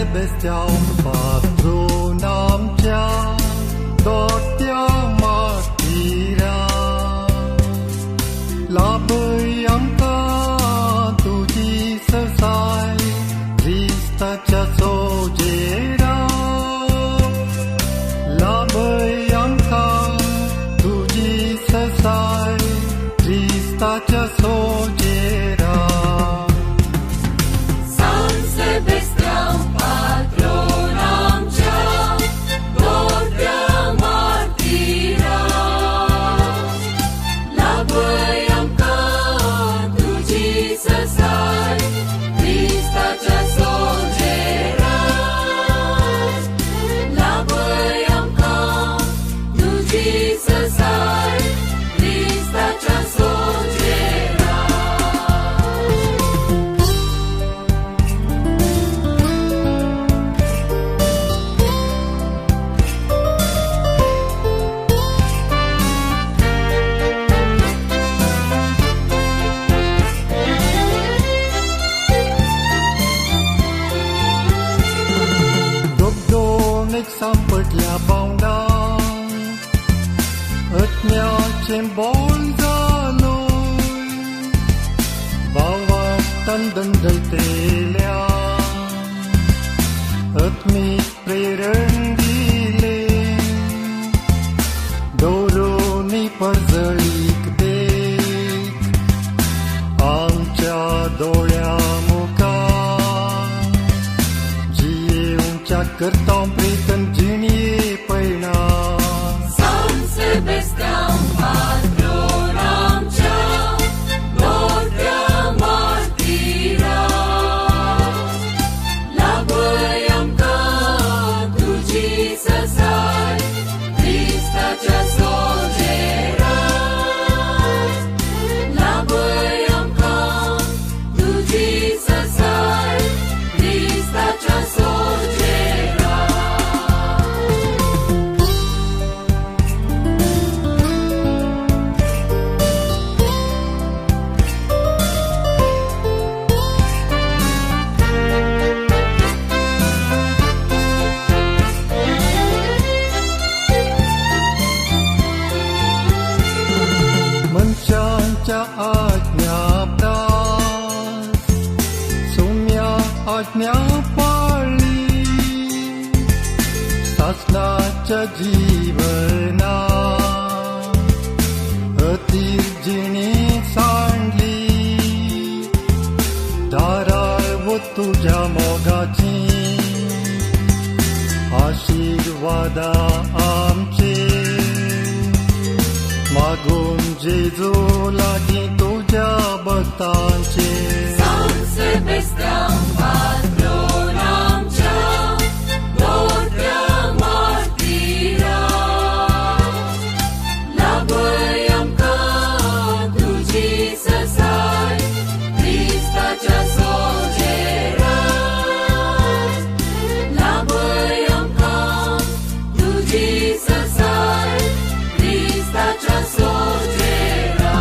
Sebastian patron आमच्या दोट्या मार्टिरा लाभय आमकां तुजी सरसाय क्रिस्ताच्या सोजेरा लाभय आमकां तुजी सरसाय क्रिस्ताच्या सोजेरा. San Sebastian patron आमच्या दोट्या मार्टिरा लाभय आमकां तुजी सरसाय क्रिस्ताच्या सोजेरा लाभय आमकां तुजी सरसाय क्रिस्ताच्या सोजेरा. दोगदोणेक सांपडल्या बावडां आत्म्याचें बोल जालो भावार्थान दंडयतेल्या आत्मीक प्रेरण दिलें दवरून परजळीक देख आमच्या दोळ्या मुखार जियेवच्या करता प्रेतन जिणये पयणा. San Sebastian patron आमच्या दोट्या मार्टिरा लाभय आमकां तुजी सरसाय क्रिस्ताच्या सोजेरा लाभय आमकां तुजी सरसाय क्रिस्ताच्या सोजेरा. मनशांच्या आज्ञा प्रास सोम्या आज्ञा पाळली सासणाच्या जीवना अतीर जिणी सांडली दारार वो तुज्या मोगाची आशिर्वादा आमचे मागून जेजू लागीं तुज्या भक्तांचे. San Sebastian patron आमच्या दोट्या मार्टिरा लाभय आमकां तुजी सरसाय क्रिस्ताच्या सोजेरा लाभय आमकां तुजी सरसाय क्रिस्ताच्या सोजेरा.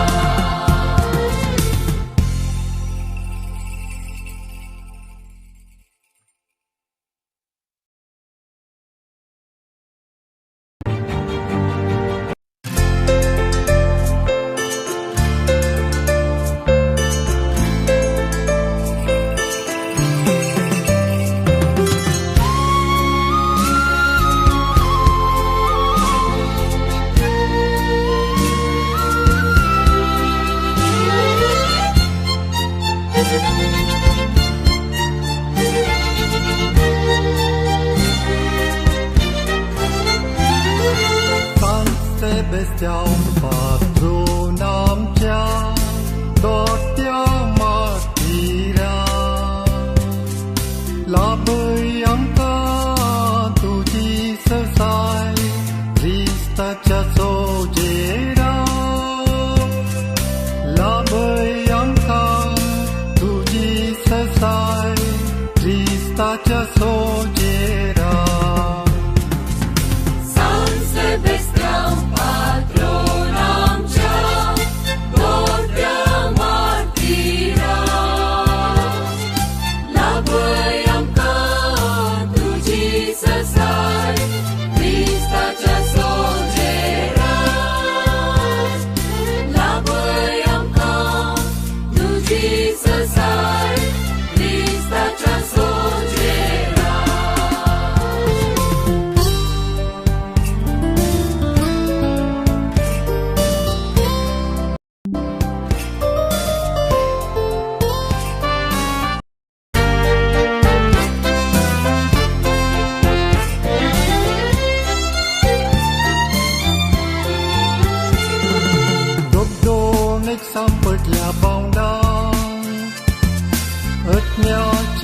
San Sebastian patron आमच्या दोट्या मार्टिरा लाभय आमकां तुजी सरसाय क्रिस्ताच्या सोजेरा लाभय आमकां तुजी सरसाय क्रिस्ताच्या सोजेरा. San Sebastian patron आमच्या दोट्या मार्टिरा लाभय आमकां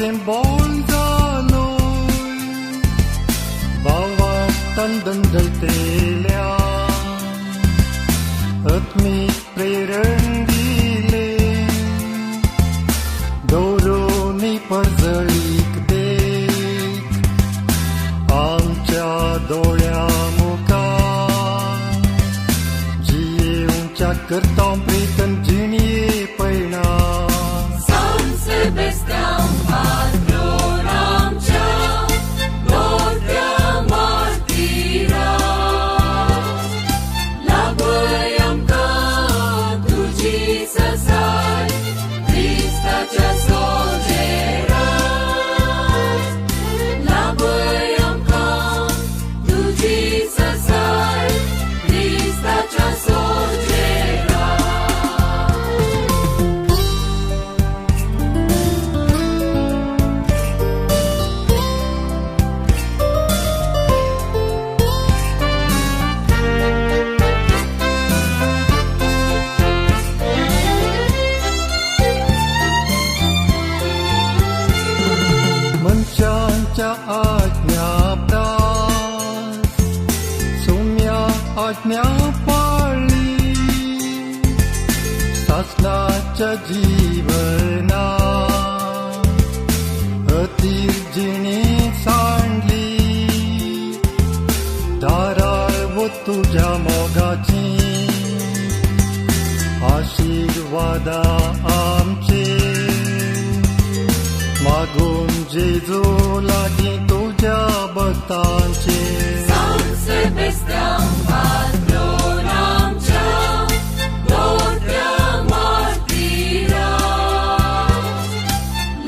सारकें बोल जालो भावार्थान दंडयतेल्या आत्मीक प्रेरण दिले दवरून परजळीक देख आमच्या दोळ्या मुखार जियेवच्या करता प्रीतन जिणये पयणा. San Sebastian patron आमच्या दोट्या मार्तीरा लागय आमकां तुजी ससाय क्रिस्ताच्या सोजेरा लागय आमकां तुजी ससाय क्रिस्ताच्या सोजेरा. मनशांच्या आज्ञा प्रास सोम्या आज्ञा पाळली सासनाच्या जीवना अतीर जिणी सांडली दाराळ वो तुज्या मोगाची आशिर्वादा आमचे मागून जेजू लागीं तुज्या भक्तांचे. San Sebastian patron आमच्या दोट्या मार्तीरा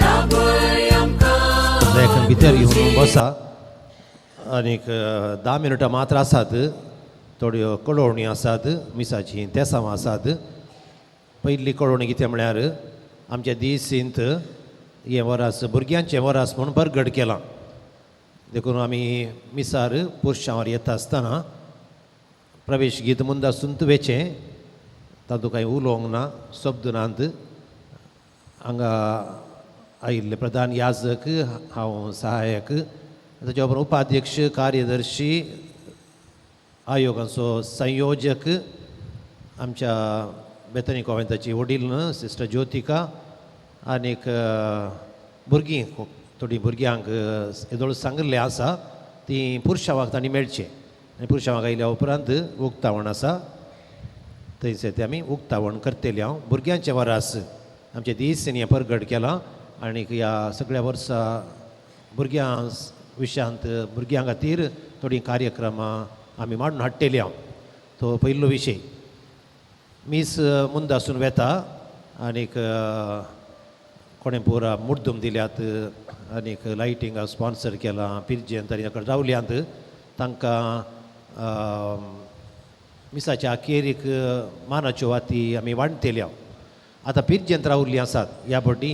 लागय आमकां देखून भितर येवन बसा आनीक 10 मिनटां मात्र आसात. थोड्यो कळोवणी आसात, मिसाची तेसांव आसात. पयली कळोवणी कितें म्हळ्यार आमच्या दीसींत हें वरास भुरग्यांचें वरास म्हूण बरगड केलां. देखून आमी मिसार पुरशांवर येता आसतना प्रवेश गीत मुंदासून वेचें, तातूंत कांय उलोवंक ना, शब्द नात. हांगा आयिल्ले प्रधान याजक, हांव सहायक, ताच्या उपरांत उपाध्यक्ष, कार्यदर्शी, आयोगाचो संयोजक, आमच्या बेतनी कॉवेंताची वडील सिस्टर ज्योतिका, आनीक भुरगीं थोडीं भुरग्यांक येदोळ सांगिल्लें आसा तीं पुरशावाक तांणी मेळचें. आनी पुरशावाक आयल्या उपरांत उक्तावण आसा, थंयसर तें आमी उक्तावण करतले. हांव भुरग्यांचें वरास आमचे दीस हें परगट केलां आनीक ह्या सगळ्या वर्सा भुरग्यां विशयांत भुरग्यां खातीर थोडीं कार्यक्रमां आमी मांडून हाडटेली. हांव तो पयलो विशय. मीस मुंदासून वेता आनीक कोणें पुरा मुड्डूम दिल्यात आनीक लायटींग स्पॉन्सर केलां, पिर्जेंत आनी ताका रावल्यांत तांकां मिसाच्या अखेरीक मानाच्यो वाती आमी वांटतेल्या. आतां पिर्जेंत रावल्लीं आसात, ह्या फावटी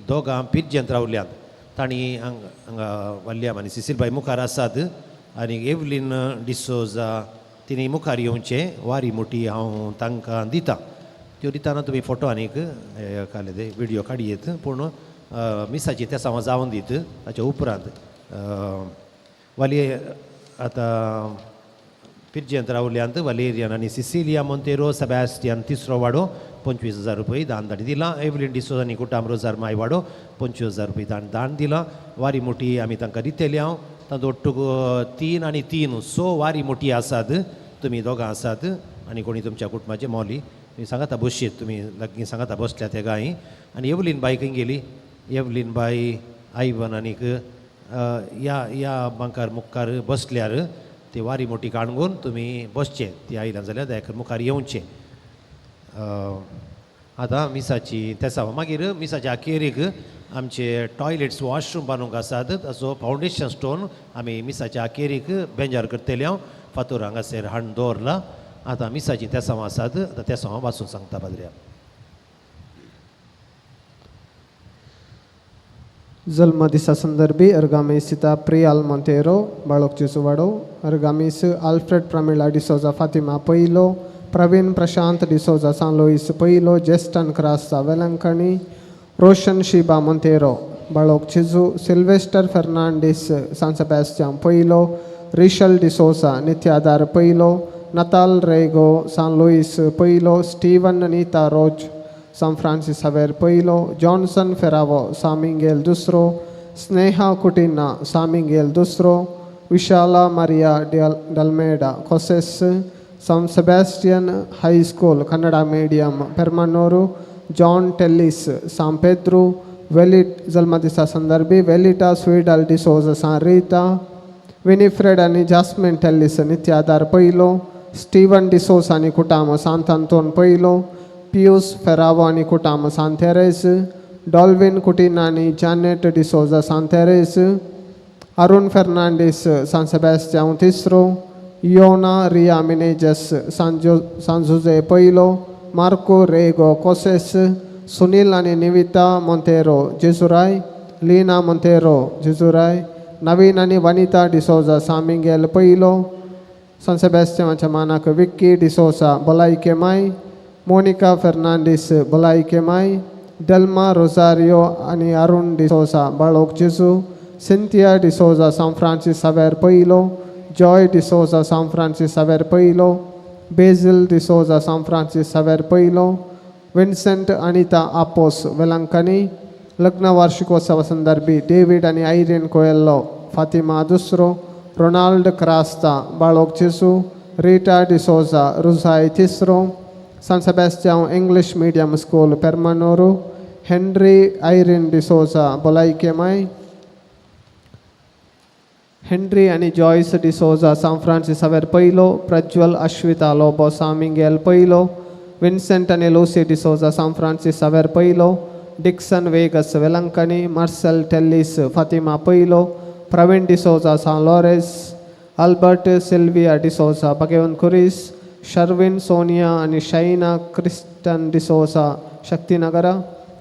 दोगां पिर्जेंत रावल्यांत. तांणी हांगा हांगा वल्ल्याम आनी सिसिलबाय मुखार आसात आनी एवलीन डिसोजा तिणी मुखार येवचें. वारी मोटी हांव तांकां दितां, त्यो दितना तुमी फोटो आनीक काडले ते व्हिडियो काडयेत, पूण मिसाची तेसांव जावन दीत. ताच्या उपरांत वाली आतां पिर्जेंत रावल्यांत वालेरियन आनी सिसिलिया मोंतेरो सेबॅस्टियन तिसरो वाडो 25,000 रुपये दान तांणी दिलां. एवलीन डिसोजा आनी कुटाम रोजार माय वाडो 25,000 रुपये दान दान दिलां. वारी मोटी आमी तांकां दितली. हांव तांतूत ಒಟ್ಟುಗು 3 आनी 3 6 वारी मोटी आसात. तुमी दोगां आसात आनी कोणी तुमच्या कुटुंबाचे मोली तुमी सांगाता बसयेत, तुमी लागीं सांगाता बसल्या ते गाय. आनी एवलीन बाय खंय गेली? एवलीन बाय आयवन आनीक ह्या ह्या बांकार मुखार बसल्यार ती वारी मोटी काणगून तुमी बसचें. ती आयल्या जाल्यार दयाकर मुखार येवचें. आतां मिसाची तेसांव मागीर मिसाच्या अखेरीक आमचे टॉयलेट्स वॉशरूम बांदूंक आसात, ताचो फावंडेशन स्टोन आमी मिसाच्या अखेरीक बेंजार करतले. हांव फातोर हांगासर हाडून दवरला. आतां मिसाची तेसांव आसात, आतां तेसांव वाचून सांगता पाद्र्या. जल्मदिसा संदर्भी अर्गामेसिता प्रियाल मोंतेरो बाळोक जेजुवाडो, अर्गामेस आल्फ्रेड प्रमिळा डिसोजा फातिमा पयलो, प्रवीण प्रशांत डिसोजा सान लुईस पयलो, जेस्टन क्रास्ता वेलंकणी, रोशन शिबा मोंतेरो बाळोक जेजू, सिल्वेस्टर फेर्नांडीस सान सेबास्तियांव पयलो, रिशल डिसोजा नित्यादार पयलो, नताल रेगो सान लुईस पयलो, स्टीवन नीता रोज सान फ्रांसीस हवेर पयलो, जॉन्सन फेरावो सामिंगेल दुसरो, स्नेहा कुटिन्ना सामिंगेल दुसरो, Vishala Maria Dalmeida Coses San Sebastian high school Kannada medium Permanur, John Tellis San Pedro, वेलिट जल्मदिसा संदर्भी वेलिटा स्वीडल डिसोजा सान रीता, विनिफ्रेड आनी जास्मिन टेल्लीस नित्यादार पयलो, स्टीवन डिसोजा आनी कुटाम सांत अंतोन पयलो, पियूस फेरावो आनी कुटाम सांत तेरेज, डॉल्विन कुटिना आनी जानेट डिसोजा सांत तेरेज, अरुण फेर्नांडीस सान सेबास्तियांव तिसरो, योना रिया मिनेजस सान जुजे पयलो, मार्को रेगो कोसेस, सुनील आनी निविता मोंतेरो जेजुराय, लीना मोंतेरो जेजुराय, नवीन आनी वनिता डिसोजा सामिंगेल पयलो, सान सेबास्तियांवाच्या मानाक विक्की डिसोजा भलायके माय, मोनिका फेर्नांडीस भलायके माय, डेल्मा रोजारियो आनी अरुण डिसोजा बाळोक जेजू, सिंथिया डिसोजा सान फ्रांसीस सावेर पयलो, जॉय डिसोजा सान फ्रांसीस सावेर पयलो, बेझील डिसोजा सान फ्रांसीस सावेर पयलो, विन्सेंट अनिता आपोस वेलंकनी, लग्न वार्षिकोत्सव संदर्भी डेवीड आनी आयरीन कोएल्लो फातिमा दुसरो, रोनाल्ड क्रास्ता बाळोक जेजू, रीटा डिसोजा रुजाय तिसरो, San Sebastian English medium school Permanur, Henry Irene D'Souza भलायके माय, हेनरी आनी जॉयस डिसोजा सान फ्रांसीस हावेर पयलो, प्रज्वल अश्विता लोबो सामिंगेल पयलो, विन्सेंट आनी लुसी डिसोजा सान फ्रांसीस हावेर पयलो, Dixon Vegas Velankanni, Marcel Tellis Fatima पयलो, प्रवीण डिसोजा सान लॉरेस, अल्बर्ट सिल्विया डिसोजा भगवंत कुरीस, शर्विन सोनिया आनी शैना क्रिस्टन डिसोजा शक्तिनगरा,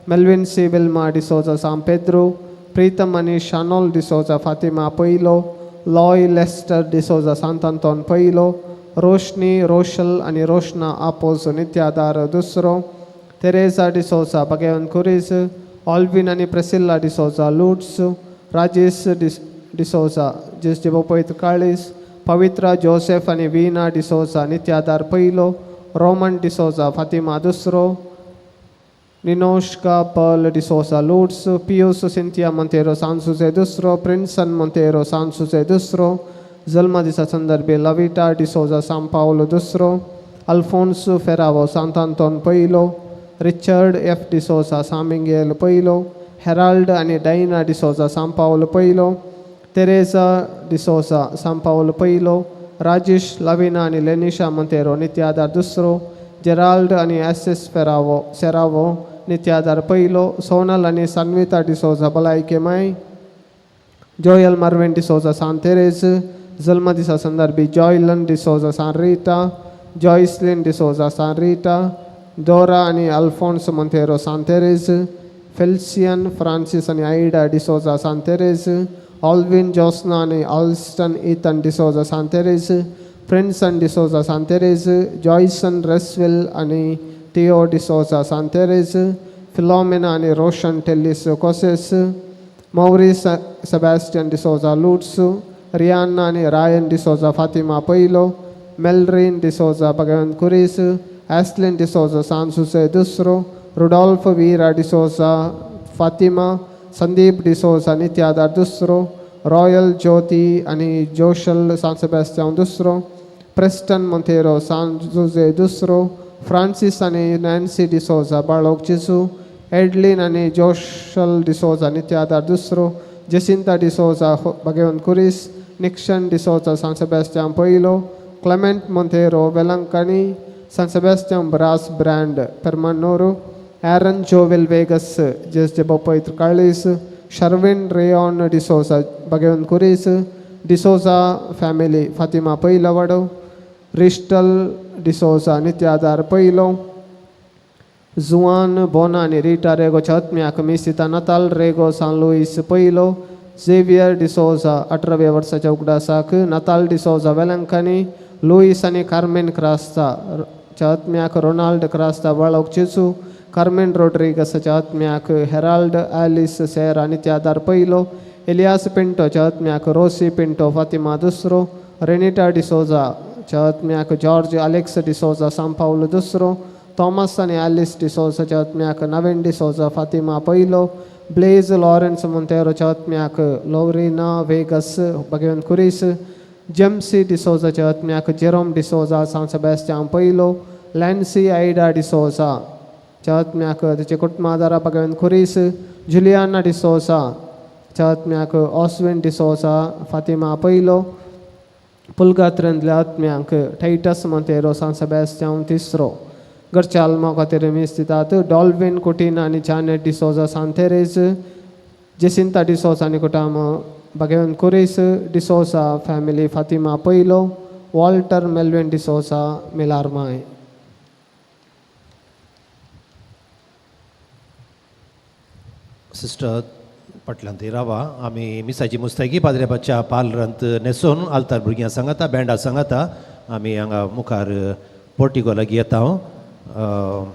मेल्विन सी विल्मा डिसोजा सान पेद्रू, प्रीतम आनी शानोल डिसोजा फातिमा पयलो, लॉय लेस्टर डिसोजा सांत अंतोन पयलो, रोशनी रोशल आनी रोशना आपोज नित्यादार दुसरो, तेरेजा डिसोजा भगवंत कुरीस, ऑल्विन आनी प्रेसिल्ला डिसोजा लुट्स, राजेश डिसोजा जेस जिबोपैत काळीस, पवित्रा जोसेफ आनी वीना डिसोजा नित्यादार पयलो, रोमन डिसोजा फातिमा दुसरो, निनोश्का पर्ल डिसोजा लुट्स, पियूस सिंथिया मोंतेरो सांसुजे दुसरो, प्रिन्सन मोंतेरो सांसुजे दुसरो, जल्म दिसा संदर्भी लविटा डिसोजा सान पावलो दुसरो, अल्फोन्सो फेरावो सांत अंतोन पयलो, रिचर्ड एफ डिसोजा सामिंगेल पयलो, हेराल्ड आनी डायना डिसोजा सान पावलो पयलो, तेरेजा डिसोजा सान पावलो पयलो, राजेश लविना आनी लेनिशा मोंतेरो नित्यादार दुसरो, जेराल्ड आनी एस एस फेरावो सेरावो नित्यादार पयलो, सोनल आनी सन्विता डिसोजा भलायके माय, जोयल मर्विन डिसोजा सान तेरेज, जल्म दिसा संदर्भी जॉयलन डिसोजा सान रीता, जॉयस्लिन डिसोजा सान रीता, दोरा आनी अल्फोन्स मोंतेरो सान तेरेज, फेल्सियन फ्रांसीस आनी आयडा डिसोजा सान तेरेज, ऑल्विन जोस्ना आनी ऑल्स्टन इथन डिसोजा सान तेरेज, प्रिन्सन डिसोजा सान तेरेज, जॉयसन रेस्विल आनी थियो डिसोजा सान तेरेज, फिलोमेना आनी रोशन टेल्लीस कोसेस, मौरीस सेबास्टियन डिसोजा लुट्स, रियान्ना आनी रायन डिसोजा फातिमा पयलो, मेलरीन डिसोजा भगवंत कुरीस, ॲस्लिन डिसोजा सान सुसे दुसरो, रुडॉल्फ वीरा डिसोजा फातिमा, संदीप डिसोजा नित्यादार दुसरो, रॉयल ज्योती आनी जोशल सान सेबास्तियांव दुसरो, प्रेस्टन मोंतेरो सान जुजे दुसरो, फ्रांसीस आनी नॅन्सी डिसोजा बाळोक जेजू, एडलिन आनी जोशल डिसोजा नित्यादार दुसरो, जेसिंता डिसोजा भगवंत कुरीस, निक्शन डिसोजा सान सेबास्तियांव पयलो, क्लेमेंट मोंतेरो वेलंकनी, सान सेबास्तियांव ब्रास ब्रँड पेर्मनोरू, ॲरन जोवेल वेगस जेस जे बोपैत्र काळीस, शर्विन रेयॉन डिसोजा भगवंत कुरीस, डिसोजा फॅमिली फातिमा पयलो वडो, रिस्टल डिसोजा नित्यादार पयलो, जुआन बोना आनी रिटा रेगो छत्म्याक मिसिता नताल रेगो सान लुईस पयलो, झेवियर डिसोजा 18व्या वर्साच्या उगडासाक नताल डिसोजा वेलंकनी, लुईस आनी कार्मेन क्रास्ता छत्म्याक रोनाल्ड क्रास्ता बाळोक चेचू, कार्मेन रोड्रिगसाच्या आत्म्याक हेराल्ड आलिस सेरा नित्यादार पयलो, एलियास पिंटोच्या आत्म्याक रोसी पिंटो फातिमा दुसरो, रेनिटा डिसोजाच्या आत्म्याक जॉर्ज अलेक्स डिसोजा सांपावलो दुसरो, थॉमस आनी आलिस डिसोजाच्या आत्म्याक नवीन डिसोजा फातिमा पयलो, ब्लेज लॉरेन्स मोंतेरोच्या आत्म्याक लोरिना वेगस भगवंत कुरीस, जेम्सी डिसोजाच्या आत्म्याक जेरोम डिसोजा सांत सेबास्तियांव पयलो, लॅन्सी आयडा डिसोजा च्या आत्म्याक तिचे कुटुंबादारा भगवंत खुरीस, जुलियाना डिसोजा च्या आत्म्याक ऑस्विन डिसोजा फातिमा पयलो, पुलगात्रेंतल्या आत्म्यांक टायटस मोंतेरो सांत सेबास्तियांव तिसरो, घरच्या आल्मा खातीर मीस दितात डॉल्विन कुटीन आनी जानेट डिसोजा सांतेरेज, जेसिंता डिसोजा आनी कुटाम भगवंत कुरीस, डिसोजा फॅमिली फातिमा पयलो, वॉल्टर मेल्विन डिसोजा मिलारमाय. सिस्टर फाटल्यान थंय रावा. आमी मिसाची मुस्तायकी पाद्रेबाच्या पालरांत न्हेसोवन आल्तार भुरग्यां सांगाता बँडा सांगाता आमी हांगा मुखार पोर्टिगो लागीं येता. हांव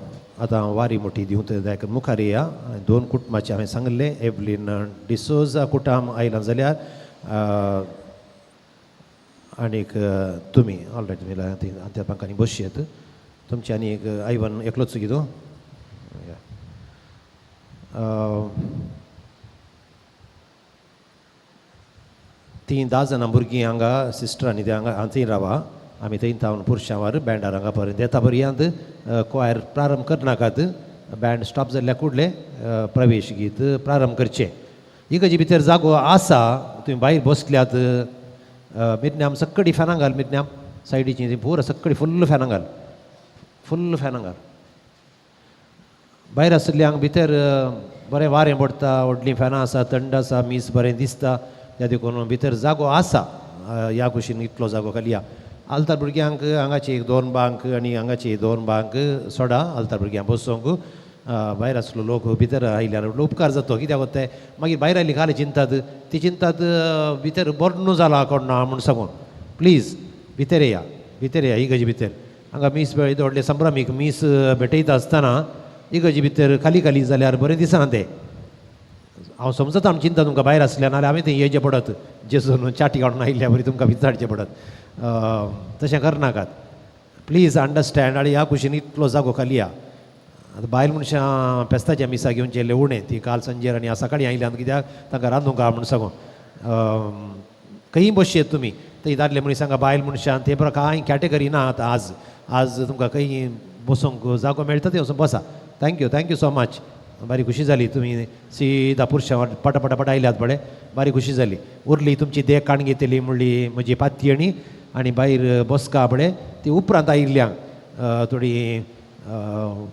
आतां वारी मोठी दिवंक जाय मुखार येया. दोन कुटुंबाचें हांवें सांगिल्लें, एवलीन डिसोजा कुटाम आयलां जाल्यार आनीक तुमी ऑलरेडी तुमी त्या बांकांनी बसयेत. तुमचे आनी एक आयवन एकलोच किदो तीं 10 जाणां भुरगीं हांगा सिस्टरांनी ते हांगा थंय रावा. आमी थंय थावन पुरशांवार बँडार हांगा पर्यंत येता पर्यंत क्वायर प्रारंभ करनाकात. बँड स्टॉप जाल्ल्या कुडले प्रवेश गीत प्रारंभ करचें. इगर्जे भितर जागो आसा, तुमी भायर बसल्यात. मिरन्याम सक्कडी फॅनां घाल, मिरन्याम सायडीची पुरो सक्कडी फुल्ल फॅनां घाल, फुल्ल फॅनां घाल. भायर आशिल्ल्यांक भितर बरें वारें पडटा, व्हडलीं फॅनां आसा, थंड आसा, मीस बरें दिसता. त्या देखून भितर जागो आसा. ह्या कुशीन इतलो जागो खाली या. आल्तार भुरग्यांक हांगाची एक 2 बांक आनी हांगाची 2 बांक सोडा. आल्तार भुरग्यांक बसोवंक भायर आसलो लोक भितर आयल्यार उपकार जातो. कित्याक ते मागीर भायर आयली खाली चिंतात, ती चिंतात भितर बरो जाला कोण ना म्हूण सांगून. प्लीज भितर येया, भितर येया इगर्जे भितर. हांगा मीस येदो व्हडलें संभ्रमीक मीस भेटयता आसतना इगर्जे भितर खाली खाली जाल्यार बरें दिसना तें. हांव समजता आमी चिंता तुमकां भायर आसल्या नाल्यार आमी थंय येवचें पडत, जेजून चाटी काडून आयिल्ल्या बरी तुमकां विचारचें पडत. तशें करनाकात, प्लीज अंडरस्टँड. आनी ह्या कुशीन इतलो जागो खाली या. आतां बायल मनशां पेस्ताच्या मिसा घेवन येयल्ले उणें, ती काल सांजेर आनी आज सकाळीं आयल्यान कित्याक तांकां रांदूंक आहा म्हूण सांगून. खंयी बसयेत तुमी थंय दादले मनीस हांगा बायल मनशां ते बरो कांय कॅटेगरी ना. आतां आज आज तुमकां खंय बसूंक जागो मेळटा थंय वचून बसा. Thank you, thank you so much. बारी खुशी जाली तुमी सीदा पुरशां पटा पटा पटा आयल्यात पळय, बारी खुशी जाली. उरली तुमची देख काण घेतली म्हणली म्हजी पातयेणी आनी भायर बसका पळय ती उपरांत आयिल्ल्यांक थोडी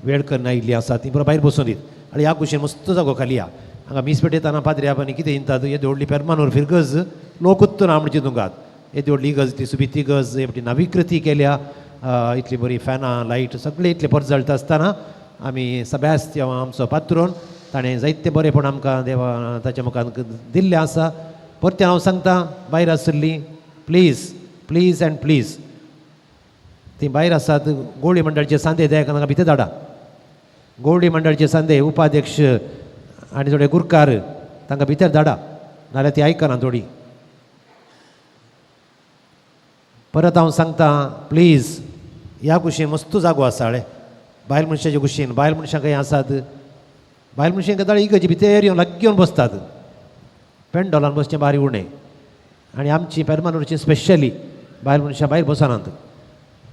वेळ करून आयिल्ली आसा ती बरो भायर बसून दीत. आनी ह्या कुशीन मस्त जागो खाली या. हांगा मीस पेटयतना पाद्री आनी कितें इंतात येदी व्हडली पेरमानूर फिरगज लोकूच ना म्हणजे तुमकां. येदी व्हडली इगर्ज ती सुबीत इगर्ज एकटी नवीकृती केल्या, इतली बरी फॅनां लायट सगळें इतलें परजळटा आसतना आमी सब्यास्त्यांव आमचो पात्रोन ताणें जायते बरेंपण आमकां देवा ताच्या मुखार दिल्लें आसा. परतें हांव सांगता भायर आशिल्लीं प्लीज प्लीज अँड प्लीज तीं भायर आसात. गोवळी मंडळाचे सांदे दया तांकां भितर धाडा. गोवळी मंडळाचे सांदे उपाध्यक्ष आनी थोडे गुरकार तांकां भितर धाडा, नाल्यार ती आयकना थोडी. परत हांव सांगता प्लीज ह्या कुशीन मस्त जागो आसा ळे बायल मनशाचे कुशीन. बायल मनशां खंय आसात, बायल मनशां गजाल इगर्जे भितर येवन लागीं येवन बसतात. पेंडोलान बसचें बारी उणें. आनी आमची पेरमानूरची स्पेशली बायल मनशां भायर बसनात,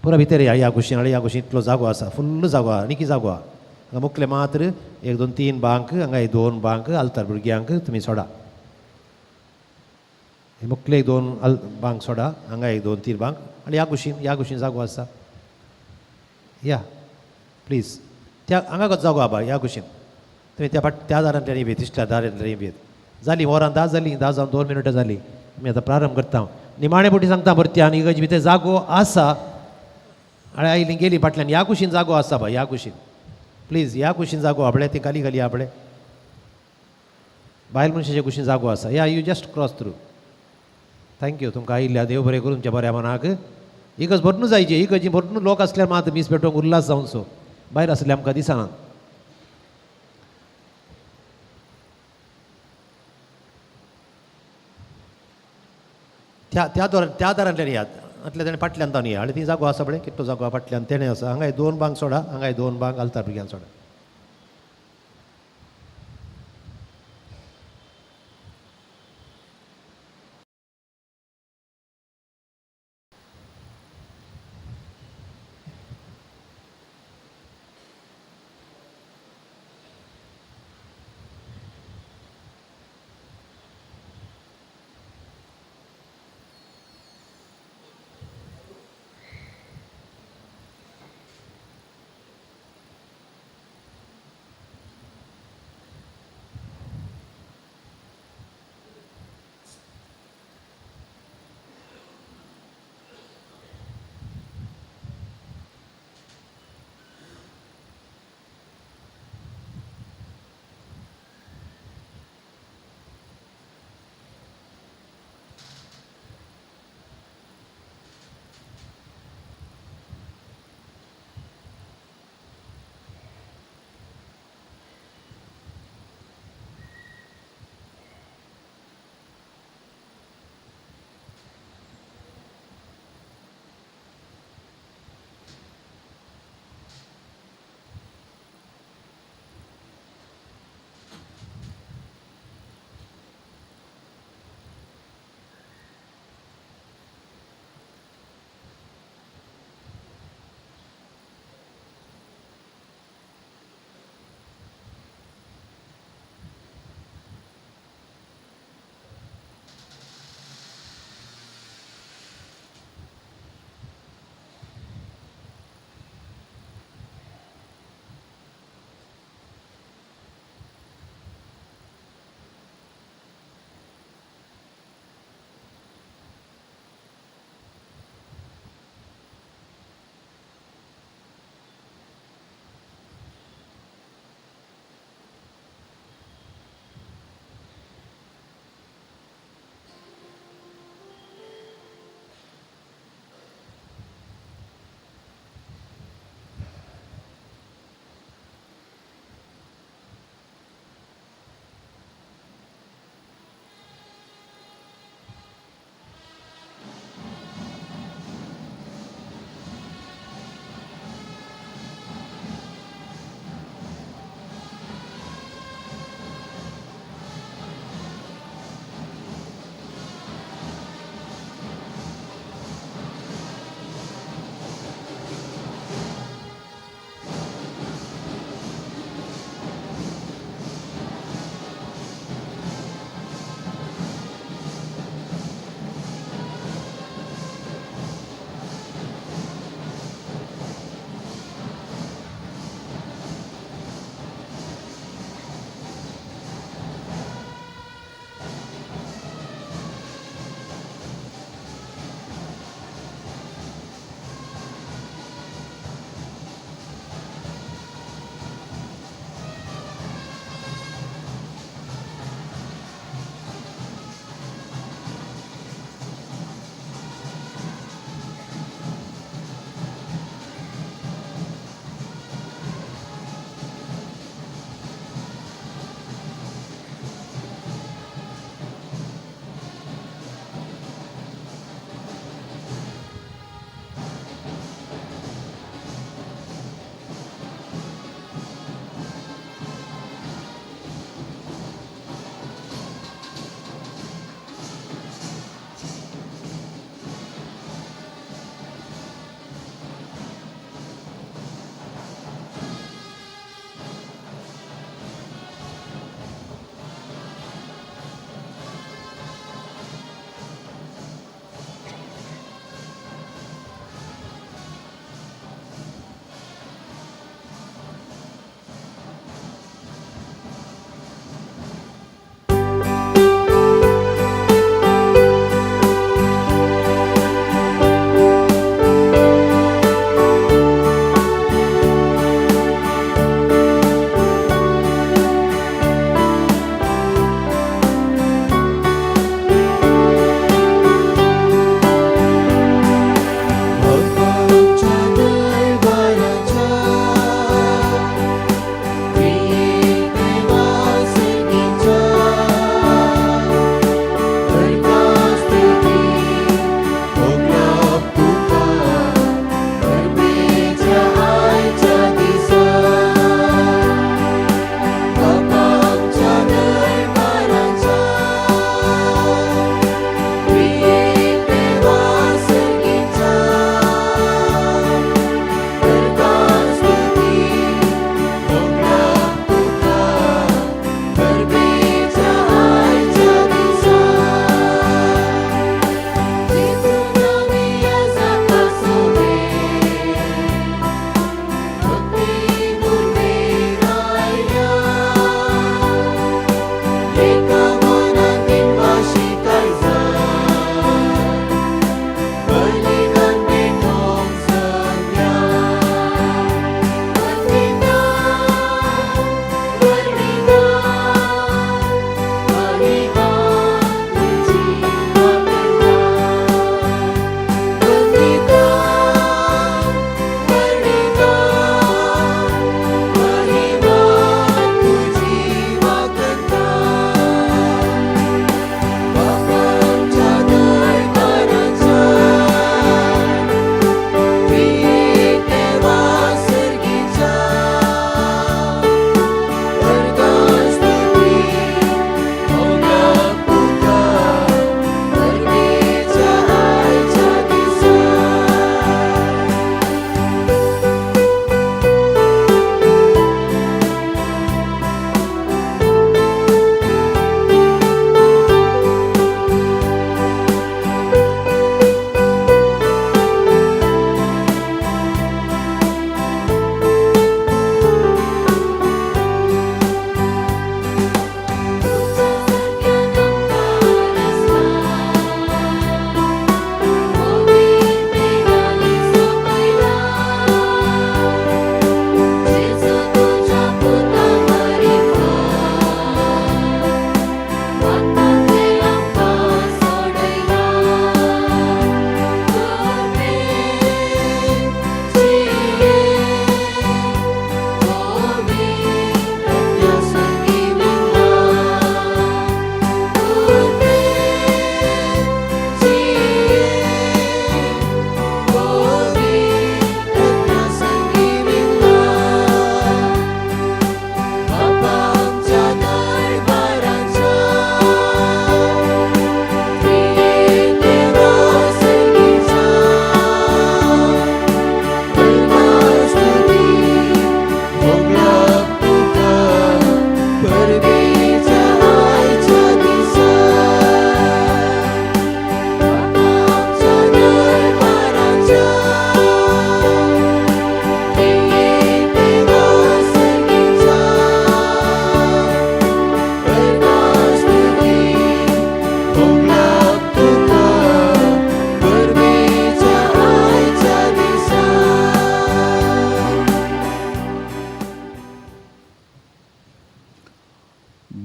पुरो भितर ह्या ह्या कुशीन. आनी ह्या कुशीन इतलो जागो आसा, फुल्ल जागो आहा, आनी कितें जागो आहा. हांगा मुखले मात्र 1 2 3 बांक, हांगा एक 2 बांक आल्तार भुरग्यांक तुमी सोडा. हे मुखले 1 2 बांक सोडा, हांगा 1 2 3 बांक. आनी ह्या कुशीन, ह्या कुशीन जागो आसा या प्लीज. त्या हांगा जागो आहा ह्या कुशीन. तुमी त्या फाट त्या दारांतल्यान येत, तिसल्या दारांतल्यान येत. जाली वरां 10 जालीं, 10 जावन 2 मिनटां जालीं. आमी आतां प्रारंभ करता. निमाणे पोटी सांगता परती आनी इगर्जे भितर जागो आसा. आनी आयली गेली फाटल्यान ह्या कुशीन जागो आसा बाय, ह्या कुशीन प्लीज, ह्या कुशीन जागो आपले ती खाली खाली आपले बायल मनशाच्या कुशीन जागो आसा. या you just cross through. Thank you तुमकां आयिल्ल्या देव बरें करूं तुमच्या बऱ्या मनाक. इगर्ज भरून जायची, इगर्जी भरून लोक आसल्यार मात मीस पेटोवंक उल्लास जावचो, भायर आसल्यार आमकां दिसना. त्या त्या दार त्या दारांतल्यान येयात, आतल्या तेणें फाटल्यान ताणें या. आनी ती जागो आसा पळय, कितलो जागो आसा फाटल्यान तेणें आसा. हांगाय 2 बांक सोडा, हांगाय 2 बांक आल्तार भुरग्यांक सोडा.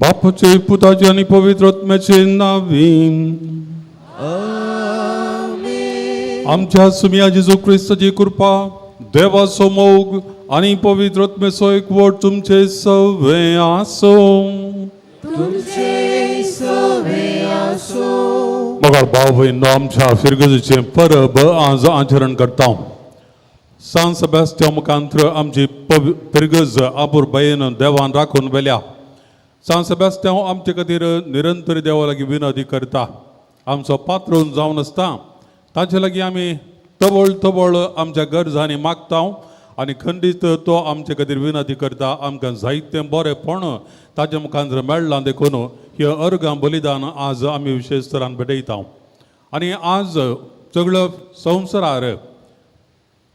बापाचे पुताचे आनी पवित्र आत्म्याचे नांवी आमच्या सुमया जेजू क्रिस्ताची कृपा, देवाचो मोग आनी पवित्र आत्म्याचो एकवट तुमचे सवे आसूं. मगर भाव भयणो, आमच्या फिरगजेचें परब आज आचरण करता. सान सेबास्तियांव मुखांत्र आमची फिरगज आपुरबायेन देवान राखून व्हेल्या. सान सेबास्तियांव आमचे खातीर निरंतर देवा लागीं विनोदी करता. आमचो पात्रून जावन आसता ताचे लागीं आमी तवळ तवळ आमच्या गरजांनी मागता आनी खंडीत तो आमचे खातीर विनंती करता. आमकां जायतें बरेंपण ताच्या मुखार मेळ्ळां देखून हे अर्गां बलिदान आज आमी विशेश तरान भेटयता. आनी आज सगळो संवसारार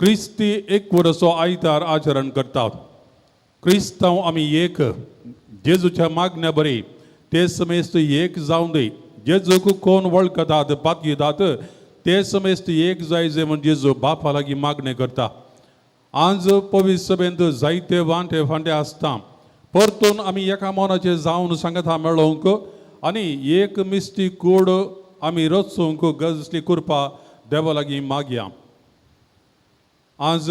क्रिस्ती एक वर्सो आयतार आचरण करतात. क्रिस्तांव आमी एक जेजूच्या मागण्या बरी ते समेस्त एक जावन दी. जेजूक कोण वळखतात पातयतात ते समेस्त एक जाय जे म्हण जेजू बापा लागीं मागणें करता. आज पवित्र सभेंत जायते वांटे फांटे आसता, परतून आमी एका मनाचेर जावन सांगता मेळोवंक आनी एक मिस्ती कूड आमी रचूंक गजली कृपा देवा लागीं मागया. आज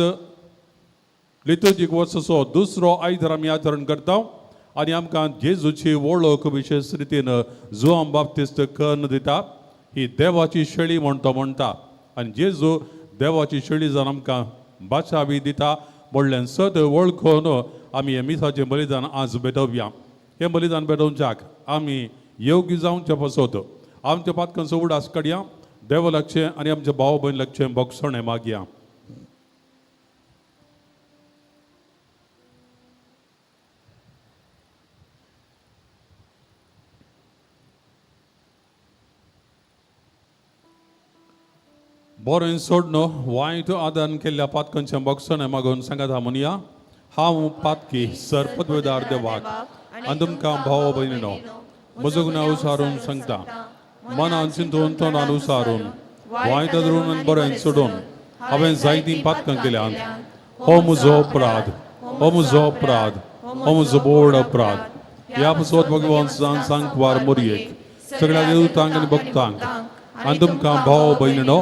लितुर्जीक वर्साचो दुसरो आयतार आमी आचरण करता आनी आमकां जेजूची वळख विशेश रितीन जुआंव बाप्तिस्त कन्न दिता. ही देवाची शेळी म्हण तो म्हणटा आनी जेजू देवाची शेळी जावन आमकां बादशा बी दिता म्हणल्यार सद वळखून आमी हें मिसाचें बलिदान आज भेटोवया. हें बलिदान भेटोवच्याक आमी योग्य जावचे पासत आमच्या पातकांचो उडास काडया, देवा लागचें आनी आमच्या भाव भयण लागचें भोगसणें मागया. बरें सोडणो वायट आदान केल्ल्या पातकांचें भोगसणें मागून सांगता म्हणया. हांव पातकी सर पदवेदार देवाक आनी तुमकां भाव भयणीनो म्हजो गुन्यांव उसारून सांगता. मनान चिंतून तोंडान उसारून वायट धरून आनी बरें सोडून हांवें जायतीं पातकां केल्यांत. हो म्हजो अपराध, हो म्हजो अपराध, हो म्हजो बोड अपराध. ह्या पासत भगवान सांगवार मोरयेक सगळ्या देवतांक आनी भक्तांक आनी तुमकां भाव भयणीनो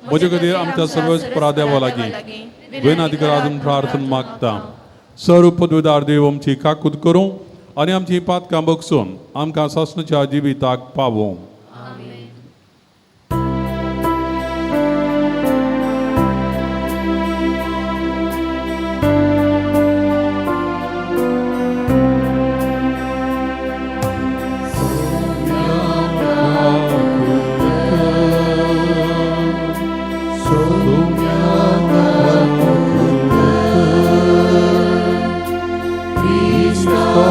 म्हजे खातीर आमच्या सर्वच परादेवा लागीं गोंयनाधिकारातून प्रार्थना मागता. सर्व पदवेदार देव आमची काकूत करूं आनी आमची पातकां बगसून आमकां सासणाच्या जिविताक पावोवं. Cristo.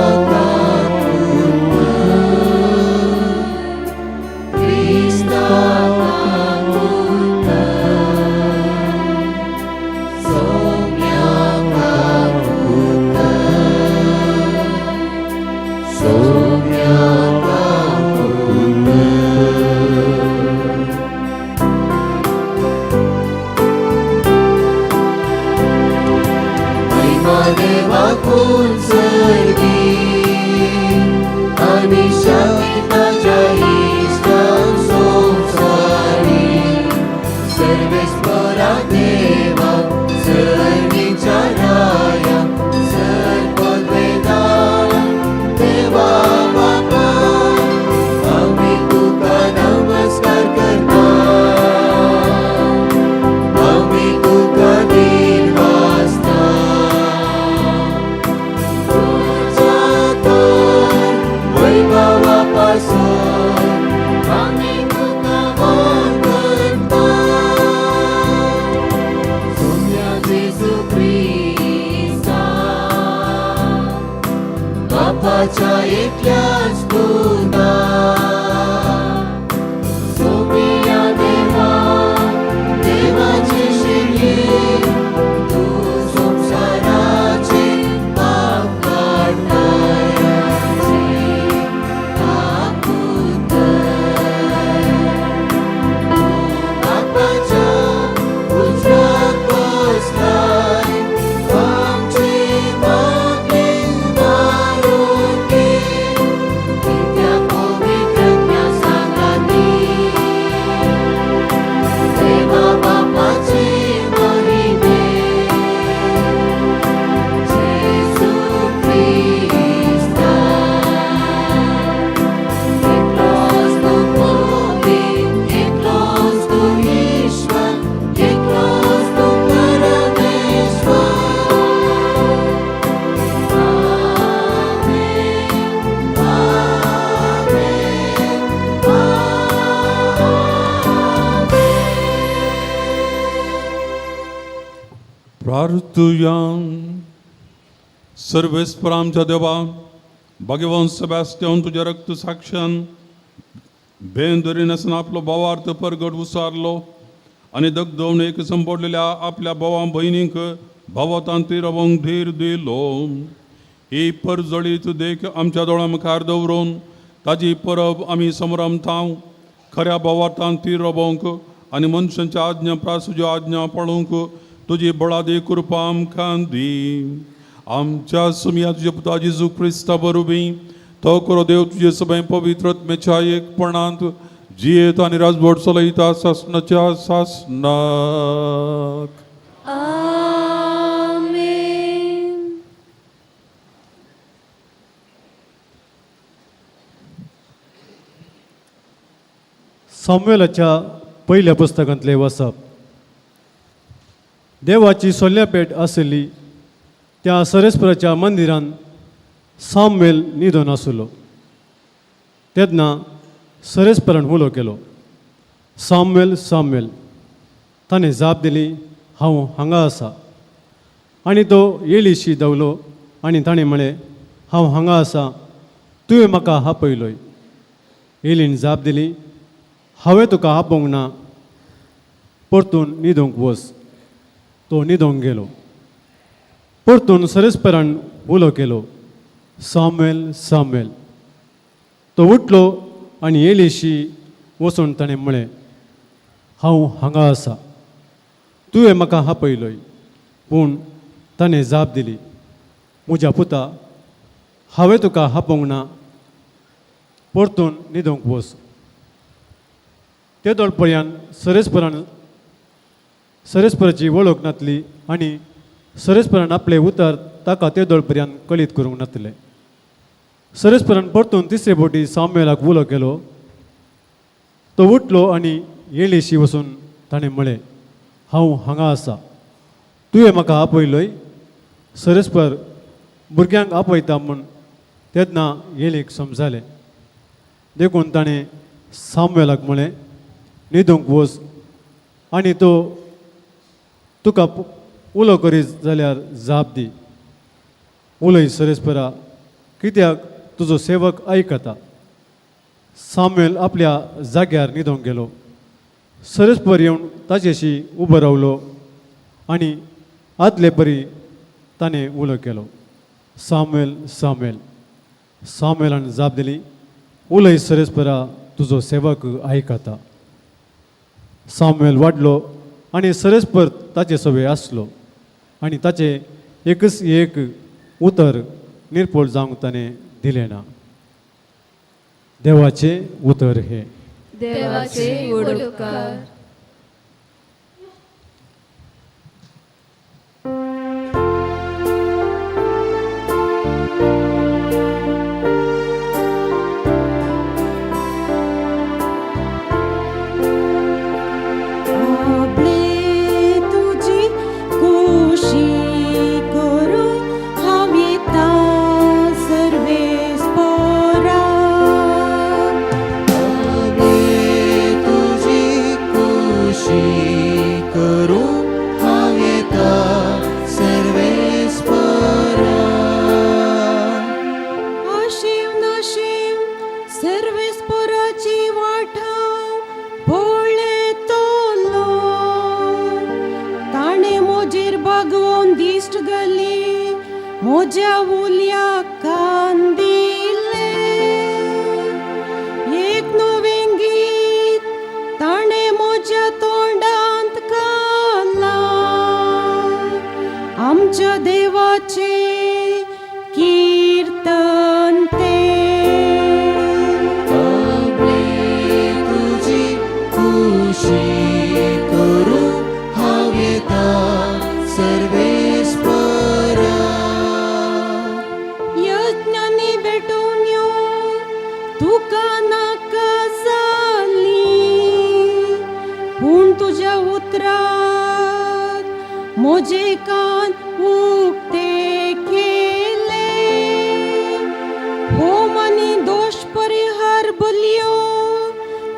प्रार्थुया. सर्वेस्पर आमच्या देवा, भगवान सेबास्तियांव तुज्या रक्त साक्षान बेन धरिनासतना आपलो भावार्थ परगट उसारलो आनी दगदोवन एक संपडलेल्या आपल्या भावा भयणींक भावातान रावंक धीर दिलो. ही परजळीत देख आमच्या दोळ्या मुखार दवरून ताजी परब आमी समरमतांव खऱ्या भावार्थान ती रावंक आनी मनशांच्या आज्ञा प्रासुज्यो आज्ञा पळोवंक तुजी बळादी कृपा आमकां दी. आमच्या सुमया तुज्या पुता जेजू क्रिस्ता बरोबी तो करो देव तुजे सगळे पवित्रत्मेच्या एकपणांत जियेत आनी राजवट चलयता सासनाच्या सासनाक. आमेन. सामुएलाच्या पयल्या पुस्तकांतलें वसप. देवाची सोल्यापेट आशिल्ली त्या सरेस्पराच्या मंदिरान सामुएल न्हिदोन आसलो. तेन्ना सरेस्परान उलो केलो, सामुएल सामुएल. ताणें जाप दिली, हांव हांगा आसा. आनी तो येलीशी धांवलो आनी ताणें म्हळें, हांव हांगा आसा, तुवें म्हाका आपयलोय. एलीन जाप दिली, हांवें तुका आपोवंक ना, परतून न्हिदूंक वच. तो न्हिदोंक गेलो. परतून सरेस्परान उलो केलो, सामुएल सामुएल. तो उठलो आनी एलीशी वचून ताणें म्हळें, हांव हांगा आसा, तुवें म्हाका आपयलोय. पूण ताणें जाप दिली, म्हज्या पुता, हांवें तुका आपोवंक ना, परतून न्हिदूंक वच. ते दोळपयान सरेस्परान सरेस्पराची वळख नातली आनी सरेस्परान आपलें उतर ताका ते दोळपर्यान कळीत करूंक नातलें. सरेस्परान परतून तिसरे बोटी सामुएलाक उलो केलो. तो उठलो आनी येळेशी वचून ताणें म्हळें, हांव हांगा आसा, तुवें म्हाका आपयलोय. सरेस्पर भुरग्यांक आपयता म्हूण तेन्ना येलीक समजालें. देखून ताणें सामुएलाक म्हळें, न्हिदूंक वच आनी तो तुका उलो करीत जाल्यार जाप दी. उलय सरेस्परा, कित्याक तुजो सेवक आयकता. सामुएल आपल्या जाग्यार न्हिदोंक गेलो. सरेस्पर येवन ताचेशी उबो रावलो आनी आदले परी ताणें उलो केलो, सामुएल सामुएल. सामुएलान जाप दिली, उलय सरेस्परा, तुजो सेवक आयकता. सामुएल वाडलो आनी सरेस्पर ताचे सवे आसलो आनी ताचें एकच एक उतर निर्पोळ जावंक ताणें दिलें ना. देवाचें उतर हें. देवाचे व्हड उपकार. आपले तुजी कुशी करूं हांव येता सर्वेस्परा. तुजी कुशी करूं हांव येता सर्वेस्परा. आशेव नाशेव सर्वेस्पराची वाट हांव पळयतलो. ताणें म्हजेर बागोवन दिश्ट घाली, म्हज्या उल्याक कान दिले. एक नवें गीत ताणें म्हज्या तोंडांत घालां, आमच्या देवाचें कीर्तन तें. आपले तुजी कुशी करूं हांव येता सर्वेस्परा. यज्ञांनी भेटोवण्यो तुका नाका जाली, पूण तुज्या उतराक म्हजे कान उक्ते केले. होम आनी दोश परिहार बलयो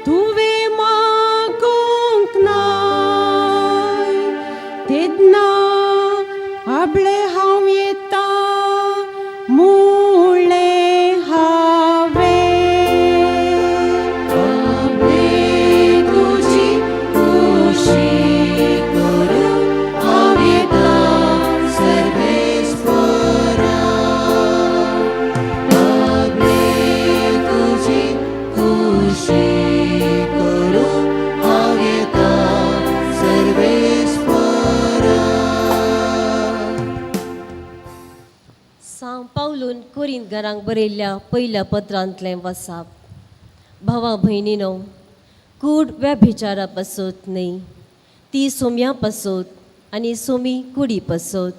तुवें मागूंक नाय, तेन्ना करिंदगरांक बरयल्ल्या पयल्या पत्रांतलें वसाप. भावा भयणीनो, कूड व्यभिचारा पासत न्हय, ती सोम्या पासत आनी सोमी कुडी पासत.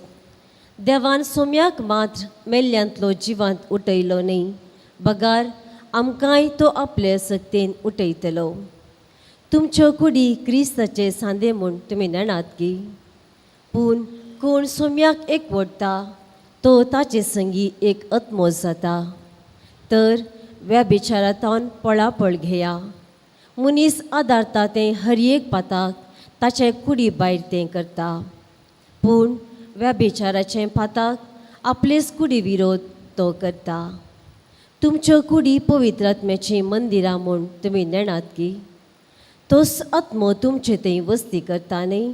देवान सोम्याक मात्र मेल्ल्यांतलो जिवांत उठयलो न्हय, बगार आमकांय तो आपले सक्तेन उठयतलो. तुमच्यो कुडी क्रिस्ताचे सांदे म्हूण तुमी नेणात की? पूण कोण सोम्याक एकवटता तो ताचे संगी एक आत्मो जाता. तर व्यभिचारांतल्यान पळापळ घेया. मनीस आदारता तें हर एक पाताक ताचे कुडी भायर तें करता, पूण व्यभिचाराचें पाताक आपलेच कुडी विरोध तो करता. तुमच्यो कुडी पवित्र आत्म्याचीं मंदिरां म्हूण तुमी नेणात की? तोच आत्मो तुमचे थंय वस्ती करता न्हय?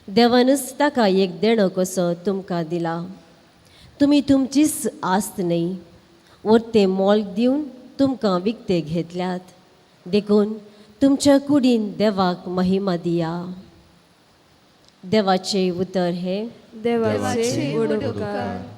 देवानूच ताका एक देणो कसो तुमकां दिला. तुमी तुमचीच आस्त न्हय, वरतें मोल दिवन तुमकां विकते घेतल्यात. देखून तुमच्या कुडीन देवाक महिमा दिया. देवाचें उतर हें. देवाचे उपकार.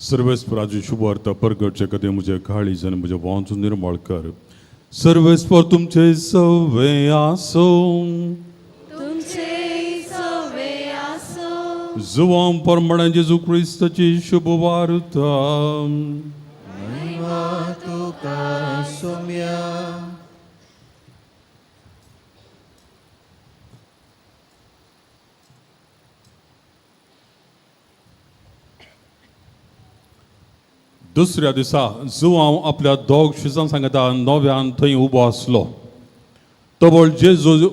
सर्वेस्पराची शुभवार्ता परगटचे कथे म्हजे काळीज आनी म्हजें वांचून निर्मळ कर. सर्वेस्पर तुमचे सवे आसूं. तुमचे सवे आसूं. जुवां परमणां जेजू क्रिस्ताची शुभवार्ता. महिमा तुका सोम्या. दुसऱ्या दिसा जुवांव आपल्या दोग शिजां सांगता नव्यान थंय उबो आसलो. तबळ जेजू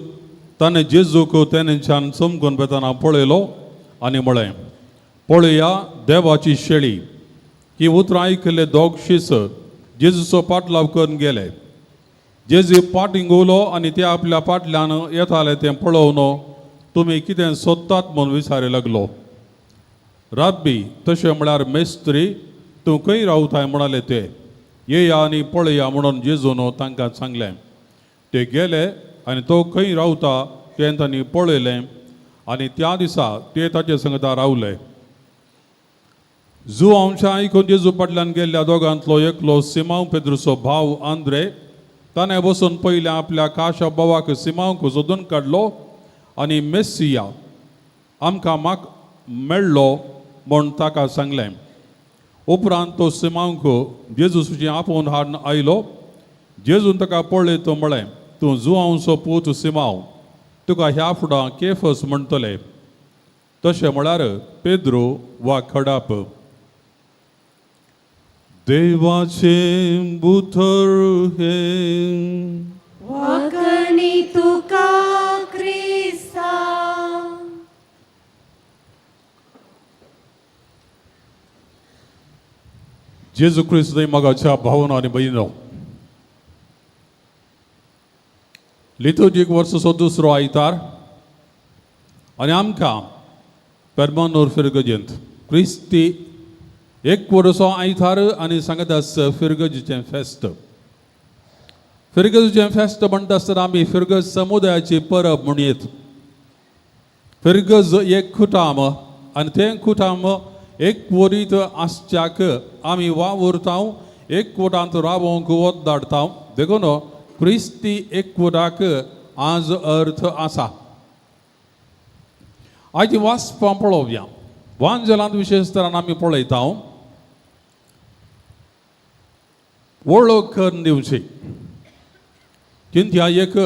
ताणें जेजूक तेन्नाच्यान चमकून वेतना पळयलो आनी म्हळें, पळया देवाची शेळी. ही उतरां आयकल्ले दोग शीस जेजूचो पाटलाव करून गेले. जेजू पाटीं घुंवलो आनी ते आपल्या पाटल्यान येताले तें पळोवन तुमी कितें सोदतात म्हूण विचारी लागलो. राब्बी तशें म्हळ्यार मेस्त्री, तूं खंय रावताय म्हणाले ते. येया आनी पळया म्हणून जेजून तांकां सांगलें. ते गेले आनी तो खंय रावता तें तांणी पळयलें आनी त्या दिसा ते ताचे संगता रावले. जुवांवच्या आयकून जेजू फाटल्यान गेल्ल्या दोगांतलो एकलो सिमांव पेद्रूचो भाव आंद्रे, ताणें वचून पयलें आपल्या काशा भावाक सिमांवक सोदून काडलो आनी मेस्सिया आमकां म्हाक मेळ्ळो म्हूण ताका सांगलें. उपरांत तो सिमांवक जेजू सुची आपोवन हाडून आयलो. जेजून ताका पळयत म्हळें, तूं जुवांवचो पूत सिमांव, तुका ह्या फुडां केफस म्हणटले, तशें म्हळ्यार पेद्रू वा खडाप. देवाचें बुथर हें. वाकणी तुका क्रिस्ता. जेजू क्रिस्त मोगाच्या भावना आनी भयणो, लितुर्जीक वर्साचो दुसरो आयतार आनी आमकां पेरमानूर फिरगजेंत क्रिस्ती एक वर्सो आयतार आनी सांगत आस फिरगजीचें फेस्त. फिरगजीचें फेस्त म्हणटा आसतना आमी फिरगज समुदायाची परब म्हणयेत. फिरगज एक कुटाम आनी तें कुटाम एकवरीत आसच्याक आमी वावुरतांव, एकवटांत रावोंक वत धाडतांव. देखून क्रिस्ती एकवटाक आज अर्थ आसा. आयची वाचपां पळोवया. वांजेलांत विशेश तरान आमी पळयता वळख करून दिवची. चिंत्या एक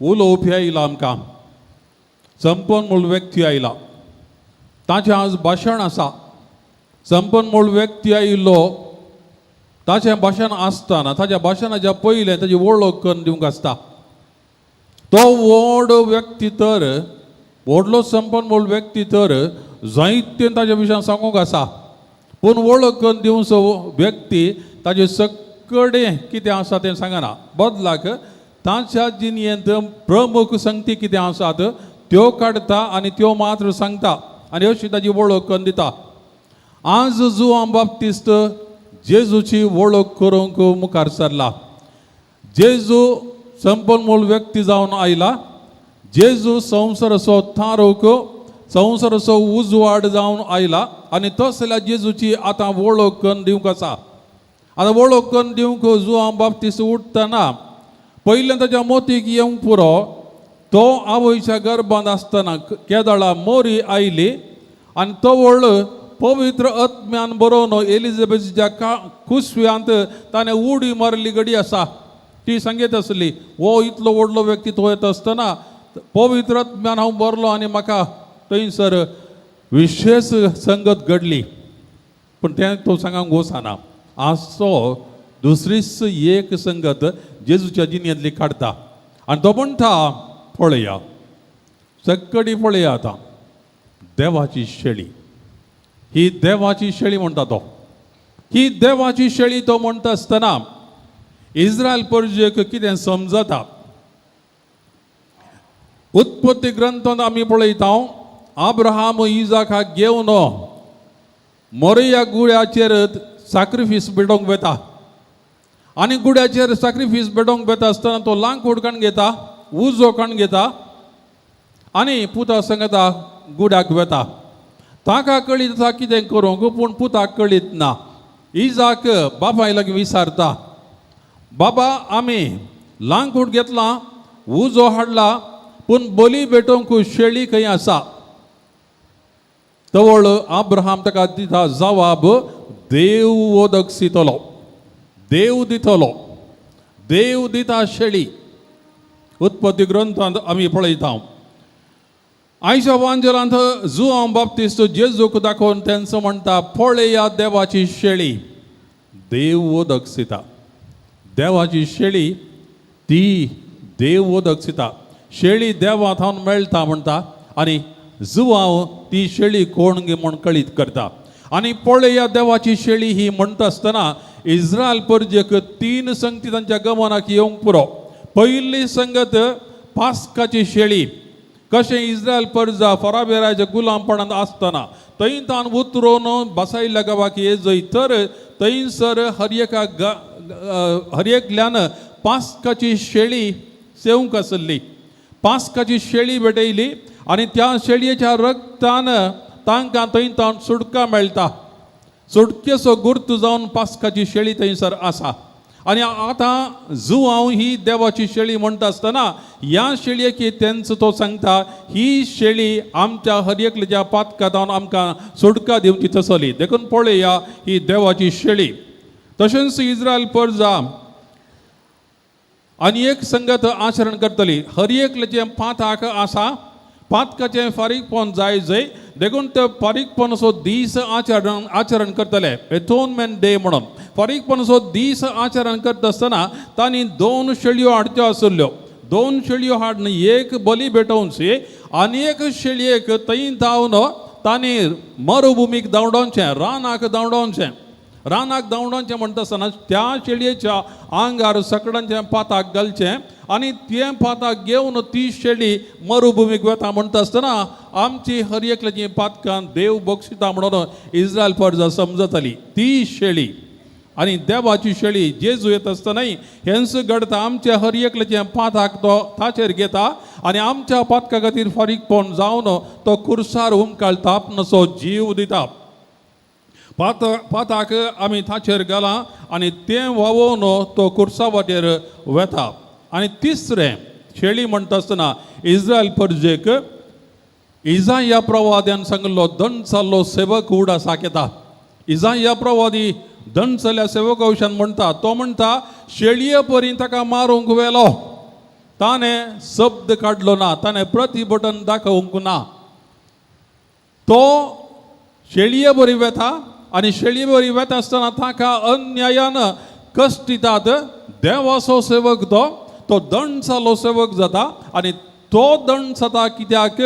उलोवपी आयला आमकां, संपन्न म्हूण व्यक्ती आयला, ताचें आज भाशण आसा. संपन्न म्हूण व्यक्ती आयिल्लो, ताचें भाशण आसतना ताच्या भाशणाच्या पयलें ताची वळख करून दिवंक आसता. तो व्हड व्यक्ती तर, व्हडलो संपन्न म्हूण व्यक्ती तर जायतें ताच्या विशयान सांगूंक आसा, पूण वळख करून दिवचो व्यक्ती ताचे सगळे कितें आसा तें सांगना. बदलाक ताच्या जिणेंत प्रमुख संगती कितें आसात त्यो काडटा आनी त्यो मात्र सांगता आनी अशी ताची वळख करून दिता. आज जुआंव बाप्तिस्त जेजूची वळख करूंक मुखार सरला. जेजू संपन्न मूळ व्यक्ती जावन आयला. जेजू संवसाराचो थारोक, संवसाराचो उजवाड जावन आयला आनी तसल्या जेजूची आतां वळख करून दिवंक आसा. आतां वळख करून दिवंक जुआंव बाप्तिस्त उठतना पयलें ताच्या मोतीक येवंक पुरो. तो आवयच्या गर्भांत आसतना केदळा मोरी आयली आनी तवळ पवित्र आत्म्यान बरोवन एलिझाबेथच्या कुसव्यांत ताणें उडी मारिल्ली घडी आसा. ती सांगीत आसली, हो इतलो व्हडलो व्यक्ती तो येता आसतना पवित्र आत्म्यान हांव बरलो आनी म्हाका थंयसर विशेश संगत घडली. पूण तें तो सांगूंक वचना. आज तो दुसरीच एक संगत जेजूच्या जिणेंतली काडटा आनी तो म्हणटा, पळया सक्कडी पळया आतां देवाची शेळी, ही देवाची शेळी म्हणटा तो. ही देवाची शेळी तो म्हणटा आसतना इस्रायल परजेक कितें समजता. उत्पत्ती ग्रंथांत आमी पळयता आब्राहाम इजाकाक घेवन मोरया गुड्याचेर साक्रिफीस भेटोवंक वेता आनी गुड्याचेर साक्रिफीस भेटोवंक वेता आसतना तो लांकूड काण घेता, उजो काण घेता आनी पुता सांगता गुड्याक वेता. ताका कळीत आसा कितें करूंक, पूण पुताक कळीत ना. इजाक बापाय लागीं विचारता, बाबा आमी लांकूड घेतलां, उजो हाडला, पूण बली भेटोवंक शेळी खंय आसा? तवळ आब्राहाम ताका दिता जवाब, देव वदक सितलो, देव दितलो, देव दिता शेळी. उत्पत्ती ग्रंथांत आमी पळयता. आयच्या वांजेलांत जुआंव बाप्तिस्त जेजूक दाखोवन तेंचो म्हणटा, पळया देवाची शेळी, देव वदक सिता. देवाची शेळी ती देव वदक सिता. शेळी देवा थावन मेळटा म्हणटा आनी जुआंव ती शेळी कोण गे म्हूण कळीत करता. आनी पळया देवाची शेळी ही म्हणटा आसतना इस्रायल परजेक तीन संगती तांच्या गमनाक येवंक पुरो. पयली संगत पास्काची शेळी. कशें इस्रायल परजा फराबेराच्या गुलामपणांत आसतना थंय तान उतरून बसायल्ल्या गांवाक ये जय तर थंयसर हर एका हर एकल्यान पास्काची शेळी सेवंक आसली. पास्काची शेळी भेटयली आनी त्या शेळयेच्या रक्तान तांकां थंय तावन सुटका मेळटा. सुटकेचो गुर्त जावन पास्काची शेळी थंयसर आसा. आनी आतां जुआंव ही देवाची शेळी म्हणटा आसतना ह्या शेळयेक तेंचो तो सांगता, ही शेळी आमच्या हर एकल्याच्या पातका जावन आमकां सुटका दिवची तसली. देखून पळया ही देवाची शेळी. तशेंच इस्रायल परजा आनी एक संगत आचरण करतली. हर एकल्याचें पाताक आसा, पातकाचें फारीकपण जाय जय, देखून ते फारीकपणाचो दीस आचरण आचरण करतले, एटोनमेंट डे म्हणून. फारीकपणाचो दीस आचरण करता आसतना तांणी दोन शेळयो हाडच्यो आसल्यो. दोन शेळयो हाडून एक बली भेटोवची आनी एक शेळयेक थंय धांवन तांणी मरुभुमीक धांवडोवचें, रानाक धांवडोवचें. रानाक धांवडोवचें म्हणटा आसतना त्या शेळयेच्या आंगार सकडांचें पाताक घालचें आनी तें पाताक घेवन ती शेळी मरुभुमीक वता. म्हणटा आसतना आमची हर एकल्याची पातकां देव बक्षिता म्हणून इस्रायल परजा समजतली ती शेळी. आनी देवाची शेळी जेजू येत आसतनाय हेंच घडता. आमच्या हर एकल्याचें पाताक तो ताचेर घेता आनी आमच्या पातका खातीर फारीकपण जावन तो कुर्सार उमकाळटा, आपणाचो जीव दिता. पाताक आमी ताचेर घालां आनी तें व्हांवोवन तो कुर्सा वाटेर वेता. आनी तिसरें शेळी म्हणटा आसतना इस्रायल परजेक इजाया प्रवाद्यान सांगिल्लो दणसाल्लो सेवक उडासाक येता. इजाया प्रवादी दणसल्या सेवका विशयान म्हणटा, तो म्हणटा शेळये परी ताका मारूंक व्हेलो, ताणें शब्द काडलो ना, ताणें प्रतिभटन दाखोवंक ना. तो शेळये बरी वेता आनी शेळये बरी वेता आसतना ताका अन्यायान कश्ट दितात. देवाचो सेवक तो, तो दणसालो सेवक जाता आनी तो दंड जाता कित्याक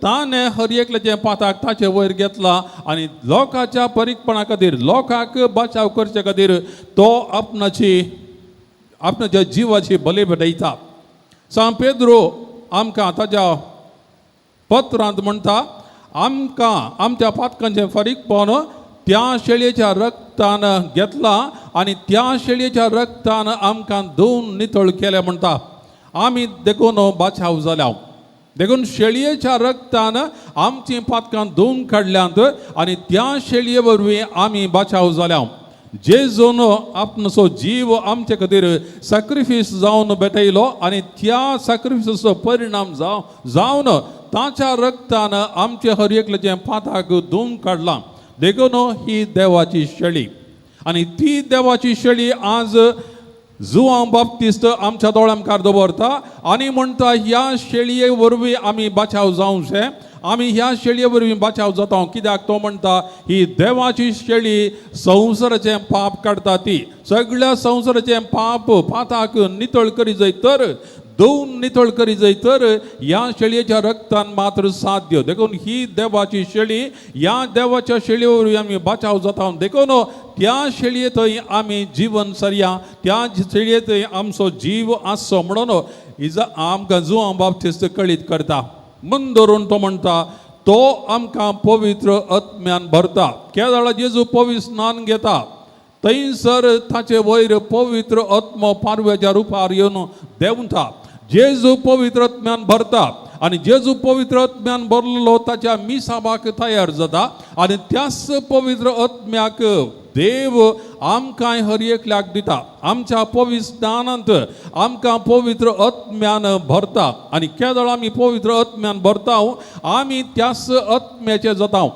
ताणें हर एकल्याचें पाताक ताचे वयर घेतला आनी लोकांच्या परीकपणा खातीर, लोकांक बचाव करचे खातीर तो आपणाची आपणाच्या जिवाची बली भेटयता. सांत पेद्रो आमकां ताच्या पत्रांत म्हणटा, आमकां आमच्या पातकांचें फारीकपण त्या शेळयेच्या रक्तान घेतला आनी त्या शेळयेच्या रक्तान आमकां दोन नितळ केले म्हणटा. आमी देखून बाचाव जाल्या. देखून शेळयेच्या रक्तान आमचीं पातकां धुवन काडल्यांत आनी त्या शेळये वरवीं आमी बाचाव जाल्या. जेजून आपणाचो जीव आमचे खातीर सॅक्रिफीस जावन भेटयलो आनी त्या सॅक्रिफिसाचो परिणाम जावन ताच्या रक्तान आमचे हर एकल्याचें पाताक धुवन काडलां. देखून ही देवाची शेळी आनी ती देवाची शेळी आज जुआंव बाप्तिस्त आमच्या दोळ्या मुखार दवरता आनी म्हणटा ह्या शेळये वरवीं आमी बाचाव जावचें, आमी ह्या शेळये वरवीं बाचाव जाता. कित्याक तो म्हणटा ही देवाची शेळी संवसाराचें पाप काडटा, ती सगळ्या संवसाराचें पाप पाताक नितळ करी जाय तर, दोन नितळ करी जाय तर ह्या शेळयेच्या रक्तान मात्र साध्य. देखून ही देवाची शेळी, ह्या देवाच्या शेळये वरवीं आमी बाचाव जाता. देखून त्या शेळये थंय आमी जिवन सरया, त्या शेळये थंय आमचो जीव आसचो म्हणून इजा आमकां जुआंव बाप्तिस्त कळीत करता. मन धरून तो म्हणटा तो आमकां पवित्र आत्म्यान भरता. केदळा जेजू पवित्र स्नान घेता थंयसर ताचे वयर पवित्र आत्मो पारव्याच्या रुपार येवन देंवता. जेजू पवित्र आत्म्यान भरता आनी जेजू पवित्र आत्म्यान भरलेलो ताच्या मिसाबाक तयार जाता आनी त्याच पवित्र आत्म्याक देव आमकां हर एकल्याक दिता. आमच्या पवित्र स्नानांत आमकां पवित्र आत्म्यान भरता आनी केदळ आमी पवित्र आत्म्यान भरता आमी त्याच आत्म्याचे जाता.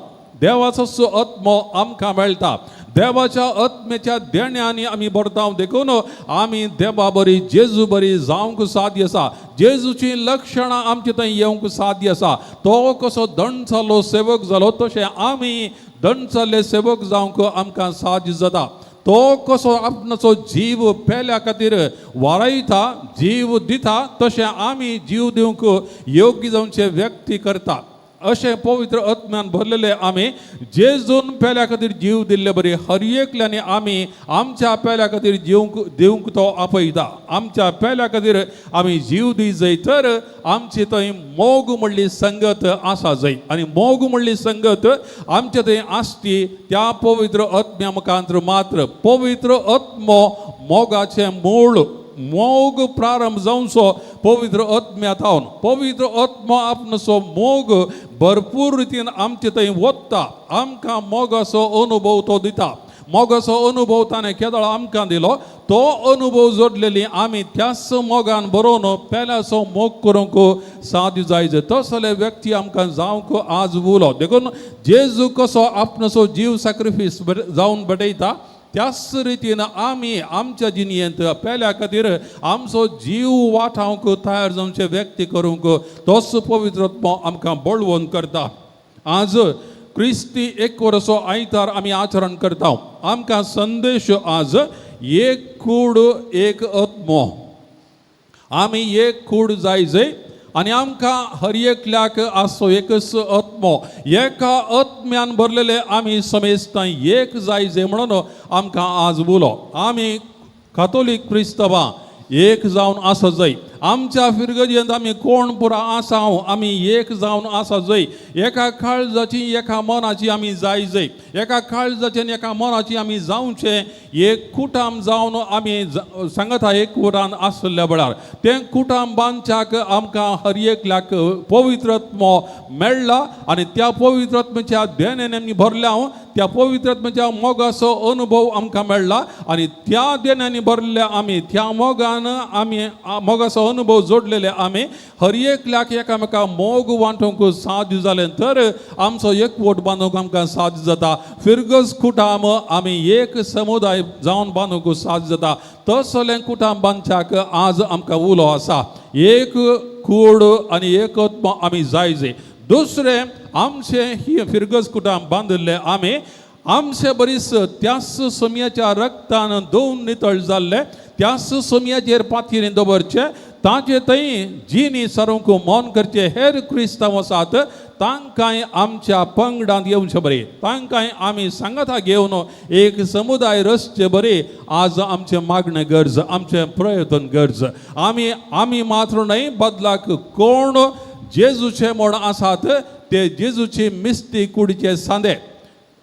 देवाचो आत्मो आमकां मेळटा. देवाच्या आत्म्याच्या देण्यांनी आमी भरता. देखून आमी देवा बरी जेजू बरी जावंक साध्य आसा. जेजूची लक्षणां आमचे थंय येवंक साध्य आसा. तो कसो दणसालो सेवक जालो तशें आमी दणसाले सेवक जावंक आमकां साध्य जाता. तो कसो आपणाचो जीव पेल्या खातीर वारयता, जीव दिता, तशें आमी जीव दिवंक योग्य जावचे व्यक्ती करता. अशें पवित्र आत्म्यान भरलेले आमी जेजून पेल्या खातीर जीव दिल्ले बरी हर एकल्यानी आमी आमच्या पेल्या खातीर जीवंक दिवंक तो आपयता. आमच्या पेल्या खातीर आमी जीव दी जाय तर आमची थंय मोग म्हणली संगत आसा जाय आनी मोग म्हणली संगत आमचे थंय आसती त्या पवित्र आत्म्या मुखांतर मात्र. पवित्र आत्मो मोगाचें मूळ, मोग प्रारंभ जावचो पवित्र आत्म्या थावन. पवित्र आत्मो आपणाचो मोग भरपूर रितीन आमचे थंय वता. आमकां मोगाचो अनुभव तो दिता. मोगाचो अनुभव ताणें केदळ आमकां दिलो तो अनुभव जोडलेली आमी त्याच मोगान बरोवन पेल्याचो मोग करूंक साध्य जाय. तसले व्यक्ती आमकां जावंक आज उलो. देखून जेजू कसो आपणाचो जीव सॅक्रिफीस जावन भेटयता त्याच रितीन आमी आमच्या जिणेंत पेल्या खातीर आमचो जीव वाटावंक तयार जावचे व्यक्ती करूंक तोच पवित्र आत्मो आमकां बळवंत करता. आज क्रिस्ती एक वर्सो आयतार आमी आचरण करता. आमकां संदेश आज एक कूड एक आत्मो. आमी एक कूड जाय जाय आनी आमकां हर एकल्याक आसचो एकच आत्मो. एका आत्म्यान भरलेले आमी समेस्तां एक जाय जाय म्हणून आमकां आज उलो. आमी कातोलीक क्रिस्तवां एक जावन आसा जाय. आमच्या फिरगजेंत आमी कोण पुरा आसा आमी एक जावन आसा जाय. एका काळजाची एका मनाची आमी जाय जाय. एका काळजाची आनी एका मनाची आमी जावचें. एक कुटाम जावन आमी सांगता एक कुटान आसल्या वेळार तें कुटाम बांदच्याक आमकां हर एकल्याक पवित्रत्म मेळ्ळा आनी त्या पवित्रत्माच्या देण्यान आमी भरल्या, त्या पवित्रत्माच्या मोगाचो अनुभव आमकां मेळ्ळा आनी त्या देण्यांनी भरल्या आमी, त्या मोगान आमी मोगाचो अनुभव जोडलेले आमी हर एकल्याक एकामेका मोग वांटूंक साध्य जालें तर आमचो एकवट बांदूंक आमकां साध्य जाता। फिरगज कुटाम आमी एक समुदाय जावन बांदूंक साध्य जाता। तसलें कुटाम बांदच्याक आज आमकां उलो आसा, एक कूड आनी एकत्म आमी जाय जाय। दुसरें आमचें ही फिरगज कुटाम बांदिल्लें आमी आमचे बरीच त्याच सोम्याच्या रक्तान दोन नितळ जाल्ले, त्याच सोम्याचेर पातयेन दवरचे, ताजे थंय जिनी सारूंक मौन करचे हेर क्रिस्तांव आसात तांकांय आमच्या पंगडांत येवचे बरें, तांकांय आमी सांगाता घेवन एक समुदाय रचचे बरें। आज आमचें मागणें गरज, आमचें प्रयत्न गरज। आमी आमी मात्र न्हय बदलाक कोण जेजूचे म्हण आसात ते जेजूची मिस्ती कुडीचे सांदे।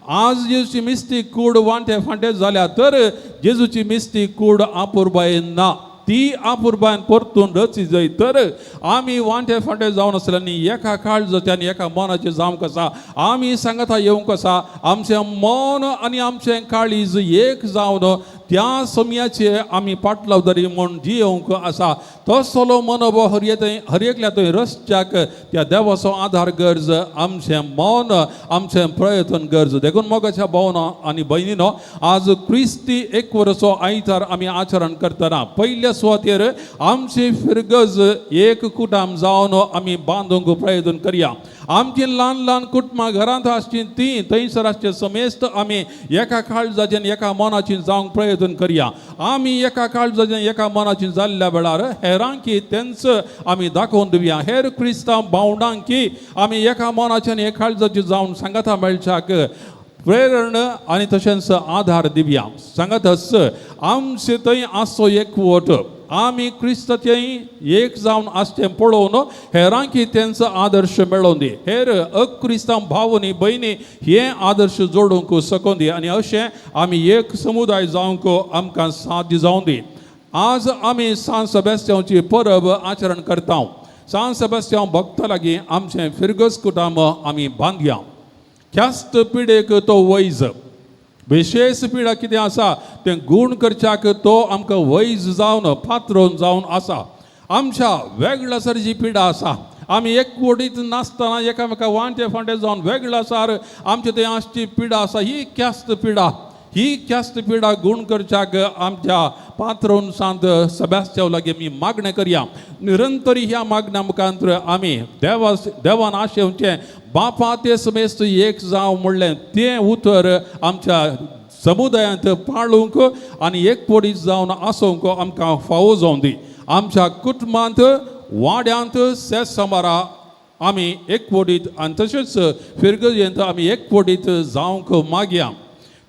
आज जेजूची मिस्ती कूड वांटे फांटे जाल्या तर जेजूची मिस्ती कूड आपुरबायेन ना, ती आपुरबायन परतून रची जाय तर आमी वांटे फांटे जावन आसले आनी एका काळजाचे आनी एका मनाचें जावंक आसा। आमी सांगाता येवंक आसा, आमचें मन आनी आमचें काळीज एक जावन त्या समयाचे आमी पाटलावदारी म्हूण जियोवंक आसा। तसलो मनोभाव हर एकल्या थंय रस्त्याक त्या देवाचो आधार गरज, आमचें मन आमचें प्रयत्न गरज। देखून मोगाच्या भावना आनी भयणीनो आज क्रिस्ती एक वर्सो आयतार आमी आचरण करतना पयल्या सुवातेर आमची फिरगज एक कुटाम जावन आमी बांदूंक प्रयत्न करया। आमची ल्हान ल्हान कुटुंबां घरांत आसची ती थंयसर आसचे समेस्त आमी एका काळजाचें एका मनाची जावंक प्रयत्न करया। आमी एका काळजाचें एका मनाची जाल्ल्या वेळार हेरांकी तेंच आमी दाखोवन दिवया, हेर क्रिस्तांव भावंडांकी आमी एका मनाच्यान एका काळजाची जावन सांगाता मेळच्याक प्रेरण आनी तशेंच आधार दिवया। सांगातच आमचे थंय आसचो एकवट, आमी क्रिस्ताचें एक जावन आसचें पळोवन हेरांकी तेंचो आदर्श मेळोवन दी, हेर अक्रिस्तांव भाव आनी भयणी हे आदर्श जोडूंक शकून दी आनी अशें आमी एक समुदाय जावंक आमकां साध्य जावन दी। आज आमी सांत सेबास्तियांवची परब आचरण करता। सांत सेबास्तियांव भक्ता लागीं आमचें फिरगज कुटाम आमी बांदया। ख्यास्त पिडेक तो वैज, विशेष पिडा कितें आसा तें गूण करच्याक तो आमकां वैज जावन पात्रोन जावन आसा। आमच्या वेगळासर जी पिडा आसा आमी एकवटीत नासतना एकामेका वांटे फांटे जावन वेगळासार आमचे थंय आसची पिडा आसा, ही ख्यास्त पिडा, ही ख्यास्त पिडा गूण करच्याक आमच्या पात्रोन सांत सेबास्तियांव लागीं आमी मागणें करया। निरंतर ह्या मागण्या मुखांतर आमी देवान आशेवचें बापा ते समेस्त एक जावं म्हणलें तें उतर आमच्या समुदायांत पाळूंक आनी एकवटीत जावन आसूंक आमकां फावो जावन दी। आमच्या कुटुंबांत वाड्यांत सेस समारा आमी एकवटीत आनी तशेंच फिरगजेंत आमी एकवटीत जावंक मागया।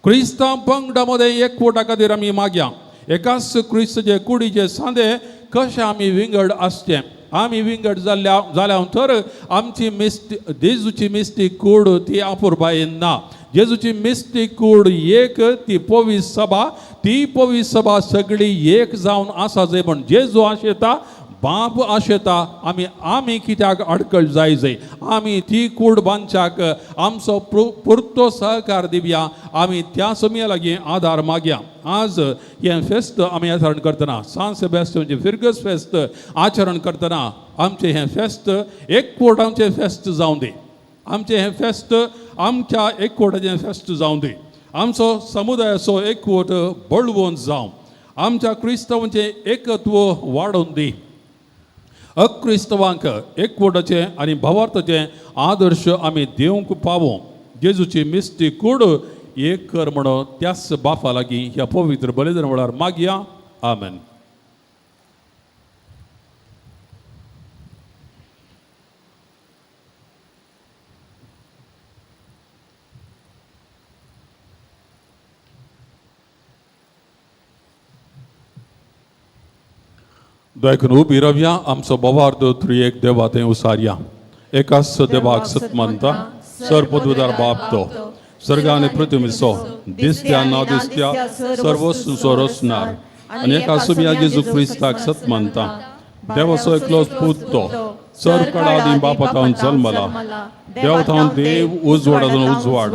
क्रिस्तांव पंगडा मदें एकवटा खातीर आमी मागया। एकाच क्रिस्ताचे कुडीचे सांदे कशें आमी विंगड आसचें, आमी विंगड जाल्या तर आमची मिस्ती जेजूची मिस्ती कूड ती आपुरबायेन ना। जेजूची मिस्ती कूड एक, ती पवित्र सभा, ती पवित्र सभा सगळी एक जावन आसा जाय म्हण जेजू आशेता, बाप आशेता। आमी आमी कित्याक अडकळ जाय जाय, आमी ती कूड बांदच्याक आमचो पुरतो सहकार दिवया, आमी त्या समया लागीं आधार मागया। आज हें फेस्त आमी आचरण करतना सांत सेबास्तियांवचें फिरगज फेस्त आचरण करतना आमचें हें फेस्त एकवट आमचें फेस्त जावं दी, आमचें हें फेस्त आमच्या एकवटाचें फेस्त जावं दी, आमचो समुदायाचो एकवट बळवंत जावं, आमच्या क्रिस्तांवांचें एकत्व वाडोवन दी, अक्रिस्तवांक एकवटाचें आनी भावार्थाचें आदर्श आमी दिवंक पावों। जेजूची मिस्ती कूड एक कर म्हणून त्याच बापा लागीं ह्या पवित्र बलिदान वेळार मागया। आमेन। देखून उबी रावया, आमचो भावार्थ त्रिएक देवा थंय उसारया। एकाच देवाक सत मानता, सर्वपदवीधर बाप तो, सर्ग आनी पृथ्वीचो दिसत्या ना दिसत्या सर्व वस्तूंचो रचणार आनी एका सुम्या जेजू क्रिस्ताक सत मानता. देवाचो एकलोच पूत तो सर काळा आदीं बापा थावन जल्मला, देव थावन देव, उजवाडातून उजवाड,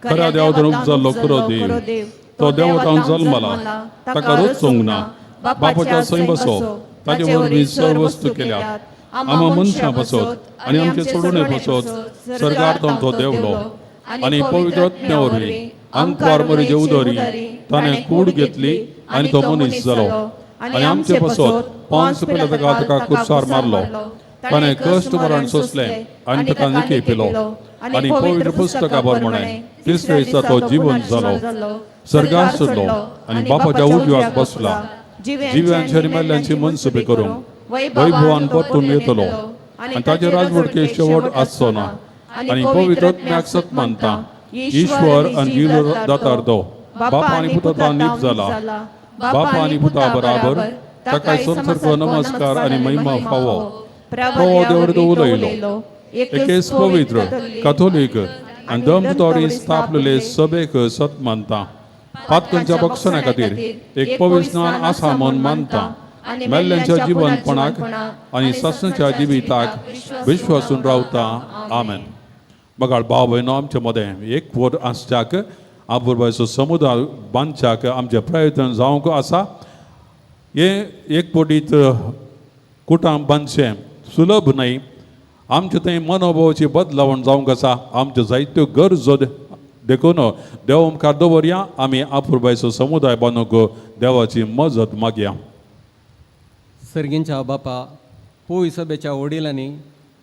खऱ्या देवातून उपजल्लो खरो देव, तो देव थावन जल्मला, ताका रचूंक ना, बापाच्या सैम बसो, ताचे वरवीं सर्व वस्तू केल्यात, आमा मनशां बसत आनी आमचे सोडून बसत सर्गार थावन तो देवलो आनी पवित्र आत्म्या वरवीं आंकवार मरिजे उदरी ताणें कूड घेतली आनी तो मनीस जालो आनी आमचे बसत पांच पयल्या ताका ताका कुर्सार मारलो, ताणें कश्ट मरण सोंसलें आनी ताका निके पिलो आनी पवित्र पुस्तका प्रमाणें तिसऱ्या दिसा तो जिवन जालो, सर्गार सोडलो आनी बापाच्या उजव्याक बसला, जिव्यांची आनी मेल्ल्यांची मनसुबी करूंक वैभवान परतून येतलो आनी ताचे राजवटके शेवट आसचो ना आनी पवित्र आत्म्याक सत मानता, ईश्वर आनी जीव दातार तो बापा आनी पुता नीप जाला, बापा आनी पुता बराबर ताका संसर्ग नमस्कार आनी महिमा फावो. प्रभो देवर तो उलयलो एकेच पवित्र कथोलीक आनी दमतोरी स्थापलेले सभेक सत मानता, पातकांच्या बक्षणा खातीर एक पवित्र स्नान आसा म्हूण मानता, मेल्ल्यांच्या जिवनपणाक आनी सासणाच्या जिविताक विश्वासून रावता. आमेन. बगाळ भाव भयणो आमचे मदें एक वर आसच्याक आपुरबायचो समुदाय बांदच्याक आमचे प्रयत्न जावंक आसा. हे एक पटीत कुटां बांदचें सुलभ न्हय, आमचें थंय मनोभावाची बदलावण जावंक आसा, आमच्यो जायत्यो गरजो देखून देव मुखार दवरया. आमी आपुरबायचो समुदाय बांदूंक देवाची मजत मागया. सर्गींच्या बापा, पोय सभेच्या वडिलांनी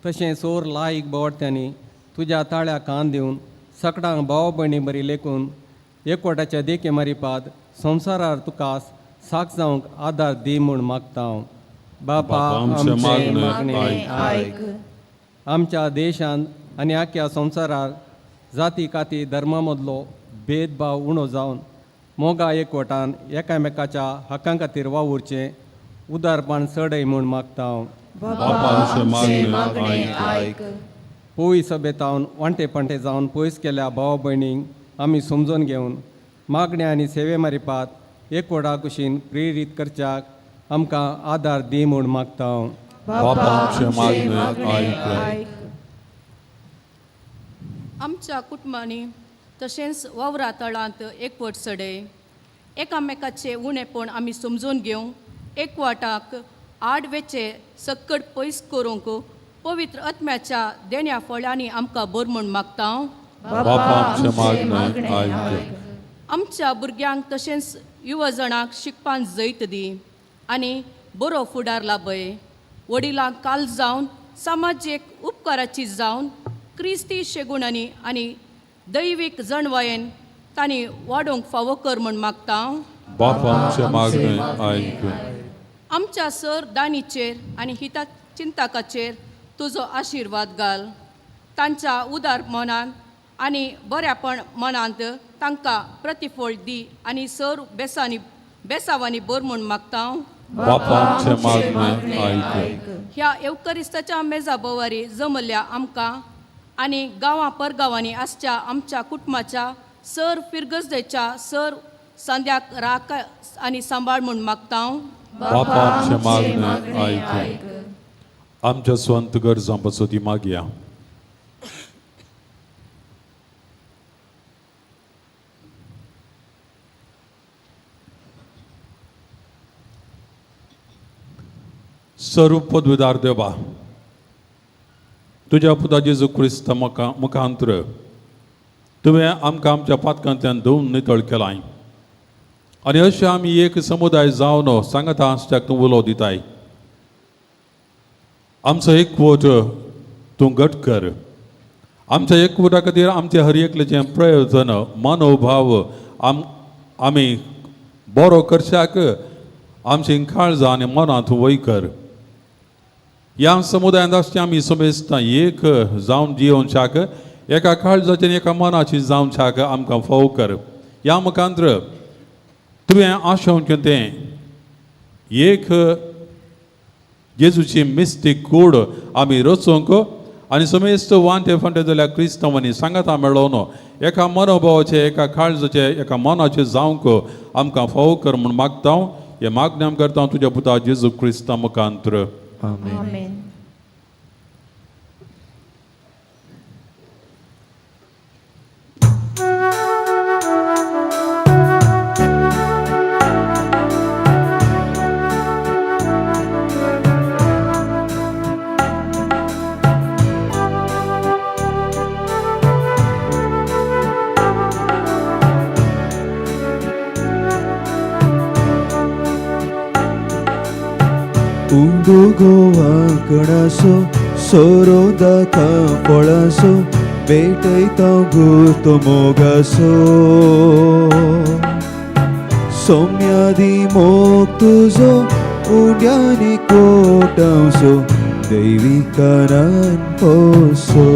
तशें सोर लायक बोवाट्यांनी तुज्या ताळ्या कान दिवन सकडांक भाव भयणी बरी लेखून एकवटाच्या देखे मारिपाद संवसारार तुका साक जावंक आदार दी म्हूण मागता हांव. बापा आमचें मागणें आयक. आमच्या देशांत आनी आख्या संवसारार जाती काती धर्मा मदलो भेदभाव उणो जावन मोगा एकवटान एकामेकाच्या हक्कां खातीर वावुरचें उदारपण चडय म्हूण मागता हांव. मागणें आयक. पोयी सभेतावन वांटे पांटे जावन पयस केल्या भाव भयणींक आमी समजून घेवन मागण्या आनी सेवे मारिपात एकवटा कुशीन प्रेरीत करच्याक आमकां आदार दी म्हूण मागता हांव. मागणें आयक. आमच्या कुटुंबांनी तशेंच वावरा तळांत एकवट सडे एकामेकाचे उणेपण आमी समजून घेवंक एकवटाक आड वेचे सक्कड पयस करूंक पवित्र आत्म्याच्या देण्या फळांनी आमकां बर म्हूण मागता. मागणें आयक. आमच्या भुरग्यांक तशेंच युवजणांक शिकपान जैत दी आनी बरो फुडार लाभय. वडिलांक काल जावन समाजीक उपकाराची जावन क्रिस्ती शेगुणांनी आनी दैवीक जणवायेन तांणी वाडोवंक फावो कर म्हूण मागता. बापा आमचें मागणें आयक. आमच्या सर दानीचेर आनी हिता चिंतकाचेर तुजो आशिर्वाद घाल. तांच्या उदार मनान आनी बऱ्यापण मनांत तांकां प्रतिफळ दी आनी सर बेसांनी बेसावांनी बर म्हूण मागता. बापा आमचें मागणें आयक. ह्या येवकरिस्ताच्या मेजा बोवारी जमल्ल्या आमकां आनी गांवां परगांवांनी आसच्या आमच्या कुटुंबाच्या सर फिरगजदेच्या सर संद्याक राख आनी सांबाळ म्हूण मागता. बापा आमचें मागणें आयक. आमच्या स्वंत गरजां पासत मागया. सर्व पदवीदार देवा, तुज्या पुता जेजू क्रिस्त मुखांत्र तुवें आमकां आमच्या पातकांतल्यान धुवन नितळ केलाय आनी अशें आमी एक समुदाय जावन सांगता आसच्याक तूं उलो दिताय. आमचो एकवट तूं घट कर. आमच्या एकवटा खातीर आमचे हर एकल्याचें प्रयोजन मनोभाव आमी बरो करच्याक आमची काळजां आनी मनां तूं वय कर. ह्या समुदायांत आसचें आमी समेस्तां एक जावन जियोवच्याक एका काळजाची आनी एका मनाची जावच्याक आमकां फावो कर. ह्या मुखांत्र तुवें आशोवचें तें एक जेजूची मिस्तीक कूड आमी रचूंक आनी समेस्त वांटे फांटे जाल्यार क्रिस्तांवांनी सांगाता मेळोवन एका मनोभावाचे एका काळजाचे एका मनाचे जावंक आमकां फावो कर म्हूण मागता. हे मागणें आम करता तुज्या पुता जेजू क्रिस्ता मुखांत्र. आमेन. उंडो गोवा कणासो सोरो दाका फळासो भेटयता गुर्तो मोगासो सौम्यादी मोग तुजो उंड्यानी कोटांसो दैविकारान पोसो.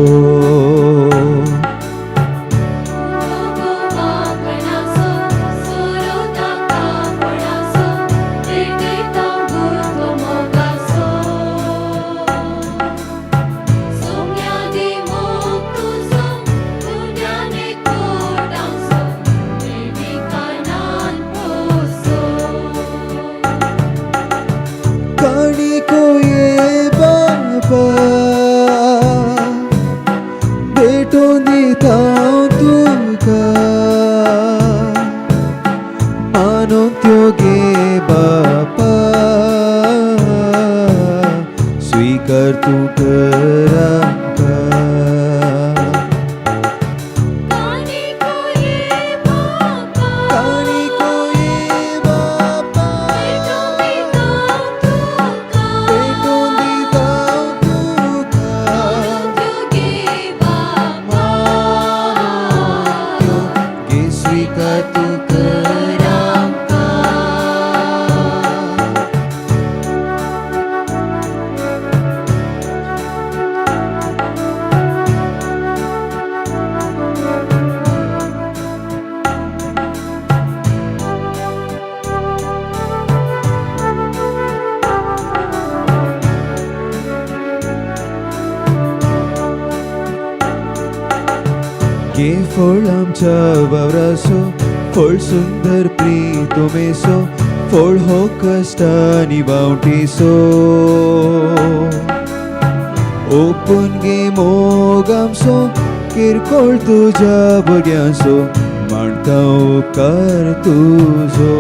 फळ आमच्या वावरासो फळ सुंदर प्रीतुमेसो फळ हो कश्टांनी बावटीसो ओपून गे मोग आमचो किरकोळ तुज्या भुरग्यांचो मांडता उपकार तुजो.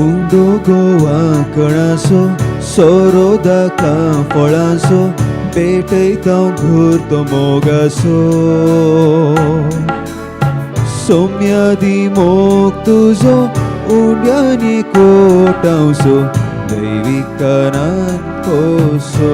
उंडो गोवा कणासो सोरो दाका फळासो भेटयता घुरतो मोगासो सौम्यादी मोग तुजो उंड्यानी कोटांसो दैविकारान पोसो.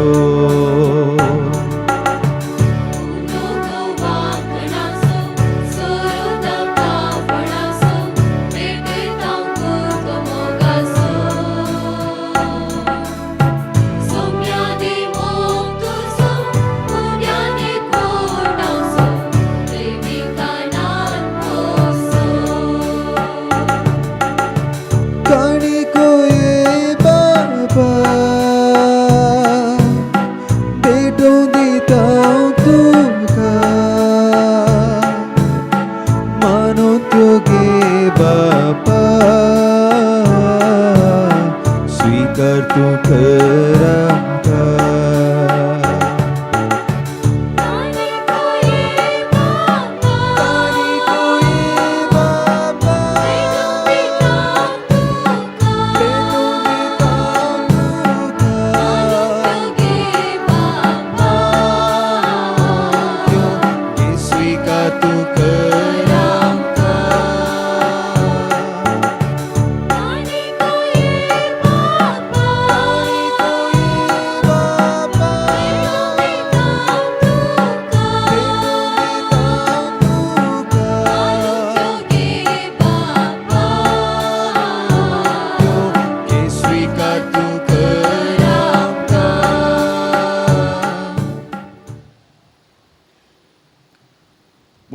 Soumya di mok tu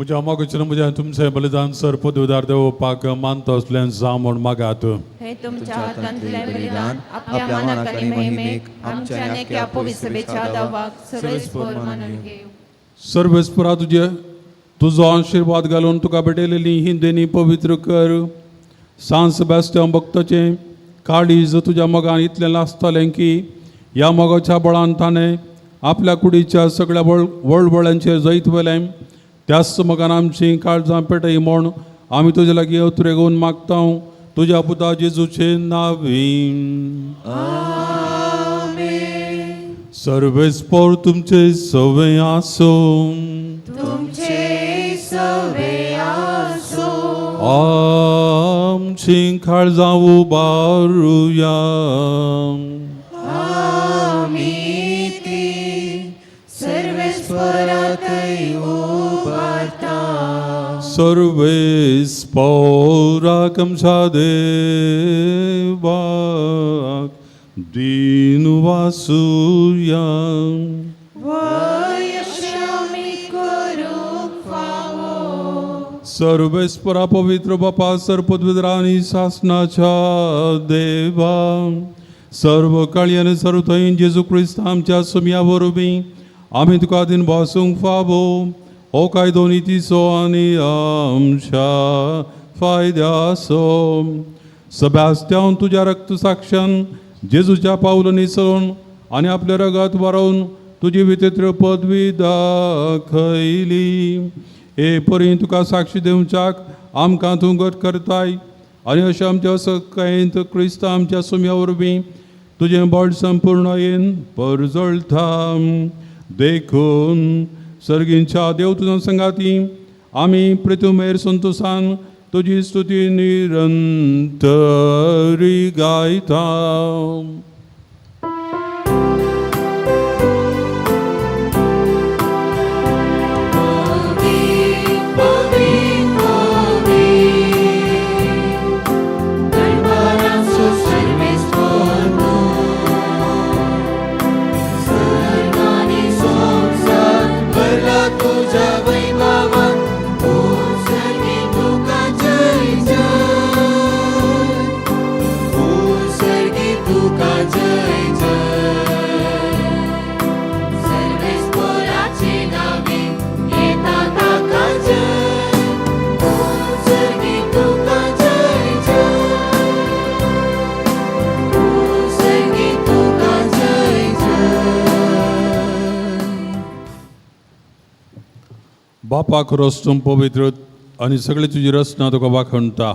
म्हज्या मोगाचें म्हज्या तुमचें बलिदान सर पदवीदार देवपाक मानता असलें जावं म्हूण मागात. हे तुमच्या हातांतलें बलिदान आपल्या मानाक आनी महिमेक आमच्या आनी आख्या पवित्र सभेच्या दावाक सर्वेस्पर मानून घेवं. सर्वेस्परा तुजे तुजो आशिर्वाद घालून तुका भेटयलेली ही देणी पवित्र कर. सांत सेबास्तियांव भक्ताचें काळीज तुज्या मोगान इतलें लासतालें की ह्या मोगाच्या बळान ताणें आपल्या कुडीच्या सगळ्या वळवळ्यांचेर जैत व्हेलें. त्याच मोगान आमची काळजां पेटय म्हूण आमी तुजे लागीं अवतरेगून मागता तुज्या पुता जेजूचे नांवी. सर्वेस्पर तुमचे सवे आसूं. तुमचे सवे आसूं. आमची काळजां उबारुया. आमी ती सर्वेस्पराकय उबारता. सर्वेस्पराक आमच्या देवाक दीन वासुया. सर्वेस्परा पवित्र बापा सर्पद्विद्रा आनी सासनाच्या देवा सर्व काळी आनी सर्व थंय जेजू क्रिस्त आमच्या सुमया वरवीं आमी तुका दिन भासूंक फावो हो कायदो नितीचो आनी आमच्या फायद्याचो. सब्यास्त्यावन तुज्या रक्त साक्षान जेजूच्या पावलांनी चलोवन आनी आपल्या रगात वारोवन तुजी विचित्र पदवी दाखयली. हे परी तुका साक्षी दिवच्याक आमकां तूं गट करताय आनी अशें आमच्या सकाळींत क्रिस्त आमच्या सुम्या वरवीं तुजें बळ संपूर्ण येन परजळटा. देखून सर्गींच्या देव तुज्या संगाती आमी प्रितुमेर संतोसान तुजी स्तुती निरंतरी गायता. बापाक रस्तूम पवित्र आनी सगळे तुजी रचना तुका वाखणटा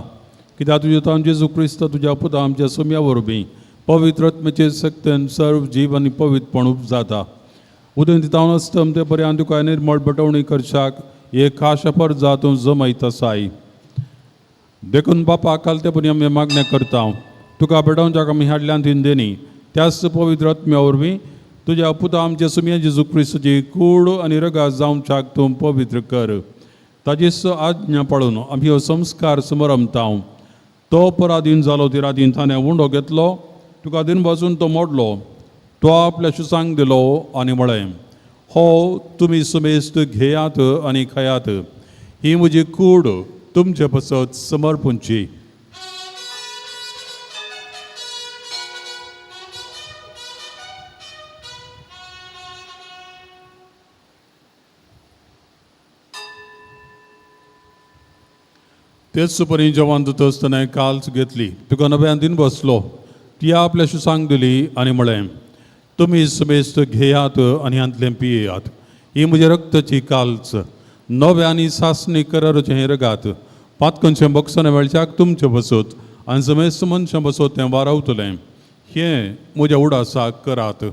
कित्याक तुज्या तान जेजू क्रिस्त तुज्या पुता आमच्या सोम्या वरवीं पवित्र आत्म्याचे सक्तेन सर्व जीव आनी पवित्रपण उपजाता. उदयंती तावन अस्तम ते पर्यंत तुका निर्मळ बटवणी करच्याक एक खास परजा तूं जमयत आसाय. देखून बापा काल ते पर्यंत आमी मागणें करता तुका भेटोवच्याक आमी हाडल्यान तीन देणी त्याच पवित्र आत्म्या वरवीं तुज्या पुता आमच्या सुमया जेजू क्रिस्तची कूड आनी रगात जावच्याक तूं पवित्र कर. ताजीच आज्ञा पाळून आमी हो संस्कार समरमता. तो पराधीन जालो ती रातीन ताणें उंडो घेतलो तुका दिन बाजून तो मोडलो तो आपल्या सुसांक दिलो आनी म्हळें हो तुमी समेस्त घेयात आनी खायात ही म्हजी कूड तुमचे पसत समर्पूंची. तेच परी जेवण दिता आसतना काल्च घेतली तुका नव्यान दिन बसलो ती आपल्या सुसांक दिली आनी म्हळें तुमी समेस्त घेयात आनी हांतलें पियेयात ही म्हज्या रक्ताची काल्च नव्या आनी सासणी कराराचें हें रगात पातकनचें बक्षां मेळच्याक तुमचें बसत आनी समेस्त मनशां बसत तें वारावतलें हें म्हज्या उडासाक करात.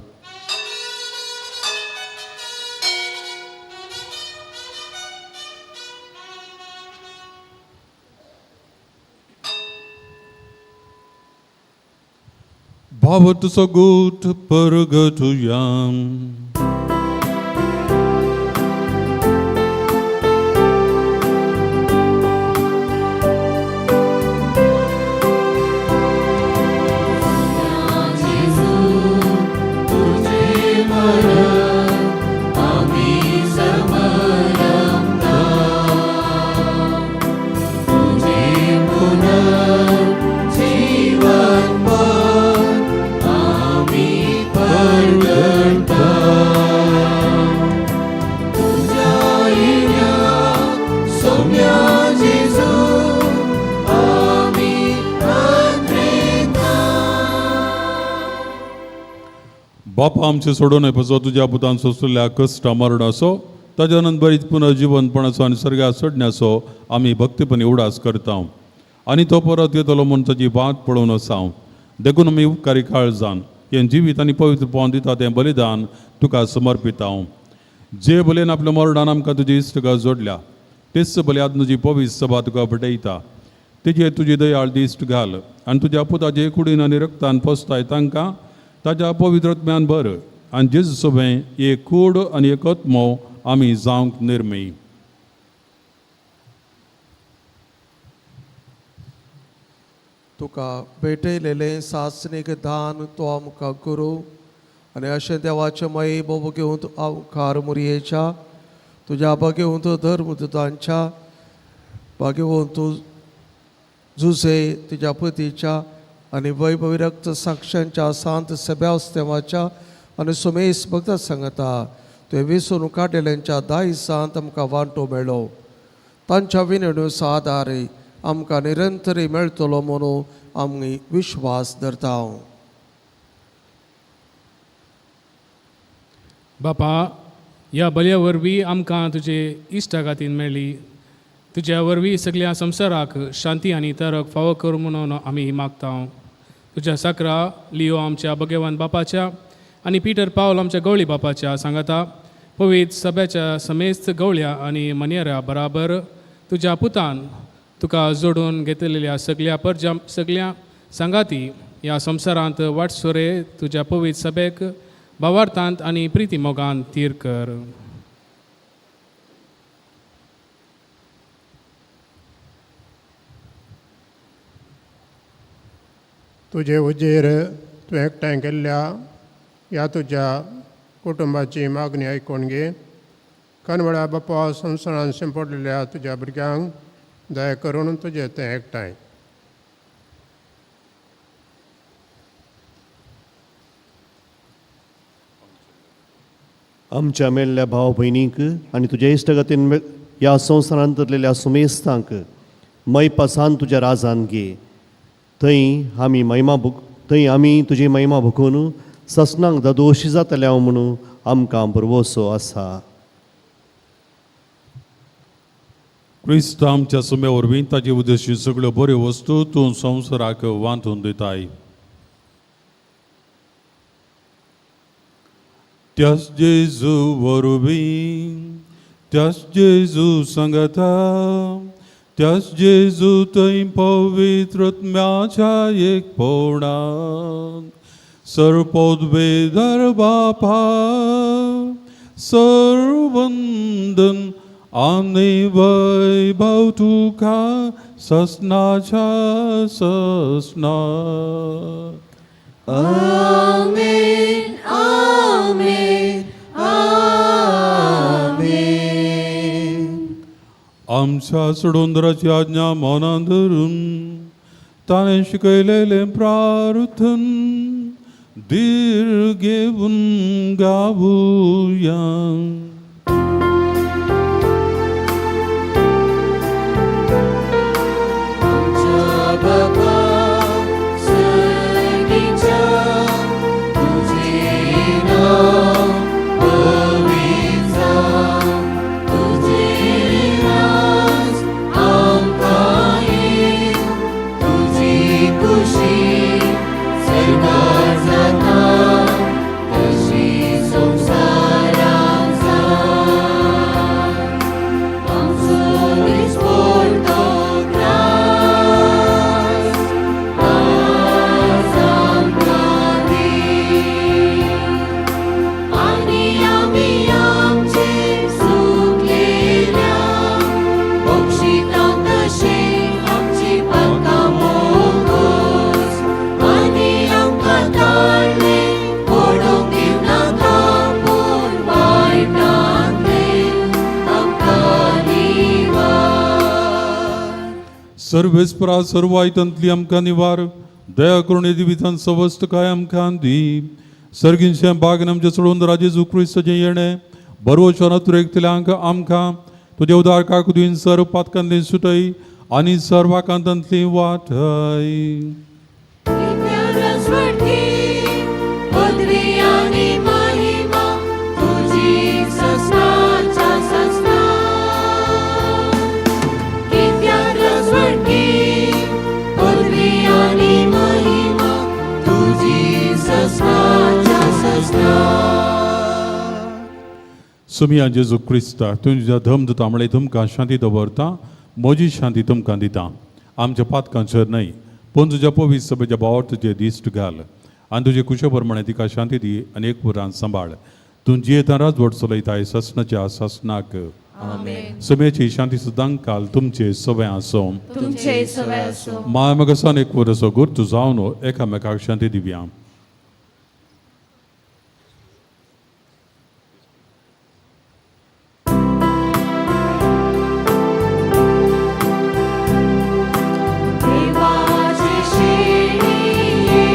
भाव तुजो गूट परगटुया. आमी समरमता. बापा आमचे सोडून पसो तुज्या पुतान सोंसलेल्या कश्ट मरणाचो ताज्या नंतर बरीच पुनर्जिवनपणाचो आनी सर्गात सोडण्याचो आमी भक्तीपणी उडास करता आनी तो परत येतलो म्हूण ताजी वाट पळोवन आसा. देखून आमी उपकारी काळजान हें जिवीत आनी पवित्र पावन दिता तें बलिदान तुका समर्पिता. जे बलयन आपल्या मरणान आमकां तुजी इश्टगा जोडल्या तेच बलयात तुजी पवित्र सभा तुका भेटयता. तेजेर तुजी दयाळ दिश्ट घाल आनी तुज्या पुताचे कुडीन आनी रक्तान पोसताय तांकां ताज्या पवित्र आत्म्यान भर आनी जेजू सोबें एक कूड आनी एक आत्मो आमी जावंक निर्मी. तुका भेटयलेलें सासणीक दान तो आमकां करूं आनी अशें देवाचें मये बोबो घेवन आवकार मुरयेच्या तुज्या भागेवंत धर्मदूतांच्या भागेवंत जुझे तुज्या पतीच्या आनी वैभवी रक्त साक्षांच्या सांत सेब्यास्तेवाच्या आनी सुमेस भक्ता सांगता तुवें विसरून काडलेल्यांच्या दायसांत आमकां वांटो मेळ्ळो. तांच्या विनवण्यो सादार आमकां निरंतरी मेळटलो म्हणून आमी विश्वास धरता. बापा, ह्या बलया वरवीं आमकां तुजे इश्टागातीन मेळ्ळी. तुज्या वरवीं सगळ्या संवसाराक शांती आनी तरक फावो कर म्हणून आमी मागता. तुज्या साकरा लियो आमच्या भगवान बापाच्या आनी पिटर पावल आमच्या गवळी बापाच्या सांगाता पवित्र सभ्याच्या समेस्त गवळ्या आनी मनेरा बराबर तुज्या पुतान तुका जोडून घेतलेल्या सगळ्या परजा सगळ्या सांगाती ह्या संवसारांत वाटसुरे तुज्या पवित्र सभेक भावार्थांत आनी प्रिती मोगान थीर कर. तुजे उजेर तूं एकठांय केल्ल्या ह्या तुज्या कुटुंबाची मागणी आयकून घे. कनवळ्या बापा संवसारान शिंपडलेल्या तुज्या भुरग्यांक दया करून तुजें तें एकठांय. आमच्या मेल्ल्या भाव भयणींक आनी तुज्या इश्टगतीन ह्या संवसारांत धरलेल्या सुमेस्तांक मैपासान तुज्या राजान घे. थंय आमी महिमा भोग थंय आमी तुजी महिमा भोगून ससनांक ददोशी जातले हांव म्हणून आमकां भरवसो आसा. क्रिस्त आमच्या सुम्या वरवीं ताचे उद्देशी सगळ्यो बऱ्यो वस्तू तूं संवसाराक वांटून दिताय. त्याच जेजू वरवीं, त्याच जेजू सांगता, त्याच जेजू थंय पवित्र आत्म्याच्या एकपणान सर्वपदवेदर बापा सर्वंदन आनी वैभव तुका ससनाच्या ससना. आमेन आमेन आमेन. आमच्या सोडोंदराची आज्ञा मनान धरून ताणें शिकयलेलें प्रार्थन धीर घेवन गावया. बाबा सर्गीच्या तुझे नाव पवित्र जावं, तुझे राज आमकां येवं, तुजी खुशी सर्गार जाता तशी संवसारांत जावं. आमचो दिसपडतो ग्रास आज आमकां दी आनी आमी आमचे चुकलेल्या बक्षिता तशें आमची पातकां मोगोस आनी आमकां ताळ्ळे पडूंक दिवनाका पूण वायटांतलें आमकां निवार. सर्वेस्परा सर्व आयतांतली आमकां निवार दया करून जिवितान सवस्त काय आमकां दी. सर्गींचें बागन आमचें सोडून जेजू क्रिस्ताचें येणें बरोवच्या नतुरेकतल्यांक आमकां तुज्या उदार काकुदीन सर्व पातकांतली सुटय आनी सर्वाकांतांतली वाटय. रजवटी पदवी आनी आनी महिमा तुजी ससनाच्या ससना. कित्याक रजवटकी पदवी आनी महिमा तुजी ससनाच्या ससना. सुमिया जेजू क्रिस्ता तुमच्या धर्म दिता म्हळ्यार तुमकां शांती दवरता, म्हजी शांती तुमकां दिता. आमच्या पातकांचेर न्हय पूण तुज्या पवित्र सभेच्या भावार तुजे दिश्ट घाल आनी तुजे कुशे प्रमाणे तिका शांती दी आनी एक पुरान सांबाळ. तूं जियेता राजवट चलयताय ससनाच्या ससनाक. आमेन. सुम्याची शांती सुद्दां काल तुमचे सगळें आसूं. तुमचे सगळे आसूं. माय एक वरसो गुर्तू जावन एकामेकाक शांती दिवया. देवाचे शेणये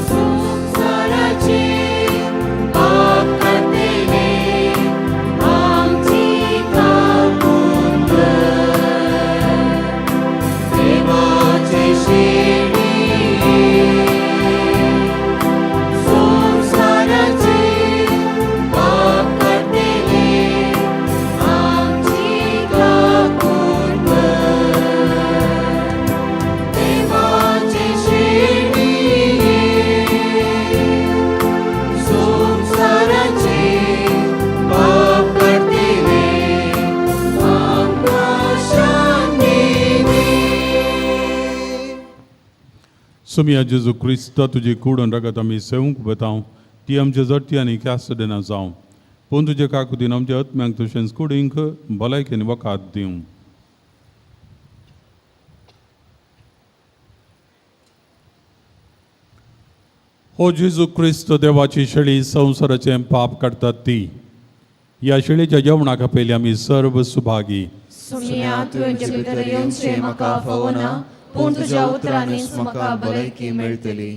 संवसाराचे पाप काडटले आमची काकूत कर. देवाचे शेणये संवसाराचे पाप काडटले आमची काकूत कर. देवाचे शेणये संवसाराचे पाप काडटले आमकां शांती दी. सुमिया जेजू क्रिस्ता तुजी कूड रगत आमी सेवूंक वेता ती आमच्या जटी आनी ख्यास्त दिना जावं, पूण तुजे काकुतीन आमच्या आत्म्यांक तशेंच कुडींक भलायकेन वखाद दिवं. हो जेजू क्रिस्त देवाची शेळी संवसाराचें पाप काडटात ती ह्या शेळीच्या जेवणाक पयलीं आमी सर्व सुभागी. सुमिया तुवें भितर येवचें म्हाका फावना, पूण तुज्या उतरांनीच म्हाका भलायकी मेळटली.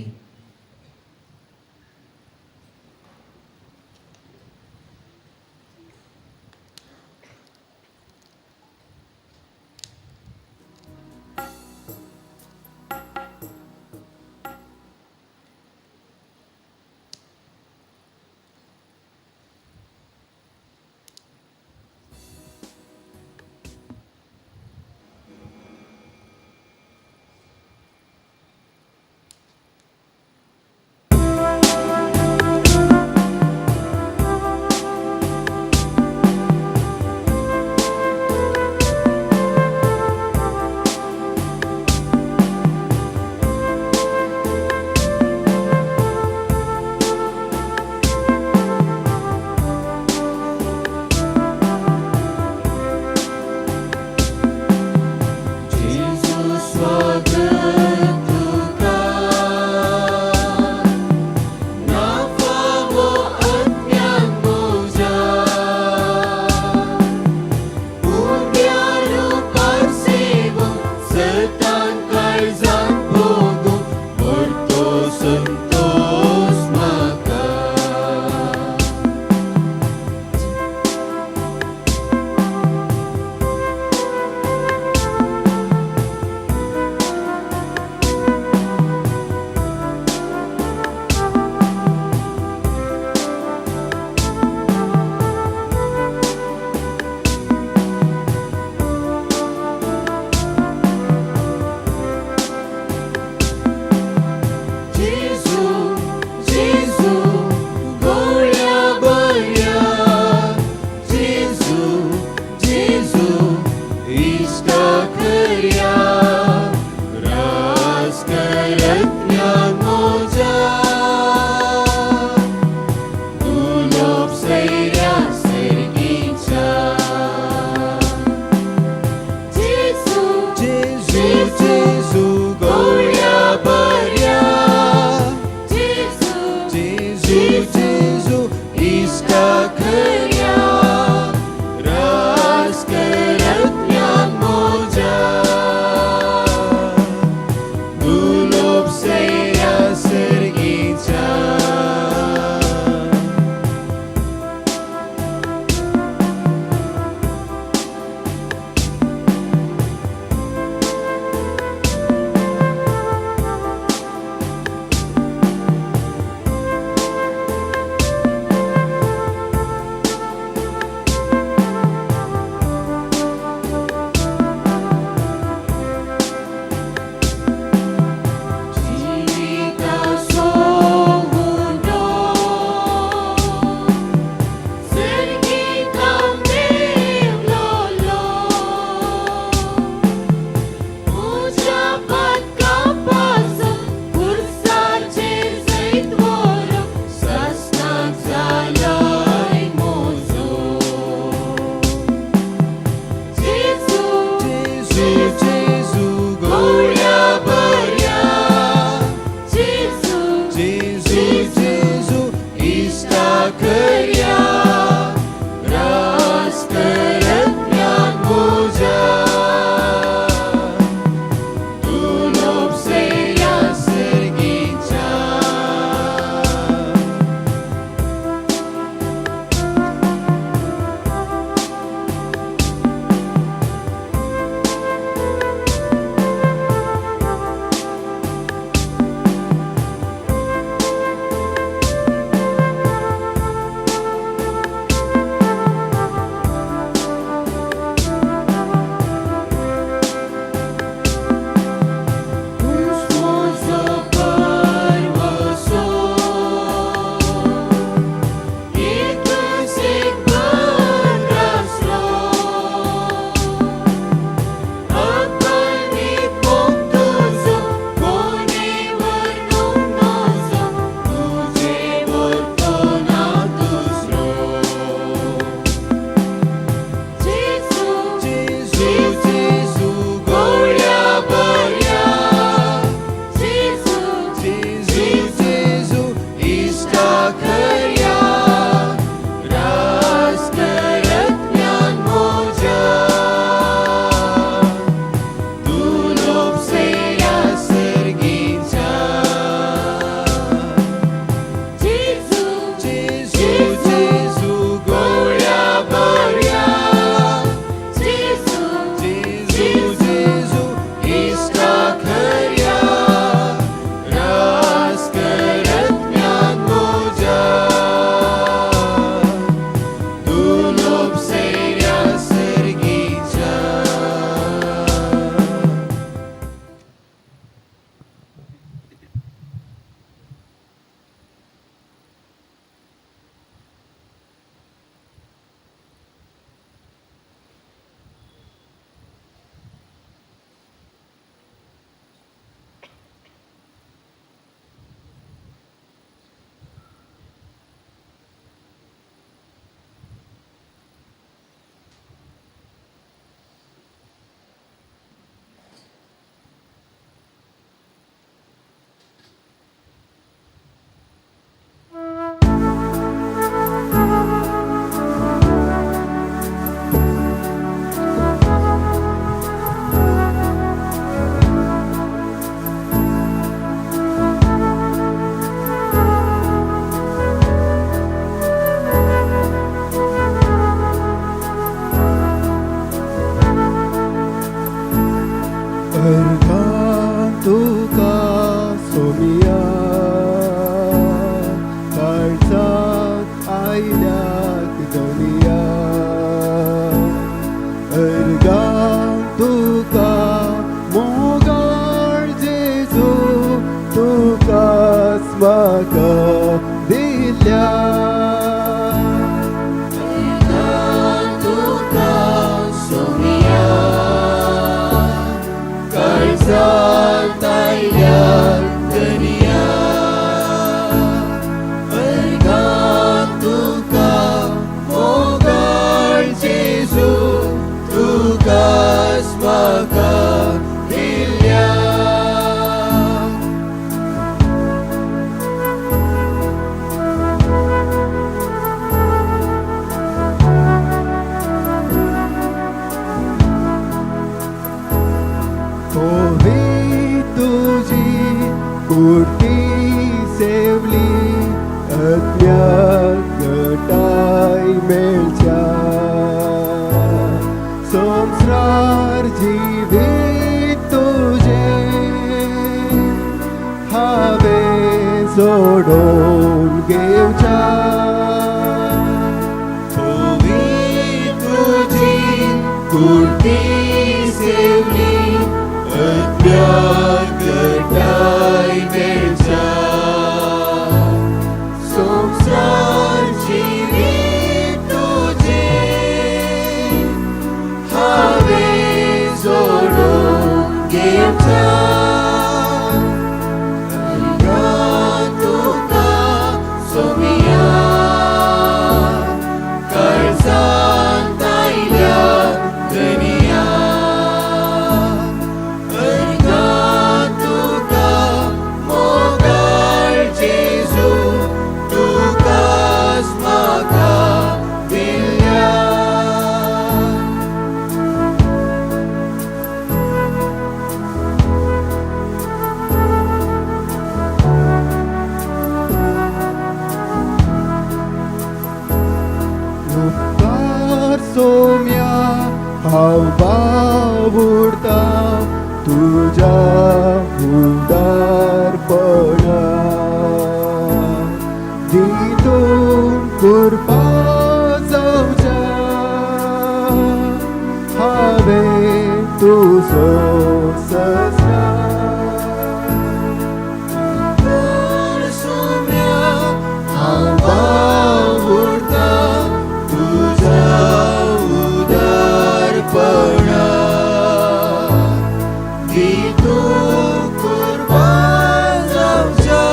जेजू स्वागत तुका, ना फावो अज्ञान म्हज्या, उब्या रुपार सेवूंक सतान काळजांत भोगूंक व्हरतो संतोस म्हाका. जेजू जेजू गोळ्या बऱ्या, जेजू जेजू इश्टा खऱ्या, रास करतल्या म्हज्या, उलोवप सैऱ्या सर्गीच्या. जेजू जेजू जेजू गोळ्या बऱ्या, जेजू जेजू जेजू इश्टा खऱ्या, रास करतल्या म्हज्या, उलोवप सैऱ्या सर्गीच्या. आयल्याक धनिया अर्गां तुका मोगाळ जेजू तुकाच म्हाका दिल्या तुका सोमिया काळजांत आयल्या दर्या अर्गां तुका मोगाळ जेजू तुकाच म्हाका दिल्या. कोवी तुजी कुर्ती सेवली अज्ञात गटाय मेळच्या संसार जिवीत तुजें हांवें जोडून घेवच्या कोवी तुजी कुर्ती सेवली अज्ञात गटाय मेळच्या संसार जिवीत तुजें हांवें जोडून घेवच्या अर्गां तुका सोमिया काळजांत आयल्या धनिया अर्गां तुका मोगाळ जेजू तुकाच म्हाका दिल्या. उपकार सोम्या हांव बावुडता तुज्या उदारपणा दी तूं कृपा जावच्या हांवें तुजो ससा उपकार सोम्या हांव बावुडता तुज्या उदारपणा दी तूं कृपा जावच्या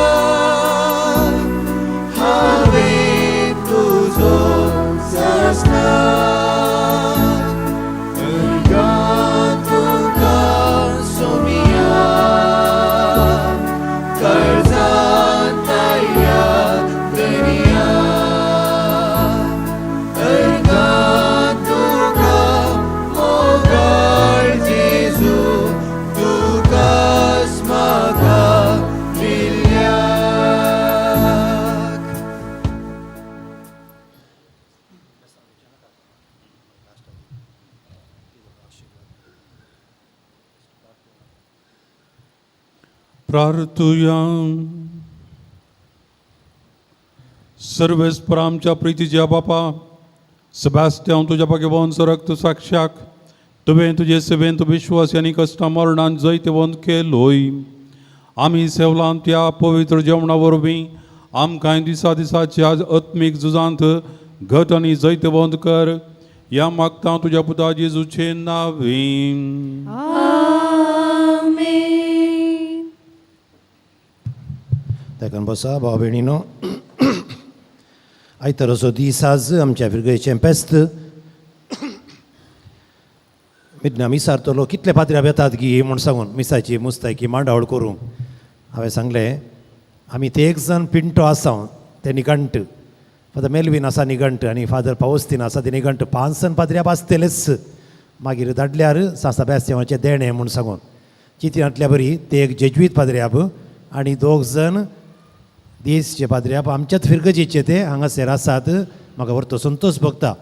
हांवें तुजो सासना अर्गां तुका सोमिया काळजांत आयल्या दर्या अर्गां तुका मोगाळ जेजू तुकाच म्हाका दिल्या. प्रार्थुया. सर्वेस्पर आमच्या प्रितीच्या बापा सेबास्त्यांव तुज्या भाग्यवंत रक्त साक्षाक तुवें तुजे सेवेंत विश्वास आनी कश्टां मरणान जैतवंत केलोय. आमी सेवलांत त्या पवित्र जेवणा वरवीं आमकां दिसा दिसाच्या आत्मीक झुजांत घट आनी जैतवंत कर. ह्या मागता तुज्या पुता जेजूचे नांवें. आमेन. तेकन बसा भाव भयणीनो, आयताराचो दीस आज आमच्या फिरगयचें पेस्त मितना मिसारतलो कितले पाद्र्याब येतात गी म्हूण सांगून मिसाची मुस्तायकी मांडावळ करूंक हांवें सांगलें आमी ते एक जाण पिंटो आसा ते निघंट, फादर मेलवीन आसा निघंट आनी फादर पावस्तीन आसा ते निघंट, 5 जाण पाद्र्याब आसतलेच. मागीर धाडल्यार सांसा बेस्तेवाचें देणें म्हूण सांगून चिंतिनातल्या बरी ते एक जेज्वीत पाद्र्याब आनी 2 जाण देशचे पाद्र्याब आमच्याच फिरगजेचे ते हांगासर आसात. म्हाका व्हरतो संतोश भोगता.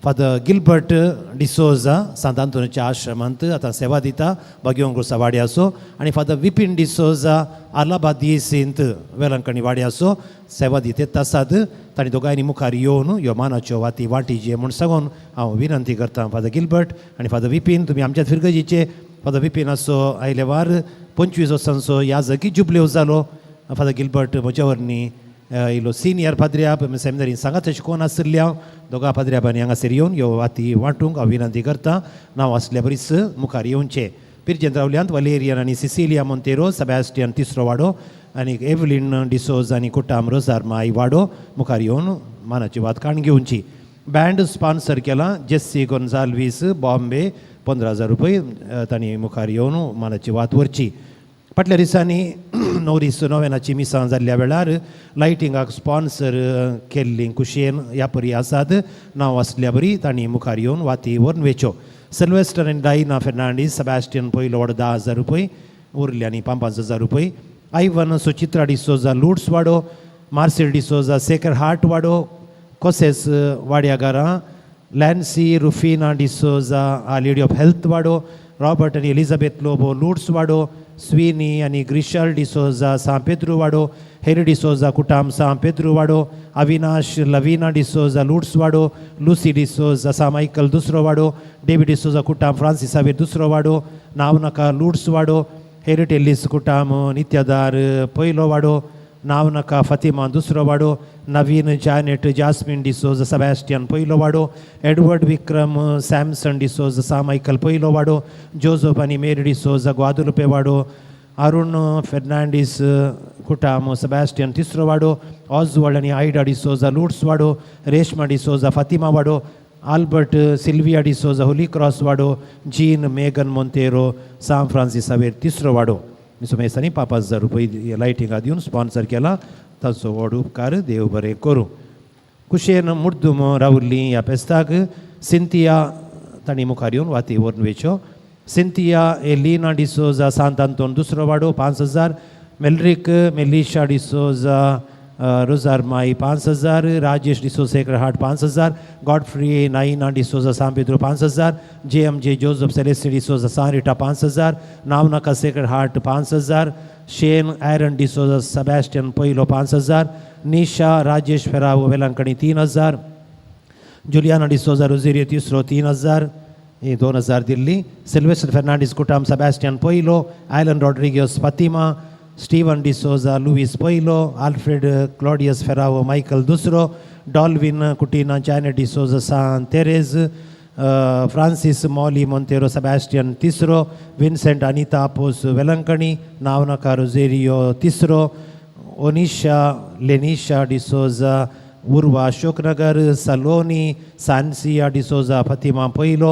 फादर गिलबर्ट डिसोजा सांत आंतोनीच्या आश्रमांत आतां सेवा दिता बागयोंगुर्सा वाड्याचो आनी फादर विपीन डिसोजा आलाबादीसींत वेलंकणी वाड्याचो सेवा दित आसात. तांणी दोगांयनी मुखार येवन ह्यो मानाच्यो वाती वांटीचे म्हूण सांगून हांव विनंती करता. फादर गिलबर्ट आनी फादर विपीन तुमी आमच्या फिरगजीचे. फादर विपीन असो आयले वार 25 वर्सांचो याजकी जुबलेव जालो. फादर गिलबर्ट म्हज्या वरनी इल्लो सिनियर पाद्र्याब सेमिनारीन सांगात शिकोवन आशिल्ल्या हांव. दोगां पाद्र्याबांनी हांगासर येवन ह्यो वाती वांटूंक हांव विनंती करता. नांव आसल्या बरीच मुखार येवचें. पिरजेंत रावल्यांत वलेरियन आनी सिसिलिया मोंतेरो सेबॅस्टियन तिसरो वाडो आनी एवलीन डिसोज आनी कुटाम रोजार माय वाडो मुखार येवन मानाची वात काण घेवची. बँड स्पॉन्सर केला जेस्सी गोन्जाल्वीस बॉम्बे 15,000 रुपये तांणी मुखार येवन मानाची वात व्हरची. फाटल्या दिसांनी नवरीस नोवेनाची मिसां जाल्ल्या वेळार लायटिंगाक स्पॉन्सर केल्ली कुशेन ह्या परी आसात. नांव आसल्या बरी तांणी मुखार येवन वाती व्हरून वेच्यो. सिल्वेस्टर आनी डायना फेर्नांडीस सेबॅस्टियन पयलो वाडो 10,000 रुपये उरले आनी 5,000 रुपये. आयवन सुचित्रा डिसोजा लुड्स वाडो, मार्सेल डिसोजा सेकर हार्ट वाडो, causes वाड्यागारां, Lancy Rufina D'Souza our lady of health वाडो, रॉबर्ट आनी एलिझाबेथ लोबो लुड्स वाडो, स्विनी आनी ग्रिशल डिसोजा सां पेद्रू वाडो, हेरी डिसोजा कुटाम सां पेद्रू वाडो, अविनाश लवीना डिसोजा लुड्स वाडो, लुसी डिसोजा सां मायकल दुसरो वाडो, डेविड डिसोजा कुटाम फ्रांसीस सावेर दुसरो वाडो, नावनाका लुड्स वाडो, हेरी टेल्लीस कुटाम नित्यादार पयलो वाडो, नावनाका फातिमा दुसरो वाडो, नवीन जॅनेट जास्मीन डिसोजा सेबॅस्टियन पयलो वाडो, एडवर्ड विक्रम सॅमसन डिसोजा सां मायकल पयलो वाडो, जोजफ आनी मेरी डिसोजा ग्वादुलुपे वाडो, अरुण फेर्नांडीस कुटाम सेबॅस्टियन तिसरो वाडो, ऑजवर्ड आनी आयडा डिसोजा लुड्स वाडो, Reshma D'Souza Fatima Vaddo, Albert Silvia D'Souza holy cross Vaddo, Jean Megan Monteiro सां फ्रांसीस सावेर तिसरो वाडो. सुमेसांनी 5,000 रुपये लायटिंगा दिवन स्पॉन्सर केला. ताचो व्हड उपकार देव बरें करूं. कुशेन मुर्दूम रावल्ली ह्या फेस्ताक सिंतिया तांणी मुखार येवन वाती व्हरून वेच्यो. सिंतिया एलिना डिसोजा सांत आंतोन दुसरो वाडो 5,000, मेलरीक मेलिशा डिसोजा रोजार माई 5,000, Rajesh D'Souza sacred heart 5,000, Godfrey Naina D'Souza सां पेद्रो 5,000, जे एम जे जोजफ सेलेस्टी डिसोजा सां रिटा 5,000, नावनाका सेक्रेड हार्ट 5,000, शेन आयरन डिसोजा सेबॅस्टियन पयलो 5,000, Nisha Rajesh Ferrao Velankanni 3,000, Juliana D'Souza रोजेरियो तिसरो 3,000, ही 2,000 दिल्ली, सिल्वेस्टर फेर्नांडीस कुटाम सेबॅस्टियन पयलो, आयलन Rodrigues Fatima, Steven D'Souza Luis पयलो, आल्फ्रेड क्लॉडियस फेरावो मायकल दुसरो, डॉल्विन कुटिना जॅनेट डिसोजा सां Therese, Francis Molly Monteiro Sebastian तिसरो, विन्सेंट अनिता आपोस वेलंकणी, नावनाका रोजेरियो तिसरो, ओनिशा लेनिशा डिसोजा उर्वा अशोकनगर, सलोनी सान्सिया डिसोजा फातिमा पयलो,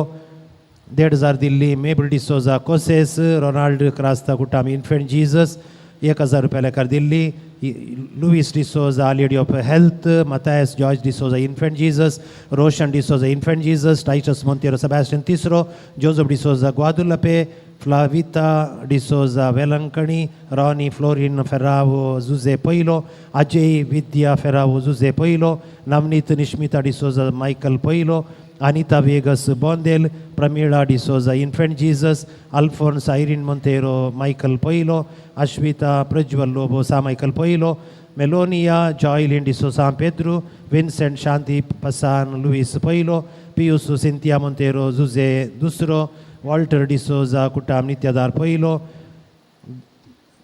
1,500 दिल्ली, मेबल डिसोजा कोसेस, रोनाल्ड क्रास्ता कुटाम इन्फेंट जीजस 1,000 रुपया लेखार दिल्ली, Luis D'Souza lady of health, Matthias George D'Souza infant Jesus, Roshan D'Souza infant Jesus, Titus Monteiro Sebastian तिसरो, जोजफ डिसोजा ग्वादुलपे, फ्लाविता D'Souza Velankanni, Ronnie Florin Ferrao जुजे पयलो, अजय विद्या फेरावो जुजे पयलो, नवनीत निश्मिता डिसोजा मायकल पयलो, Anita Vegas Bondel, Pramila D'Souza infant Jesus, Alphonse Irene Monteiro Michael पयलो, अश्विता प्रज्वल लोबो सा मायकल पयलो, मेलोनिया जॉयलिन डिसोजा पेद्रू, विन्सेंट शांती पसान लुईस पयलो, पियूस सिंतिया मोंतेरो जुजे दुसरो, वॉल्टर डिसोजा कुटाम नित्यादार पयलो,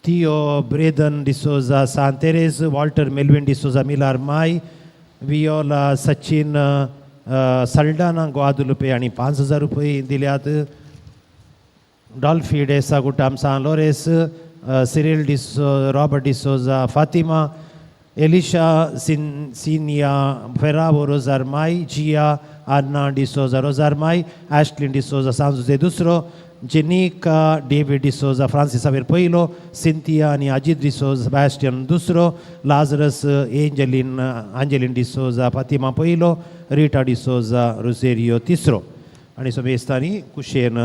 थियो ब्रेदन डिसोजा सां तेरेज, वॉल्टर मेलविन डिसोजा मिलार माय, वियोला सचिन सल्डाना ग्वादुलुपे आनी 5,000 रुपये दिल्यात, डॉल्फी डेसा कुटाम सां लोरेस, सिरिल डिसो रॉबर्ट डिसोजा फातिमा, एलिशा सिनिया फेरावो रोजार माय, जिया आन्ना डिसोजा रोजार माय, एशलिन डिसोजा सां जुजे दुसरो, जेनिका डेविड डिसोजा फ्रांसीस सावेर पयलो, सिंथिया आनी अजीत डिसोजा सेबॅस्टियन दुसरो, Lazarus Angeline Angeline D'Souza Fatima पयलो, रिटा डिसोजा रोजेरियो तिसरो. आनी समेस्तांनी कुशेन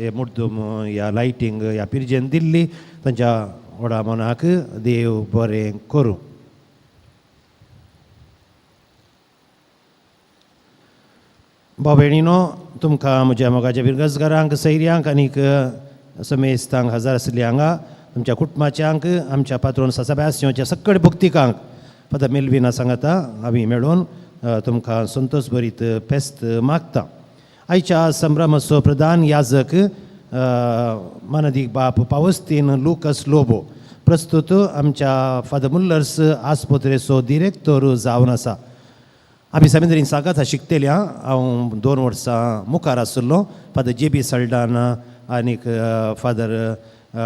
हे मुर्दूम ह्या लायटींग ह्या पिरजेन दिल्ली तांच्या व्हडा मनाक देव बरें करूं. भाव भयणीनो, तुमकां म्हज्या मोगाच्या बिरगजगारांक, सैर्यांक आनीक समेस्तांक हजार आसली हांगा तुमच्या कुटुंबाच्यांक, आमच्या पात्रोन सासाब्यास्योच्या सगळे भक्तिकांक फादर मेलविना सांगाता आमी मेळून तुमकां संतोष भरीत फेस्त मागता. आयच्या संभ्रमाचो प्रधान याजक मानदीक बाप पावस्तीन लुकस लोबो प्रस्तुत आमच्या फादर मुल्लर्स आस्पत्रेचो दिरेक्तोर जावन आसा. आमी सेमिनरीन सांगाता शिकतल्या. हांव 2 वर्सां मुखार आशिल्लो. फादर जे बी सल्डाना आनीक फादर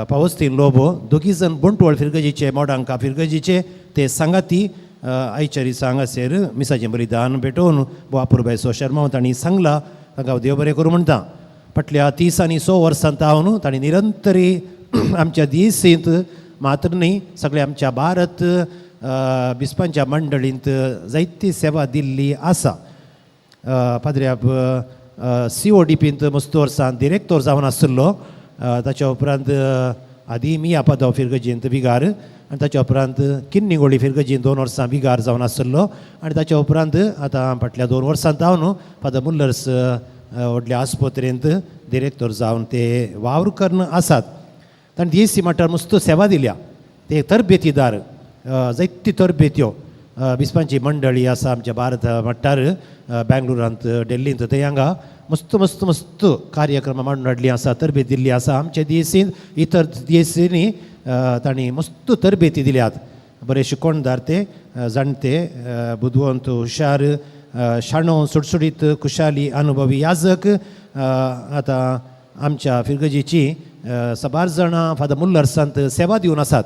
पावस्तीन लोबो दोगी जाण बंटवळ फिरगजीचे, मोडांका फिरगजीचे ते सांगाती आयच्या दिसा हांगासर मिसाचें बलिदान भेटोवन वापुरबायचो शर्माव तांणी सांगला. तांकां हांव देव बरें करूं म्हणटा. फाटल्या 30 आनी 100 वर्सां तावन तांणी निरंतरी आमच्या दिसींत मात्र न्ही सगळे आमच्या भारत बिस्पांच्या मंडळींत जायती सेवा दिल्ली आसा. पाद्र्याब CODPंत मस्त वर्सां डिरेक्टोर जावन आशिल्लो. ताच्या उपरांत आदी मिया पादो फिरगजींत बिगार आनी ताच्या उपरांत किन्निगोळी फिरगजींत 2 वर्सां बिगार जावन आशिल्लो आनी ताच्या उपरांत आतां फाटल्या 2 वर्सां जावन फादर मुल्लर्स व्हडल्या आस्पत्रेंत डिरेक्टोर जावन ते वावर करून आसात. तांणी DSC मठार मस्त सेवा दिल्या. ते तरबेतीदार जायती तरबेत्यो बिस्पांची मंडळी आसा आमच्या भारत मट्टार बेंगलोरांत, दिल्लींत, थंय हांगा मस्त मस्त मस्त कार्यक्रम मांडून हाडली आसा, तरबेत दिल्ली आसा. आमच्या DSCन इतर DSCनी तांणी मस्त तरबेती दिल्यात. बरे शिकोणदार ते जाणटे, बुदवंत, हुशार, शाणो, सुटसुटीत, खुशाली, अनुभवी याजक. आतां आमच्या फिरगजीची साबार जाणां फादर मुल्लर्सांत सेवा दिवन आसात.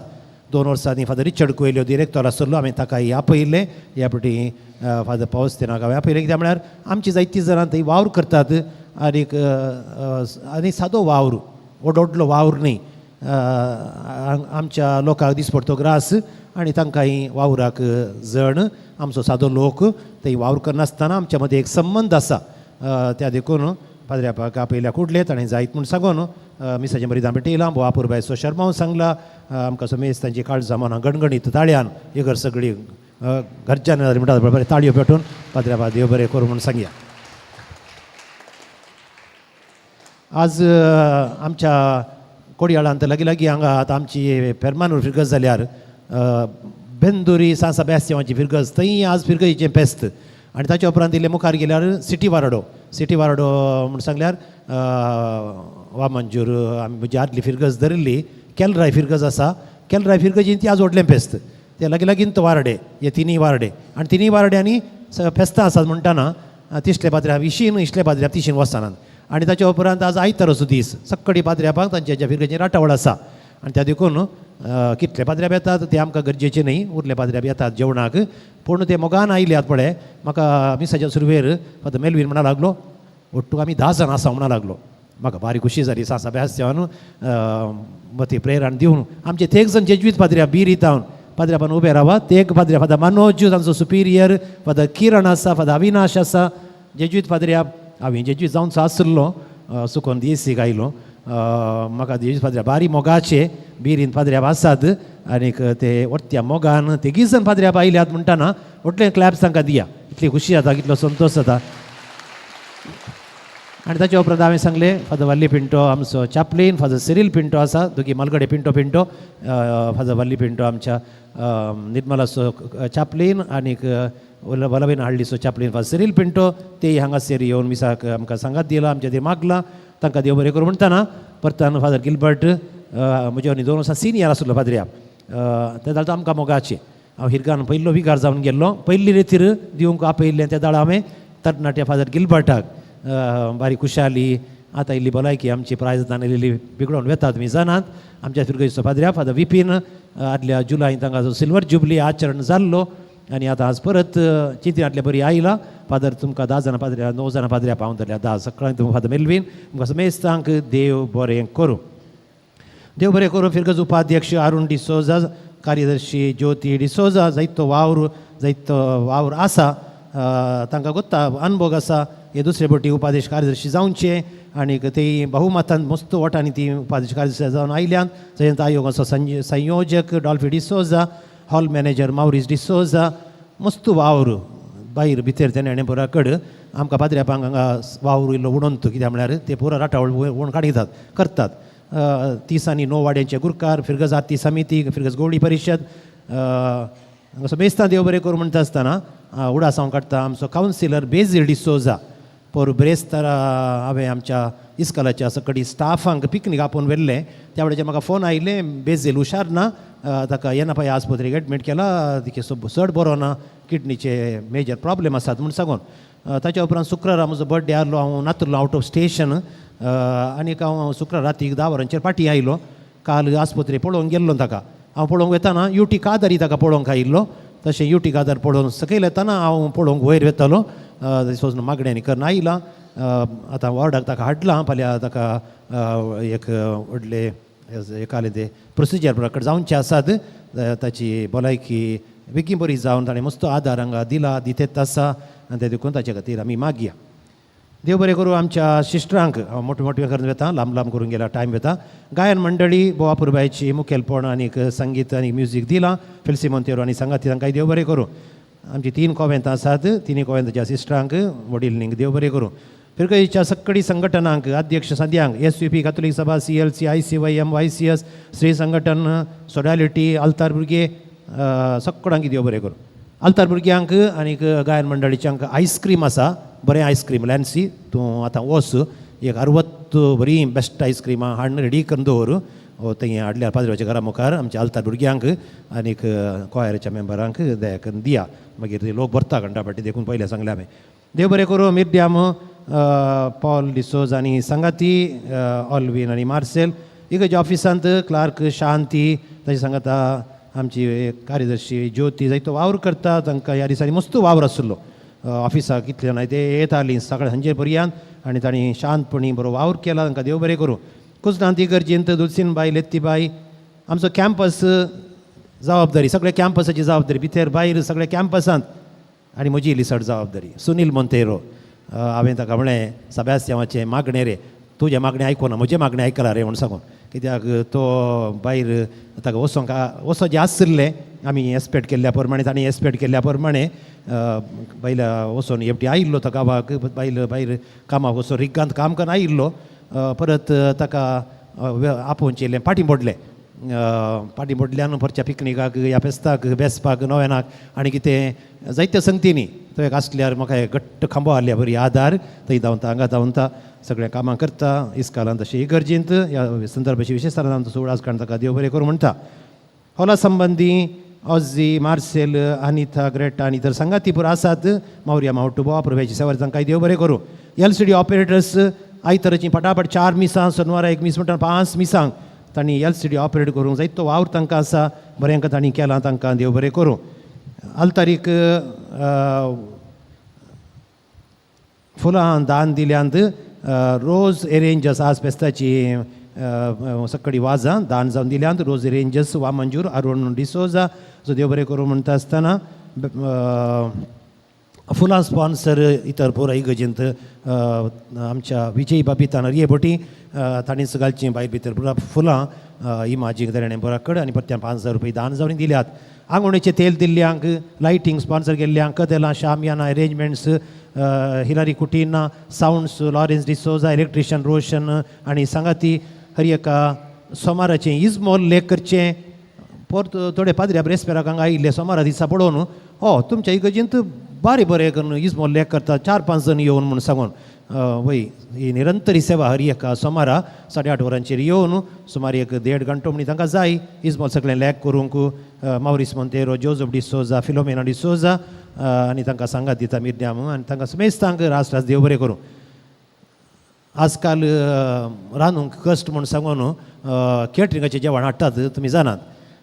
2 वर्सांनी फादर रिचर्ड कोयल्यो डिरेक्टर आसलो, हांवें ताकाय आपयलें. ह्या फावटी फादर पावस्तेनाक हांवें आपयलें कित्याक म्हळ्यार आमची जायतीं जाणां थंय वावर करतात आनीक आनी सादो वावर, व्हडलो व्हडलो वावर न्ही. आमच्या लोकांक दिसपडतो ग्रास आनी तांकांय वावराक जण आमचो सादो लोक थंय वावर करनासतना आमच्या मदें एक संबंद आसा. त्या देखून पाद्र्यापाक आपयल्या कुडले ताणें जायत म्हूण सांगून मिसाचें बरी भेटयलां. वापुरबायचो शर्माव सांगला. आमकां समेज तांची काळजां मनां गणगणीत ताळयान इगर सगळी घरच्यान म्हणटात बरें ताळयो पेटून पाद्र्यापा देव बरें करूं म्हूण सांगया. आज आमच्या कोडयाळांत लागीं लागीं हांगा आतां आमची फेर्मानूर फिरगज जाल्यार बेंदुरी सांसा बेस्त्यांवाची फिरगज थंय आज फिरगजीचें फेस्त. आनी ताच्या उपरांत इल्लें मुखार गेल्यार सिटी वाराडो, सिटी वाराडो म्हूण सांगल्यार वामनजूर आमी म्हजी आदली फिरगज धरिल्ली केलराय फिरगज आसा. केलराय फिरगजीन ती आज व्हडलें फेस्त. ते लागीं लागीं तो वारडे, हे तिनूय वारडे आनी तिनूय वारड्यांनी फेस्तां आसात म्हणटना तिसले पाद्र्या विशीन इशले पाद्र्या तिशीन वचनात. आनी ताच्या उपरांत आज आयताराचो दीस सक्कडी पाद्र्यापाक तांच्या फिरगजेन राटावळ आसा आनी त्या देखून कितले पाद्र्याप येतात ते आमकां गरजेचे न्ही, उरले पाद्र्याप येतात जेवणाक पूण ते मोगान आयल्यात पळय. म्हाका मिसाच्या सुरवेर फादर मेलवीन म्हणा लागलो ಒಟ್ಟು आमी 10 जाणां आसा म्हणा लागलो. म्हाका भारी खुशी जाली. सांसा बेस्त्यान मती प्रेरण दिवन आमचे तेग जाण जेजवीत पाद्र्या बीर जावन पाद्र्यापान उबे रावा. तेग पाद्र्या फादर मनोज तांचो सुपिरियर, फादर किरण आसा, फादर अविनाश आसा, जेजवीत पाद्र्या. हांवें जेजवीत जावन आशिल्लो सुकोन DSCक आयलो. म्हाका जेजवीत पाद्र्या बारी मोगाचे बिरीन पाद्र्या आसात आनीक ते वरत्या मोगान तेगीच जाण पाद्र्या आयल्यात म्हणटना व्हडलें क्लॅप्स तांकां दिया. इतली खुशी जाता, कितलो संतोश जाता. आनी ताच्या उपरांत हांवें सांगलें फादर वल्ली पिंटो आमचो चॅपलीन, फादर सिरील पिंटो आसा, दोगी मालगडे पिंटो पिंटो, फादर वल्ली पिंटो आमच्या निर्मलाचो चॅपलीन आनीक वलबीन हाडलीचो चॅपलीन फादर सिरील पिंटो. ते हांगासर येवन मिसाक आमकां सांगात दिला, आमच्या ते मागलां. तांकां देव बरें करूं म्हणटना परतान फादर गिलबर्ट म्हज्या 2 वर्सां सिनियर आसलो पाद्र्या. ते जाल्यार आमकां मोगाचें. हांव हिरगान पयलो विगार जावन गेल्लो, पयली रेतीर दिवंक आपयल्लें त्या दाळ हांवें तरणाट्या फादर गिलबर्टाक. बारी खुशाली आतां इल्ली भलायकी आमची प्राय जातान इल्ली बिगडोवन वेतात तुमी जाणात. आमच्या फिरगजीचो पाद्र्या फादर विपीन आदल्या जुलायन तांकां सिल्वर जुबली आचरण जाल्लो आनी आतां आज परत चिंतनांतले बरी आयला. फादर तुमकां 10 जाणां पाद्र्या, 9 जाणां पाद्र्या पावून धरल्या 10 सकाळीं तुमकां फादर मेलवीन तुमकां समेस्तांक देव बरें करूं. देव बरें करूं. फिरगज उपाध्यक्ष अरुण डिसोजा, कार्यदर्शी ज्योती डिसोजा, जायतो वावर जायतो वावर आसा तांकां गोत्ता अनभोग आसा. हे दुसरे फावटी उपाध्यक्ष कार्यदर्शी जावचे आनीक ते बहुमतान मस्त वोटांनी ती उपाध्यक्ष कार्यदर्शी जावन आयल्यान. जयंत आयोगाचो संयोजक Dolphy D'Souza, hall manager Maurice D'Souza, मस्त वावर भायर भितर तेणे पुरा कड आमकां पाद्र्यापांक हांगा वावर इल्लो उडोवन कित्याक म्हळ्यार ते पुरा राटावळ उडोवन काडितात करतात. 30 आनी 9 वाड्यांचे गुरकार, फिरगज आरती समिती, फिरगज गोवळी परिशद हांगा समेस्तां देव बरें करूं म्हणटा आसतना उडास हांव काडटा आमचो कावन्सिलर बेजील डिसोजा. पोर ब्रेस्तारा हांवें आमच्या इस्कॉलाच्या सकडी स्टाफांक पिकनीक आपोवन व्हेल्लें. त्या वेळाचेर म्हाका फोन आयिल्लें, बेजील हुशार ना, ताका येनापाय आस्पत्रेक एडमीट केला, तिके चड बरो ना, किडनीचे मेजर प्रॉब्लेम आसात म्हूण सांगून. ताच्या उपरांत शुक्रारा म्हजो बर्थडे आहलो, हांव नातलो आवट ऑफ स्टेशन आनीक हांव शुक्रार रातीक 10 वरांचेर फाटीं आयलो. काल आस्पत्रे पळोवंक गेल्लो ताका, हांव पळोवंक वेताना युटी कादारी ताका पळोवंक आयिल्लो. तशें युटी कादार पळोवन सकयल येताना हांव पळोवंक वयर वेतालो, सोजून मागण्यांनी करून आयलां. आतां वॉर्डाक ताका हाडलां, फाल्यां ताका एक व्हडले एकालें ते प्रोसिजर प्रकार जावचे आसात. ताची भलायकी बेगीन बरी जावन ताणें मस्त आदार हांगा दिला, दितेत आसा आनी ते देखून ताचे खातीर आमी मागया. देव बरें करूं आमच्या सिस्टरांक. हांव मोठे मोठे करून वेता, लांब लांब करून गेला टायम वेता. गायन मंडळी बोवा पुरबायची मुखेलपण आनीक संगीत आनी म्युजीक दिलां फेल्सी मोंतेरो आनी सांगाती, तांकां देव बरें करूं. आमची 3 कोवेंतां आसात, 3 कोवेंताच्या सिस्टरांक वडीलनींक देव बरें करूं. फिरगजेच्या सक्कडी संघटनांक अध्यक्ष सद्यांक SUP Catholic Sabha, CLC, ICYM, YCS, Shri Sanghatana, सोडालिटी, आल्तार भुरगे सक्कडांक देव बरें करूं. आल्तार भुरग्यांक आनीक गायन मंडळीच्यांक आयस्क्रीम आसा, बरें आयस्क्रीम लॅन्सी तूं आतां वच एक 60 बरी बेस्ट आयस्क्रिमां हाडून रेडी करून दवर, थंय हाडल्यार पाद्रवाच्या घरा मुखार आमच्या आल्तार भुरग्यांक आनीक कॉयराच्या मेंबरांक दया करून दिया. मागीर ते लोक भरता घंटा देखून पयलें सांगलें हांवें. देव बरें करूं मिर्द्याम पॉल डिसोज आनी सांगाती ऑलवीन आनी मार्सेल. इगर्जे ऑफिसांत क्लार्क शांती, ताचे सांगाता आमची कार्यदर्शी ज्योती जायतो वावर करता. तांकां ह्या दिसांनी मस्त वावर आशिल्लो ऑफिसाक, इतले जाणां ते येतालीं सकाळी सांजे पर्यंत आनी तांणी शांतपणी बरो वावर केला, तांकां देव बरें करूं. कुजनांत इगर्जेंत दुलसीनबाय लेत्तीबाय आमचो कॅम्पस जबाबदारी, सगळ्या कॅम्पसाची जबाबदारी भितर भायर सगळ्या कॅम्पसांत आनी म्हजी इल्ली चड जबाबदारी. सुनील मोंतेरो हांवें ताका म्हणलें सब्यास्यांवाचें मागणें रे, तुजें मागणें आयकुना म्हजें मागणें आयकलां रे म्हूण सांगून, कित्याक तो भायर ताका वचोंक वचों जें आशिल्लें आमी एस्पेक्ट केल्ल्या प्रमाणे, तांणी एस्पेक्ट केल्ल्या प्रमाणे बायला वचोन एकटी आयिल्लो तो गांवाक, बायल भायर कामाक वचोन रिगांत काम करून आयिल्लो. परत ताका आपोवचें येयलें, फाटीं पडलें, फाटीं पडल्यान परच्या पिकनिकाक ह्या फेस्ताक बेसपाक नव्यानाक आनी कितें जायत्या संगतींनी तो एक आसल्यार म्हाका एक घट्ट खांबो आहल्या बरी आदार, थंय धांवता हांगा धांवता सगळें कामां करता इस्कालान तशें इगर्जेंत. ह्या संदर्भाची विशेश आमचो उडास काडून ताका देव बरें करूं म्हणटा. हॉला संबंदी ऑझी, मार्सेल, अनिता, ग्रेटा आनी इतर सांगाती पुरो आसात. मावरिया मावटू बोवा प्रभ्याची सेवा तांकां देव बरें करूं. LCD operators आयताराचीं पटापट 4 मिसां, सोनवारा 1 मीस म्हणटा 5 मिसांक तांणी LCD operate करूंक जायतो वावर तांकां आसा, बरें तांणी केलां, तांकां देव बरें करूं. आलतारीक फुलां दान दिल्यांत, रोज एरेंजस आज फेस्ताची सक्कडी वाजां दान जावन दिल्यांत. रोज एरेंजस वा मंजूर अरुण डिसोजा जो देव बरें करूं म्हणटा आसतना फुलां स्पॉन्सर इतर पुरो इगर्जेंत आमच्या विजय बाबितान हरये बोटी तांणीच घालचीं भायर भितर पुरा फुलां इमाजीक तरेणे पुरा कड आनी परत्यान 5,000 रुपया दान जावन दिल्यात. आंगवणेचें तेल दिल्ल्यांक, लायटींग स्पॉन्सर केल्ल्यांक, कदेलां, शामियाना arrangements Hillary Coutinho, sounds Lawrence D'Souza, electrician Roshan आनी सांगाती. हर एका सोमाराचें इजमोल लेख करचें. परत थोडे पाद्र्या ब्रेस्पेराक हांगा आयिल्ले सोमारा दिसा पळोवन, हो तुमच्या इगर्जेंत बारी बरें करून इजमोल लेख करता 4-5 जाण येवन म्हूण सांगून. वय ही निरंतरी सेवा हर एका सोमारा 8:30 वरांचेर येवन सुमार 1-1.5 घंटो म्हणी तांकां जाय इजमोल सगळें लेख करूंक. मावरीस मोंतेरो, जोजफ डिसोजा, फिलोमेना डिसोजा आनी तांकां सांगात दिता मिरद्याम आनी तांकां समेस्तांक रास रास देव बरें करूं. आजकाल रांदूंक कश्ट म्हूण सांगून केटरिंगाचें जेवण हाडटात तुमी जाणात,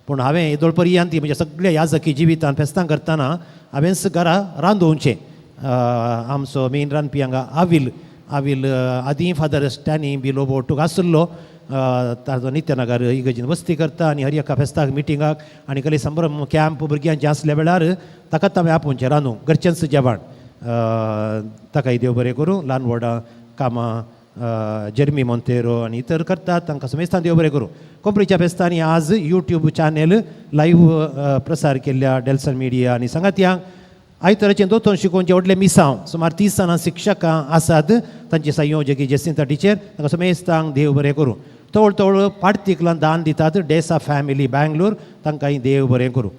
पूण हांवें येदोळ पर्यंत म्हज्या सगळ्या याजकी जिवितान फेस्तां करतना हांवेंच घरा रांदोवचें. आमचो मेन रांदपी हांगा आवील, आवील आदीं फादर स्टॅनी बिलो बोटूक आशिल्लो, ताजो नित्यनगर इगर्जेन वस्ती करता आनी हर एका फेस्ताक मिटिंगाक आनी कसले संभ्रम कॅम्प भुरग्यांचे आसल्या वेळार ताकाच हांवें आपोवचें रांदूंक घरचेंच जेवण. ताकाय देव बरें करूं. ल्हान व्हडां कामां जेर्मी मोंतेरो आनी इतर करतात, तांकां समेस्तां देव बरें करूं. कोंकणीच्या फेस्तांनी आज यूट्यूब चॅनल लायव्ह प्रसार केल्ल्या डेल्सन मिडिया आनी सांगातयांक आयताराचें दोतोन शिकोवचें व्हडलें मिसांव सुमार 30 जाणां शिक्षकां आसात तांचे संयोजक जेसिंता टिचर तांकां समेस्तांक देव बरें करूं. तवळ तवळ पार्टिकलान दान दितात डेसा फॅमिली बँगलोर तांकांय देव बरें करूं.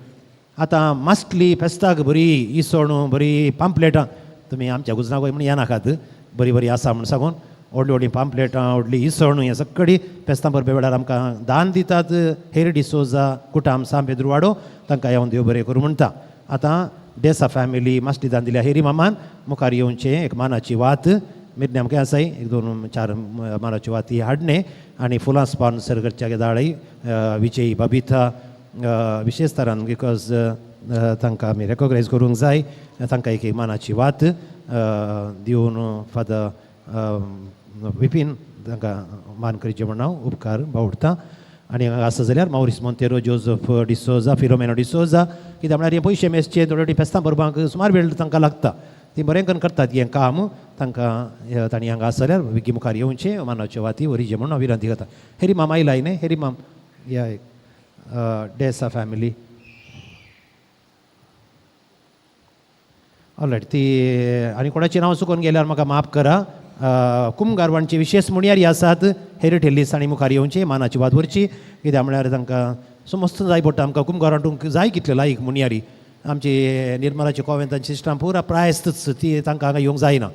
आतां मास्टली फेस्ताक बरी इसवण बरी पांपलेटां तुमी आमच्या गुजरात म्हूण येनाकात बरी बरी आसा म्हूण सांगून व्हडलीं व्हडलीं पांपलेटां व्हडलीं इसवण हें सगळी फेस्तां परबे वेळार आमकां दान दितात. हेरी डिसोजा कुटाम सांग पेद्रुवाडो तांकां येवन देव बरें करूं म्हणटा. आतां डेसा फॅमिली मास्टली दान दिल्या हेरी मामान मुखार येवचें एक मानाची वात मिरन्या आमकां आसाय 1 2 4 मानाची वाती हाडणे आनी फुलां स्पॉन्सर करच्या दाळय विजयी बबिता विशेष तरान because तांकां आमी रेकोगनायज करूंक जाय तांकां एक मानाची वात दिवन फादर विपीन तांकां मान करचें म्हूण हांव उपकार बावडटा. आनी हांगा आसा जाल्यार मावरीस मोंतेरो जोजफ डिसोजा फिलोमेनो डिसोजा कित्याक म्हळ्यार हे पयशे मेजचे थोडे फेस्तां बरोवपाक सुमार वेळ तांकां लागता ती बरें करून करतात हें काम तांकां तांणी हांगा आसा जाल्यार बेगी मुखार येवचें मानाच्यो वाती वरीचें म्हणून हांव विनंती करता. हेरी माम आयला न्ही हेरी माम या एक डेसा फॅमिली ऑलरायट. ती आनी कोणाचीं नांव चुकोवन गेल्यार म्हाका माफ करा. कुमगारवाणची विशेष मुणयारी आसात हेरी ठेल्लीस आनी मुखार येवची मानाची वात व्हरची कित्याक म्हळ्यार तांकां समस्त जाय पडटा आमकां कुमगारवांटूंक जाय कितले लायक मुणयारी आमची निर्मलाची कोवेंतांची सिस्टरां पुरा प्रायस्तच ती तांकां हांगा येवंक जायना.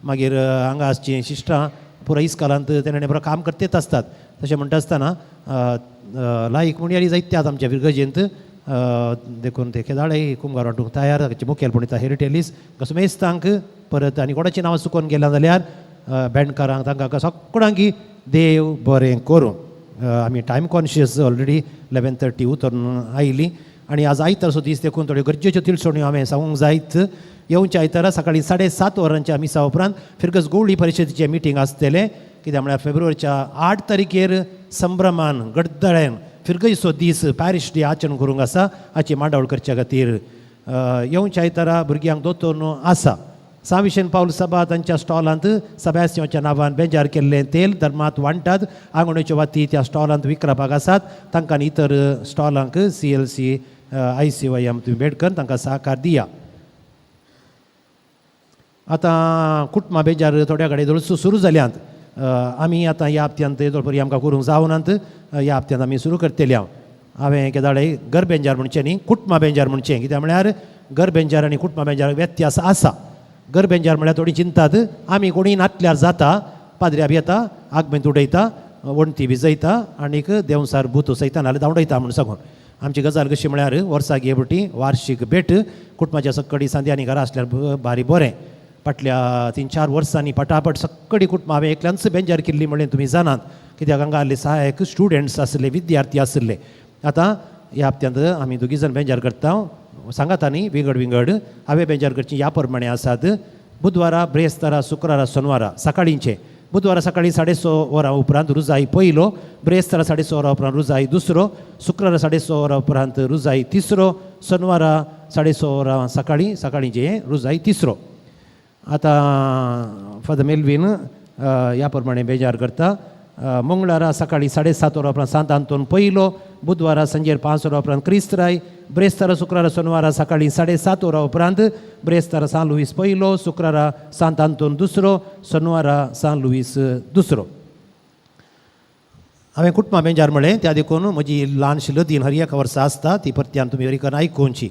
मागीर हांगा आसचीं सिस्टरां पुरा इस्कालांत तेणें पुरा काम करतेच आसतात तशें म्हणटा आसतना लायक मुणयारी जायत्यात आमच्या फिरगजेंत देखून ते केदाळय कुमगार वांटूंक तयार ताचे मुखेलपणी हेरी टेलीस समेस्तांक परत आनी कोणाचीं नांवां चुकोवन गेल्या जाल्यार बँडकारांक तांकां सगळ्यांक देव बरें करूं. आमी टायम कॉन्शियस ऑलरेडी 11:30 उतरून आयली आनी आज आयतारचो दीस देखून थोड्यो गरजेच्यो तिळसण्यो हांवें सांगूंक जायत. येवच्या आयतारा सकाळीं 7:30 वरांच्या मिसा उपरांत फिरगज गोवळी परिशदेचें मिटींग आसतलें कित्याक म्हळ्यार फेब्रुवारीच्या 8 तारखेर संभ्रमान गडदळ्यान फिरगजचो दीस पॅरिश डे आचरण करूंक आसा हाची मांडावळ करच्या खातीर येवच्या आयतारा भुरग्यांक दोतोर आसा. साविशन पावल सभा तांच्या स्टॉलांत सबास्यांच्या नांवान बेजार केल्लें तेल धर्मांत वांट्टात. आंगवणेच्यो वाती त्या स्टॉलांत विकरापाक आसात तांकां इतर स्टॉलांक CLC ICYM तुमी भेट करून तांकां सहकार दिया. आतां कुटुंबां बेजार थोड्या कडेन दळसू सुरू जाल्यांत. आमी आतां ह्या हप्त्यांत येदोळ आमकां करूंक जावनात ह्या हप्त्यांत आमी सुरू करतले. हांव हांवें केदाळे घर बेंजार म्हणचें न्ही कुटुंबां बेंजार म्हणचें कित्याक म्हळ्यार घर बेंजार आनी कुटुंबां बेंजार व्यत्यास आसा. घर बेंजार म्हळ्यार थोडी चिंतात आमी कोणीय नातल्यार जाता पाद्र्या येता आगमेंत उडयता वणटी भिजयता आनीक देंवसार भूत उसयता नाल्यार धांवडयता म्हूण सांगून आमची गजाल कशी म्हळ्यार वर्साक हे फावटी वार्शीक भेट कुटुंबाच्या सक्कडी सांदी आनी घरा आसल्यार भारी बरें. फाटल्या 3-4 वर्सांनी पटापट सक्कडी कुटुंबां हांवें एकल्यानच बेंजार केल्ली म्हणलें तुमी जाणात कित्याक हांगा आसले सहायक स्टुडंट्स आसले विद्यार्थी आसले. आतां ह्या हप्त्यांत आमी दोगी जाण बेंजार करता सांगात न्ही विंगड विंगड हांवें बेंजार करची ह्या प्रमाणे आसात. बुधवारा ब्रेस्तारा शुक्रारा सोनवारा सकाळींचे बुधवारा सकाळीं 6:30 वरां उपरांत रुजाई पयलो ब्रेस्तारा 6:30 वरां उपरांत रुजाई दुसरो शुक्रारा 6:30 वरां उपरांत रुजाई तिसरो सोनवारा 6:30 वरां सकाळीं सकाळींचे रुजाई तिसरो. आतां फादर मेलवीन ह्या प्रमाणे बेजार करता. मंगळारा सकाळीं 7:30 वरां उपरांत सांत आंतोन पयलो बुधवारा सांजेर 5 वरां उपरांत क्रिस्तराय ब्रेस्तारा शुक्रारा सोनवारा सकाळीं 7:30 वरां उपरांत ब्रेस्तारा सान लुईस पयलो शुक्रारा सांत आंतोन दुसरो सोनवारा सान लुईस दुसरो. हांवें कुटुंबां बेंजार म्हळें त्या देखून म्हजी ल्हानशी लदीन हर एका वर्सा आसता ती परत्यान तुमी हरिकन आयकुची.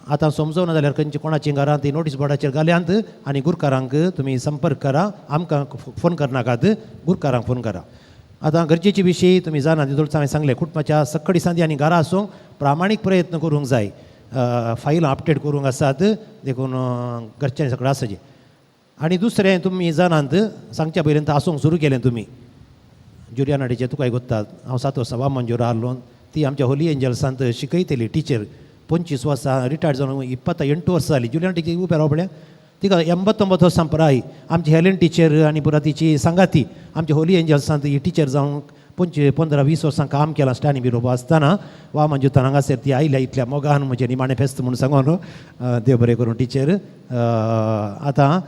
आतां समजोना जाल्यार खंयची कोणाची घरांत ती नोटीस बोर्डाचेर घाल्यांत आनी गुरकारांक तुमी संपर्क करा आमकां फोन करनाकात गुरकारांक फोन करा. आतां गरजेचे विशयी तुमी जाणा तितून हांवें सांगलें कुटुंबाच्या सक्कडी सांदी आनी घरा आसूंक प्रामाणीक प्रयत्न करूंक जाय. फायलां अपडेट करूंक आसात देखून घरच्यांनी सगळें आसाचें. आनी दुसरें तुमी जाणात सांगच्या पयलीं आसूंक सुरू केलें तुमी जुलियाना टिचर तुकाय गोत्ता हांव 7 वर्सां वामनजोर आहलो ती आमच्या होली एंजल्सांत शिकयतली टिचर 25 वर्सां रिटायर्ड जावन 28 वर्सां जालीं. जुलियाना टिचर उबें राव पळया तिका 89 वर्सां पुराय आमची हेलेन टिचर आनी पुरा तिची सांगाती आमच्या होली एंजल्सांत ही टिचर जावन 15-20 वर्सां काम केलां स्टॅनी बिरोबो आसतना वा मंजुतान हांगासर ती आयल्या इतल्या मोगान म्हजें निमाणें फेस्त म्हूण सांगून देव बरें करूं टिचर. आतां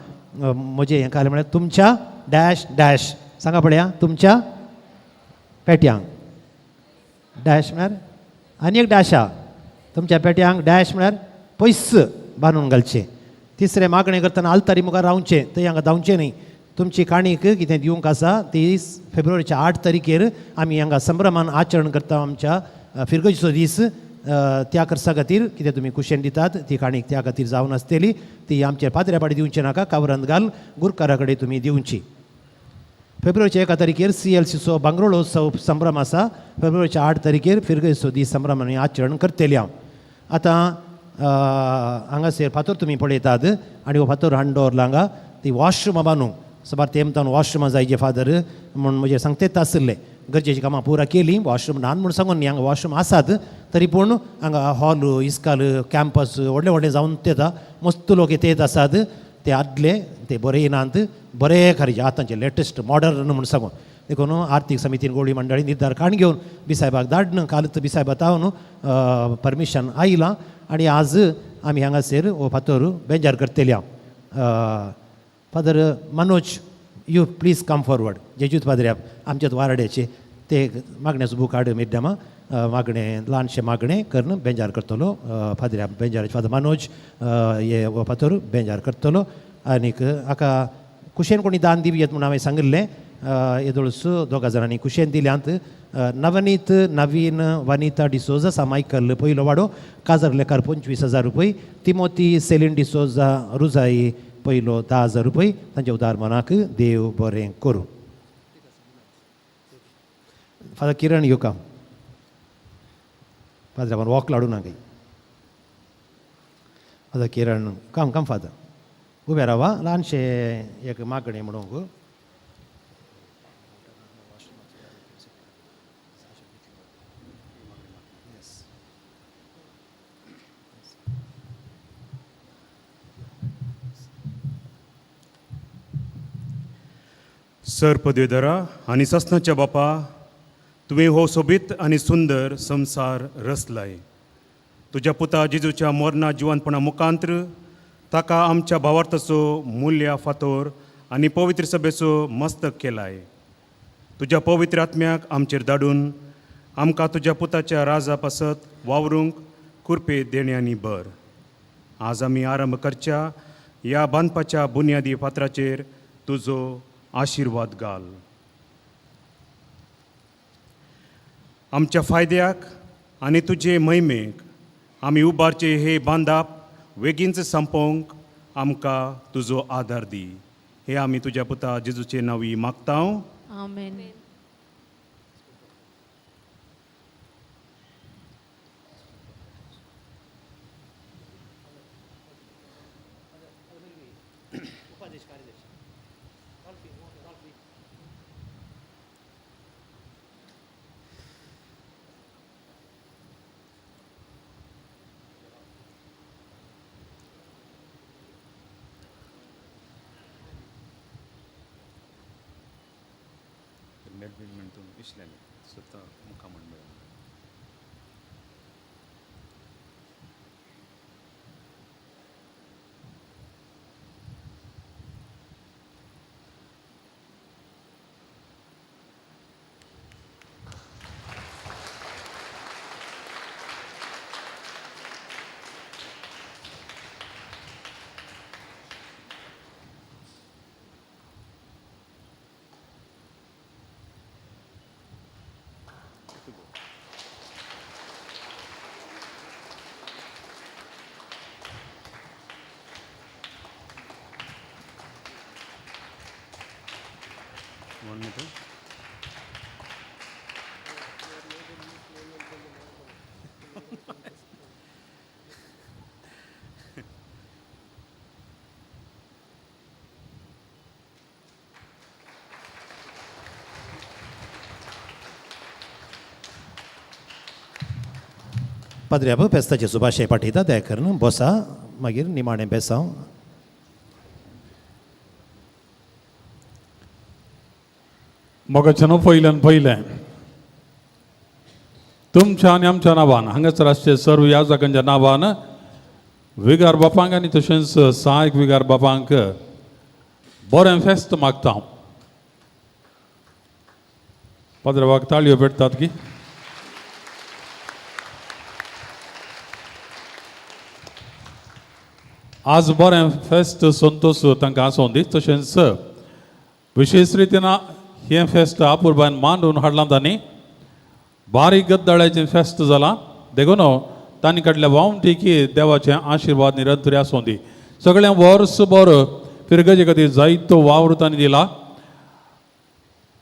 म्हजें हें कालें म्हळ्यार तुमच्या डॅश डॅश सांगा पळया तुमच्या पेट्यांक डॅश म्हळ्यार आनी एक डॅश आहा तुमच्या पेट्यांक डॅश म्हळ्यार पयस बांदून घालचें. तिसरें मागणें करतना आल्तारी मुखार रावचें, थंय हांगा धांवचें न्ही. तुमची काणीक कितें दिवंक आसा ती फेब्रुवारीच्या 8 तारखेर आमी हांगा संभ्रमान आचरण करता आमच्या फिरगोजीचो दीस. त्या खर्चा खातीर कितें तुमी कुशेन दितात ती काणीक त्या खातीर जावन आसतली. ती आमच्या पाद्र्या पाडी दिवचें नाका, कावरांत घाल गुरकारा कडेन तुमी दिवची. फेब्रुवारीच्या 1 तारखेर CLCचो भांगरोळोत्सव संभ्रम आसा. फेब्रुवारीच्या 8 तारखेर फिरगोजीचो दीस संभ्रम आमी आचरण करतली हांव. आतां हांगासर फातोर तुमी पळयतात आनी हो फातोर हाडून दवरला हांगा ती वॉशरुमां बांदूंक सबार तेमतान वॉशरुमां जाय जे फादर म्हूण म्हजें सांगतेच आशिल्लें. गरजेची कामां पुरा केली, वॉशरूम न्हान म्हूण सांगून न्ही, हांगा वॉशरूम आसात तरी पूण हांगा हॉल इस्काल कॅम्पस व्हडलें व्हडलें जावन येता, मस्त लोक येत आसात. ते आदले ते बरे नात, बरे खरें आतांचे लेटस्ट मॉडर्न म्हूण सांगून. देखून आर्थीक समितीन गोळी मंडळी निर्धार काण घेवन बिसायबाक धाडन कालच बिसायबा तावन परमिशन आयलां आनी आज आमी हांगासर हो फातोर बेंजार करतली हांव. Father Manoj, you please come forward. जेजूत पाद्र्याब आमच्याच वारड्याचे ते मागण्याचो बूक हाड मिड्डमा मागणें ल्हानशें मागणें करून बेंजार करतलो पाद्र्याब बेंजाराचे फादर मनोज हे हो फातोर बेंजार करतलो. आनीक हाका कुशेन कोणी दान दिवयेत म्हूण हांवें सांगिल्लें. येदोळस दोगा जाणांनी कुशेन दिल्यांत. नवनीत नवीन वनिता डिसोजा सामायकल पयलो वाडो काजार लेखार 25,000 रुपये. तिमोती सेलीन डिसोजा रुजाई पयलो 10,000 रुपये. तांच्या उदार मनाक देव बरें करूं. Father Kiran you come. Father आपण वॉक लाडू ना काही. Father Kiran come come father उबे रावा ल्हानशें एक मागणें म्हणूंक. सर पदवेधरा आनी ससनाच्या बापा, तुवें हो सोबीत आनी सुंदर संवसार रचलाय. तुज्या पुता जेजूच्या मोरना जिवनपणा मुखांत्र ताका आमच्या भावार्थाचो मुल्या फातोर आनी पवित्र सभेचो मस्तक केलाय. तुज्या पवित्र आत्म्याक आमचेर धाडून आमकां तुज्या पुताच्या राजा पासत वावरूंक कुरपे देण्यांनी भर. आज आमी आरंभ करच्या ह्या बांदपाच्या बुन्यादी फातराचेर तुजो आशिर्वाद घाल. आमच्या फायद्याक आनी तुजे महिमेक आमी उबारचे हे बांदाप वेगींच संपोवंक आमकां तुजो आदार दी. हे आमी तुज्या पुता जेजूचे नांवी मागता. आमेन. Want me to? पाद्र्याब फेस्ताचे सुभाशे पाठयता दया करून बसा, मागीर निमाणें बेसांव. मोगाच्यानो पयल्यान पयलें तुमच्या आनी आमच्या नांवान हांगासर आसचे सर्व याजकांच्या नांवान विगार बापांक आनी तशेंच सहायक विगार बापांक बरें फेस्त मागता. पाद्रबाक ताळयो पेटतात की आज बरें फेस्त संतोश तांकां आसूं दी. तशेंच विशेश रितीन हें फेस्त आपुरबायन मांडून हाडलां तांणी. बारीक गद्दाळ्याचें फेस्त जालां देखून तांणी काडल्या वावटी की देवाचें आशिर्वाद निरंतर आसूं दी. सगळें वर्स भर फिरगजे खातीर जायतो वावर तांणी दिला.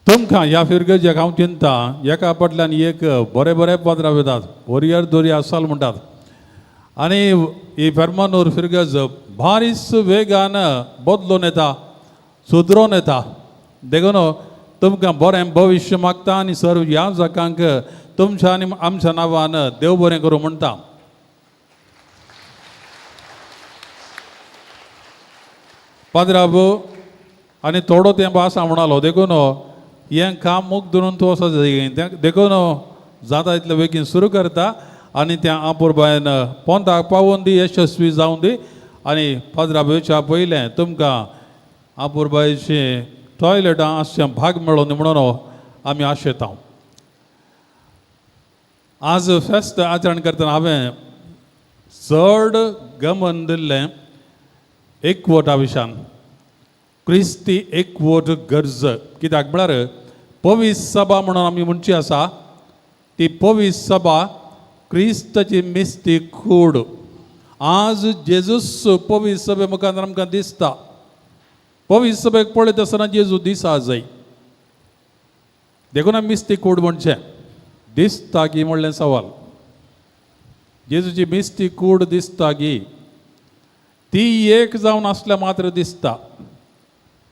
तुमकां ह्या फिरगजेक हांव चिंता एका फाटल्यान एक बरे बरे पात्रां येतात, वरियर दोरी आसाल म्हणटात. आनी ही फेर्मानूर फिरगज बारीस वेगान बदलून येता, सुदरोन येता. देखून तुमकां बरें भविश्य मागता आनी सर्व ह्या जाकांक तुमच्या आनी आमच्या नांवान देव बरें करूं म्हणटा. पाद्राब आनी थोडो तेंप आसा म्हणालो देखून हें काम मुख धरून तूं वचो जाय. देखून जाता इतले बेगीन सुरू करता आनी त्या आपुरबायन पोंताक पावोवन दी, यशस्वी जावन दी. आनी पाद्राब येवच्या पयलें तुमकां आपुरबायची टॉयलेटां आसचें भाग मेळोवन म्हणून आमी आशेता. आज फेस्त आचरण करतना हांवें चड गमन दिल्लें एकवटा विशयान, क्रिस्ती एकवट गरज. कित्याक म्हळ्यार पवित्र सभा म्हणून आमी म्हणची आसा ती पवित्र सभा क्रिस्ताची मिस्ती कूड. आज जेजूस पवित्र सभे मुखार आमकां दिसता. पवित्र सभेक पळयत आसतना जेजू दिसा जाय. देखून आमी मिस्ती कूड म्हणचें दिसता की म्हणलें सवाल. जेजूची मिस्ती कूड दिसता की ती एक जावन आसल्या मात्र दिसता,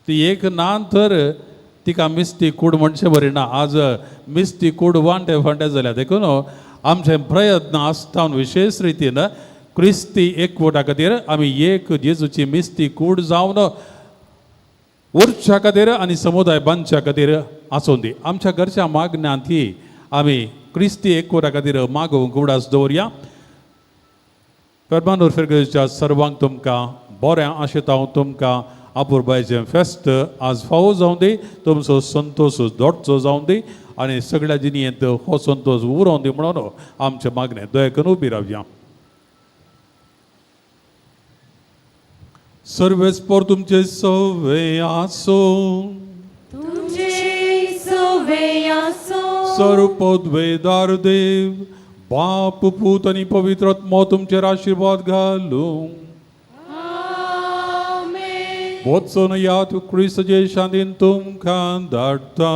ती एक ना तर तिका मिस्ती कूड म्हणचें बरी ना. आज मिस्ती कूड वांटे फांटे जाल्या. देखून आमचे प्रयत्न आसता विशेश रितीन क्रिस्ती एकवटा खातीर आमी एक जेजूची मिस्ती कूड जावन उरच्या खातीर आनी समुदाय बांदच्या खातीर आसूं दी. आमच्या घरच्या मागण्यांत ही आमी क्रिस्ती एकवटा खातीर मागोवंक उडास दवरया. फेर्मानूर फिरगजेच्या सर्वांक तुमकां बरें आशेता हांव तुमकां आपुरबायचें फेस्त आज फावो जावं दी, तुमचो संतोश दोडचो जावं दी आनी सगळ्या जिणेंत हो संतोश उरोवं दी म्हणून आमचें मागणें. दया करून उबी रावया. सर्वेस्पर तुमचे सवे आसूं, तुमचे सवे आसूं. सर्वपदवेदार देव बाप पूत आनी पवित्र आत्मो तुमचेर आशिर्वाद घालूं. वचून यात क्रिस्तचे शांतीन तुमकां धाडटा.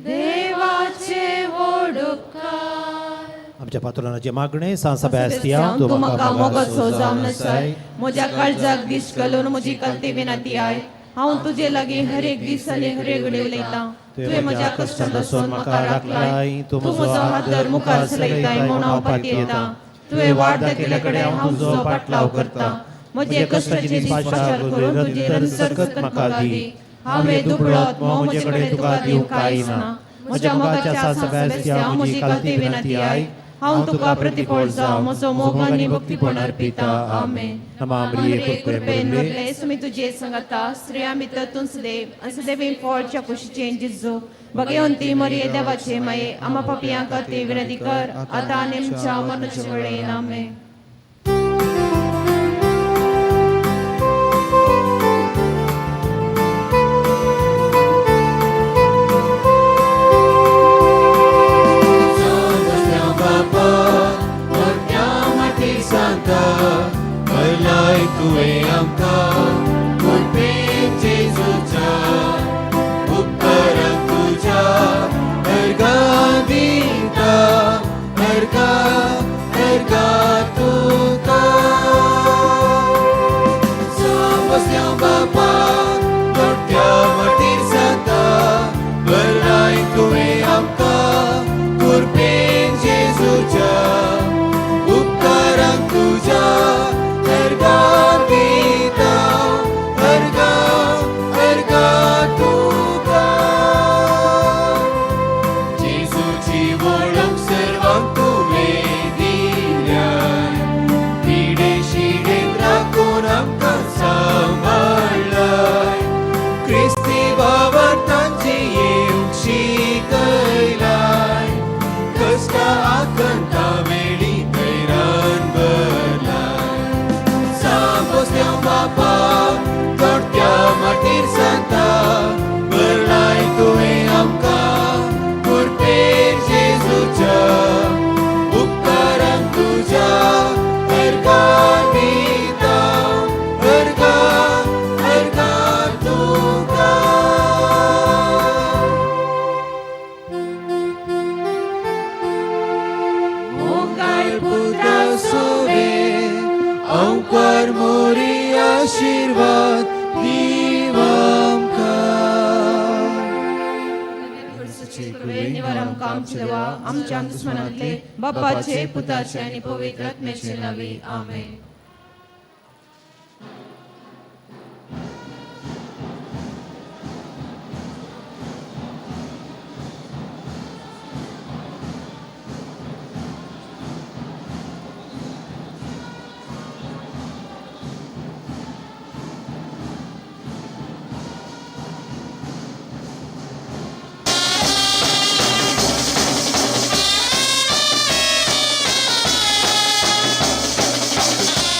देवाचे व्हड उपकार. आमच्या पात्रांचे मागणें सांत सेबास्तियांव तूं म्हाका मोगाचो जावन आसाय. म्हज्या काळजाक दीस घालून म्हजी कलती विनंती I. हांव तुजे लागीं हर एक दीस आनी हर एक घडये उलयतां. तुवें म्हज्या कश्टांत आसून म्हाका राखलाय. तूं म्हजो हात धर मुखार चलयताय म्हूण हांव पातयेतां. तुवें वाट दाखयल्ल्या कडेन हांव तुजो पाटलाव करतां. म्हजे कश्टाचे दीस पाशार करून तुजे रंसकत म्हाका दी. हांवें दुबळो आत्मो म्हजे कडेन तुका दिवंक कांय ना. म्हज्या मोगाच्या सांत सेबास्तियांव म्हजी कालती विनंती I. हांव तुका प्रतिफळ जावं म्हजो मोग आनी भक्तीपण अर्पिता. आमेन. मरिये कृपेन भरले सुमी तुजे संगता स्त्रियां भितर तूं सदैव आनी सदैव फळच्या कुशीचें जेजू भगवंती मरिये देवाचे माये आमा पापयां खातीर विनंती कर आतां आनी आमच्या मरणाच्या वेळेर. आमेन. तुवें आमकां कृपेन जेजूच्या उपकाराक तुज्या अर्घां दिता, अर्घां अर्घां तुका. सांबस्त्यांव बापा मोठ्या माटीर सांता बरलाय तुवें आमकां कृपेन जेजूच्या उपकाराक तुज्या क्रिस्ती बाबा तांची येवंक शिकयलाय. आशिर्वाद दीव आमकां. निवार आमकां आमचे देवा आमच्या दुस्मनांतले बापाचे पुताचे आनी पवित्र आत्म्याचे नावी आमेन. Thank you.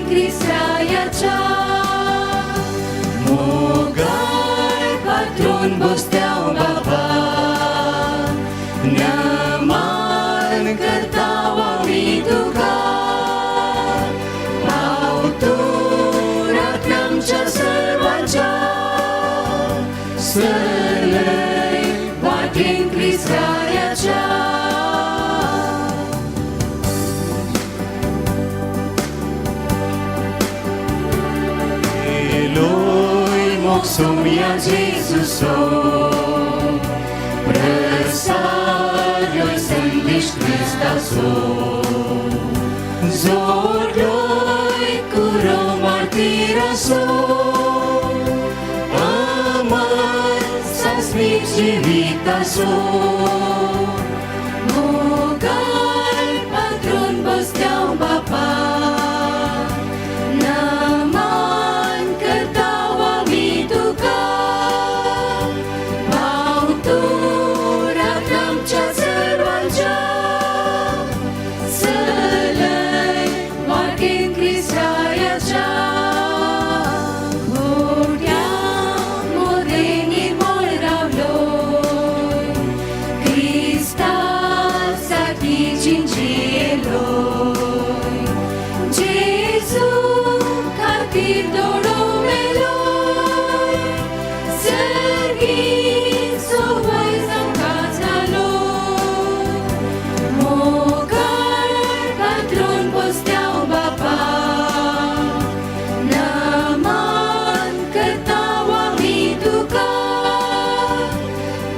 क्रिस्तायाच्या मोगाळ पात्रून बसत्याव बाबा नमान करता आमी तुका भाव तूं राखण आमच्या सर्वांच्या चलय वाटेन क्रिस्तायाच्या Eloi moksumia Jesuso Presarjoj sendiš Kristaso Zorgloj kuro martiraso Amar sasmik živitaso Mogal patron bostjav bapa नमान करता आमी तुका भाव तूं राखण आमच्या सर्वांच्या चलय वाटेन क्रिस्तायाच्या खोट्या मोदें निर्मळ रावलोय क्रिस्ता साठी जिंजियेलोय जेजू खातीर दोडो मेलोय सर्गी सोवय जांकां जालो मोगाळ पात्रून बसत्याव बापा नमान करता आमी तुका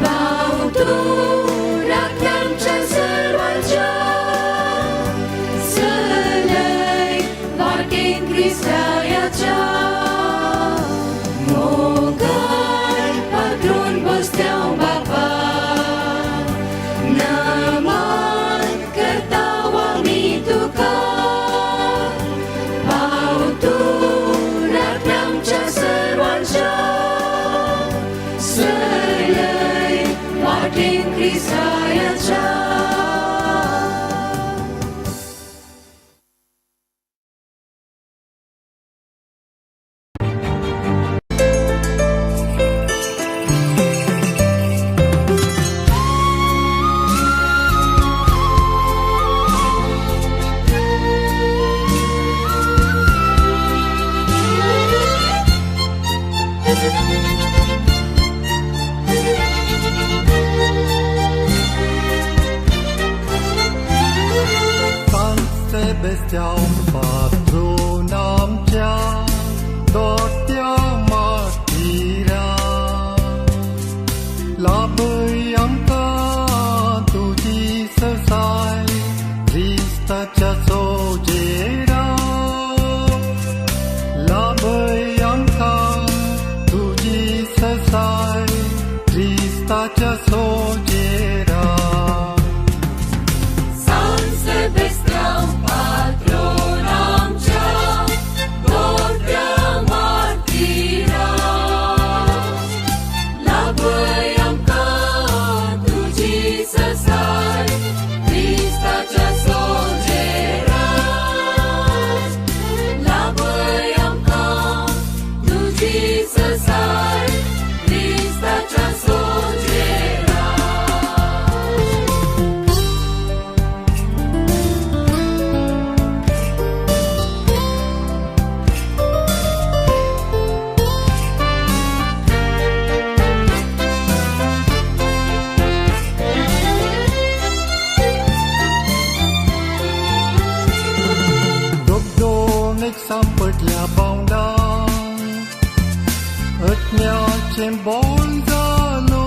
भाव तूं राखण आमच्या सर्वांच्या चलय वाटेन क्रिस्तायाच्या मोगाळ पात्रून बसत्याव बापा नमान करता आमी तुका भाव तूं राखण आमच्या सर्वांच्या चलय वाटेन क्रिस्तायाच्या. San Sebastian patron आमच्या दोट्या माटिरा लाभय आमकां तुजी सरसाय क्रिस्ताच्या सोजेरा लाभय आमकां तुजी सरसाय क्रिस्ताच्या सोजेरा. San Sebastian patron आमच्या दोट्या माटिरा लाभय आमकां तुजी सरसाय क्रिस्ताच्या सोजेरा लाभय आमकां तुजी सरसाय क्रिस्ताच्या सोजेरा. दोगदोणेक सांपडल्या बावडां अत्म्याचें बोल जालो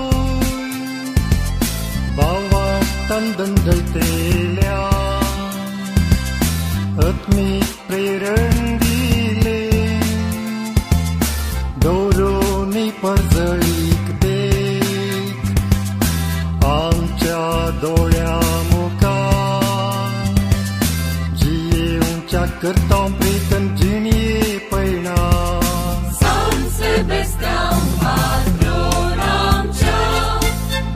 भावान दंडयतेल्या आत्मीक प्रेरण दिले दवरून परजळीक देख आमच्या दोळ्या मुखार जियेवच्या करता प्रीतन जिणये पयणा. San Sebastian patron आमच्या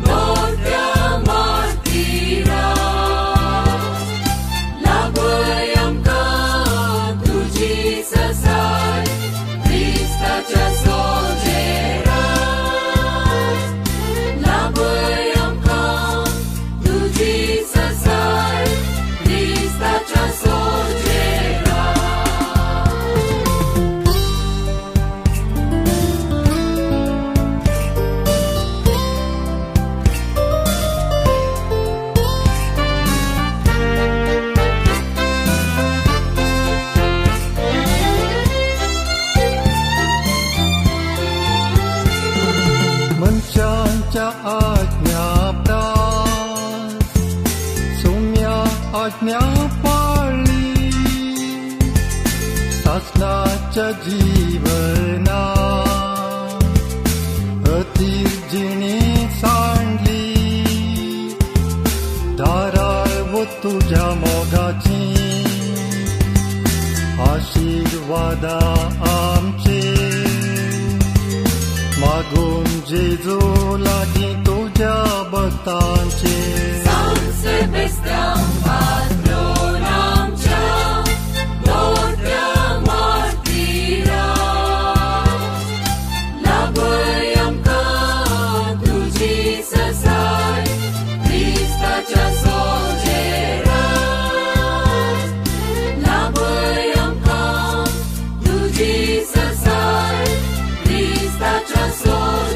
दोट्या माटिरा लाभय आमकां तुजी क्रिस्ताच्या सोजेरात लाभय आमकां तुजी ससाय क्रिस्ताच्या सोजेरात. मनशांच्या आज्ञा प्रास सोम्या आज्ञा पाळली सासणाच्या जीवना अतीर जिणी सांडली दाराळ वो तुझ्या मोगाची आशीर्वादा आमचे मागून जेजू लागीं तुज्या भक्तांचे. सांत सेबेस्त्यांव पात्रोन आमच्या मोठ्या मार्तीराक लाभय आमकां तुजी ससाय क्रिस्ताच्या सोजेरात लाभय आमकां तुजी ससाय क्रिस्ताच्या सोजेरात.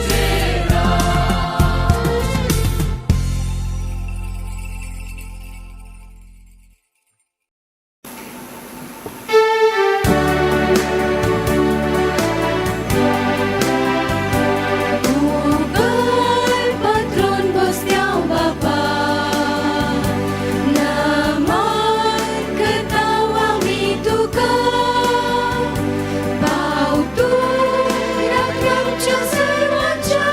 उगड पत्रोन बसत्यांव बापा नमन करतांव आमी तुका पाव तूं राखणाच्या सर्वांच्या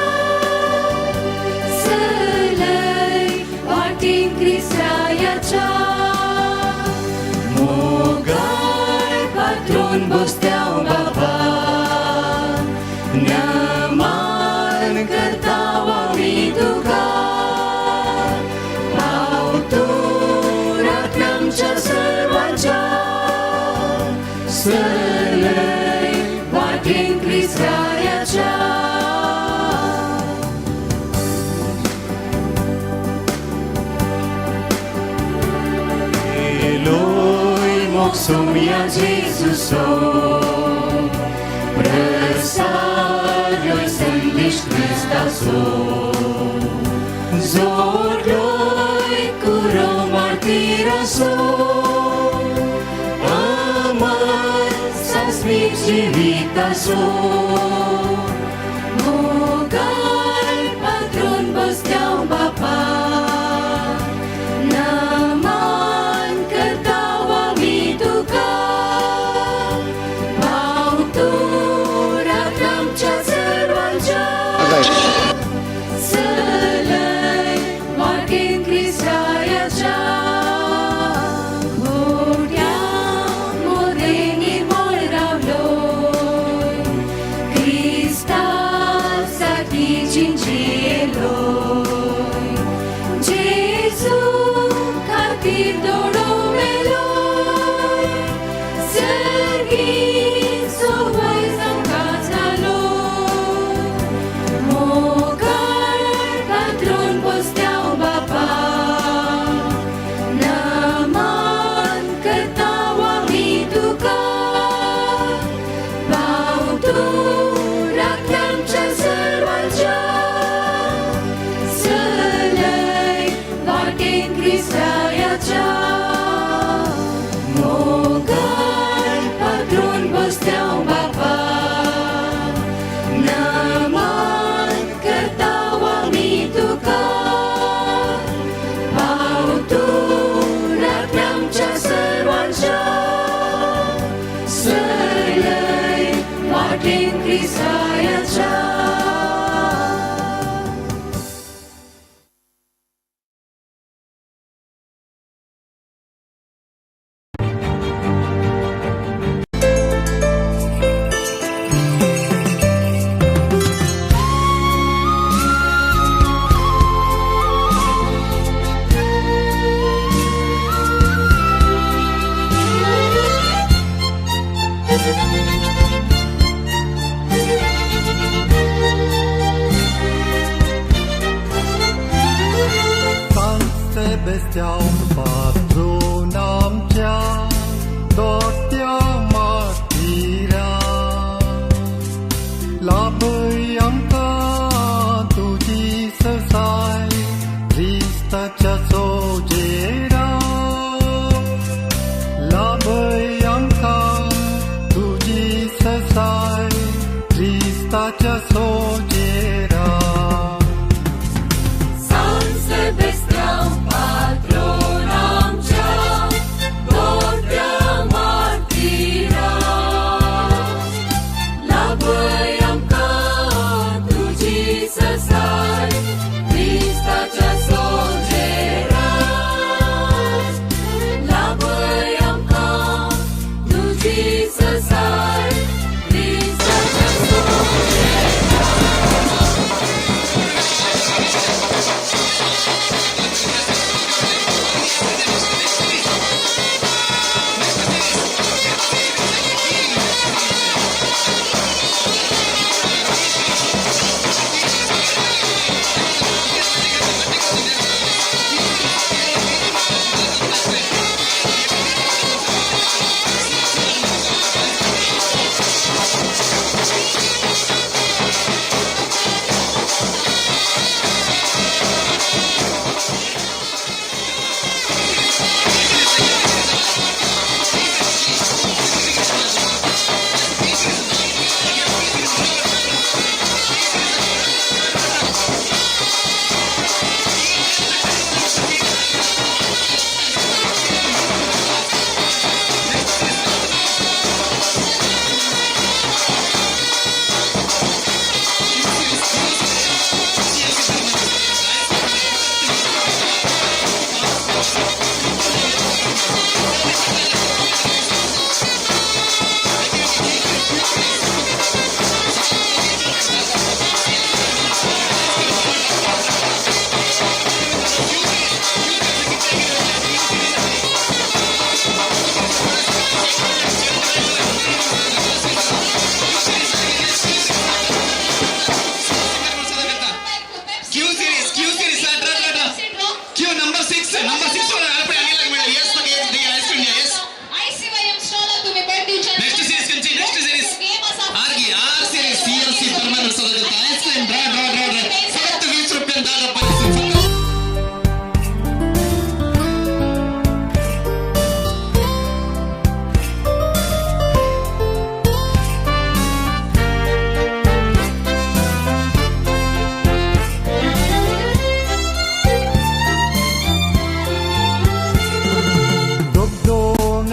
सलय वाटेन क्रिस्तायाच्या मोगाळ पात्रोन बसत्यांव बापा नमन करतांव आमी तुका पाव तूं राखणाच्या सर्वांच्या सलय वाटेन क्रिस्तायाच्या. Eloi moksumia Jesuso Presarioi sandesh Christaso Zorgloi kuro martiraso Amar sasmik jivitaso Mogal patron बसत्यांव बापा नमन करतांव आमी तुका पाव तूं राखणाच्या सर्वांच्या सलय वाटेन क्रिस्तायाच्या खोट्या मोदें निर्मळ रावलोय क्रिस्ता साठी जिंजियेलोय जेजू खातीर दोडो मेलोय सर्गीं सोवय जांकां जालोय मोगाळ पात्रोन बसत्यांव बापा नमन करतांव आमी तुका पाव तूं राखणाच्या सर्वांच्या सलय वाटेन क्रिस्तायाच्या मोगाळ पात्रोन बसत्यांव बापा नमन करतांव आमी तुका पाव तूं राखणाच्या सर्वांच्या सलय वाटेन क्रिस्तायाच्या.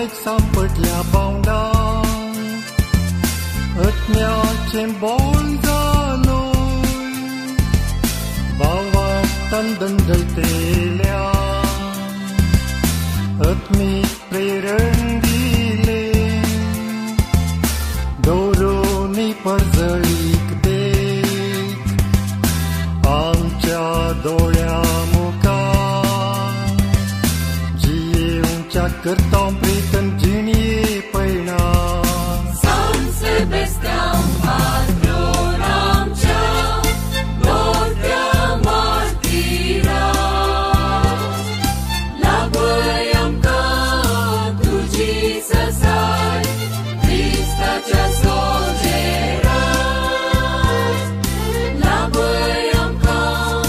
एक सांपडल्या बावडा आत्म्याचें बोल जालो भावार्थान दंडलतेल्या आत्मीक प्रेरण दिले दवरून परजळीक देख आमच्या दोळ्या मुखार जियेवच्या करता प्रीतन जिणये पयणा San Sebastian patron आमच्या मोठ्या मार्तीरा लागय आमकां तुजी ससाय क्रिस्ताच्या सोजेरा लागय आमकां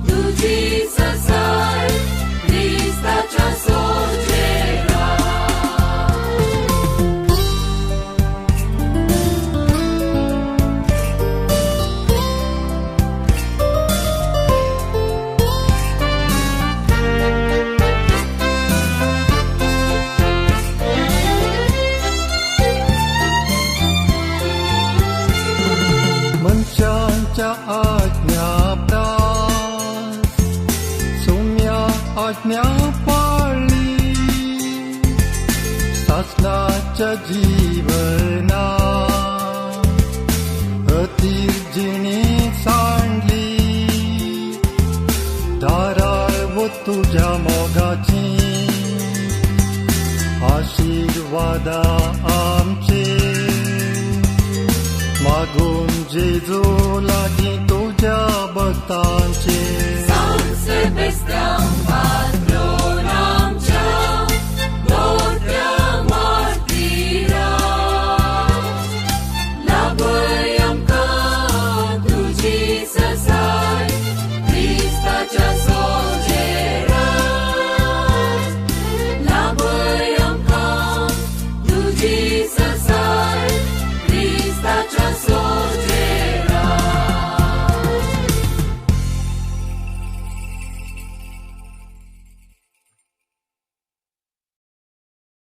तुजी ससाय क्रिस्ताच्या सोजेरा. मनशांच्या आज्ञा प्रास सौम्या आज्ञा पाळली सासनाच्या जीवना अतीर जिणी सांडली दाराळ वो तुझ्या मोगाची आशीर्वादा आमचे मागून जेजू लागीं तुज्या भक्तांचे. San Sebastian patron आमच्या मोठ्या मार्तीरा लागय आमकां तुजी ससाय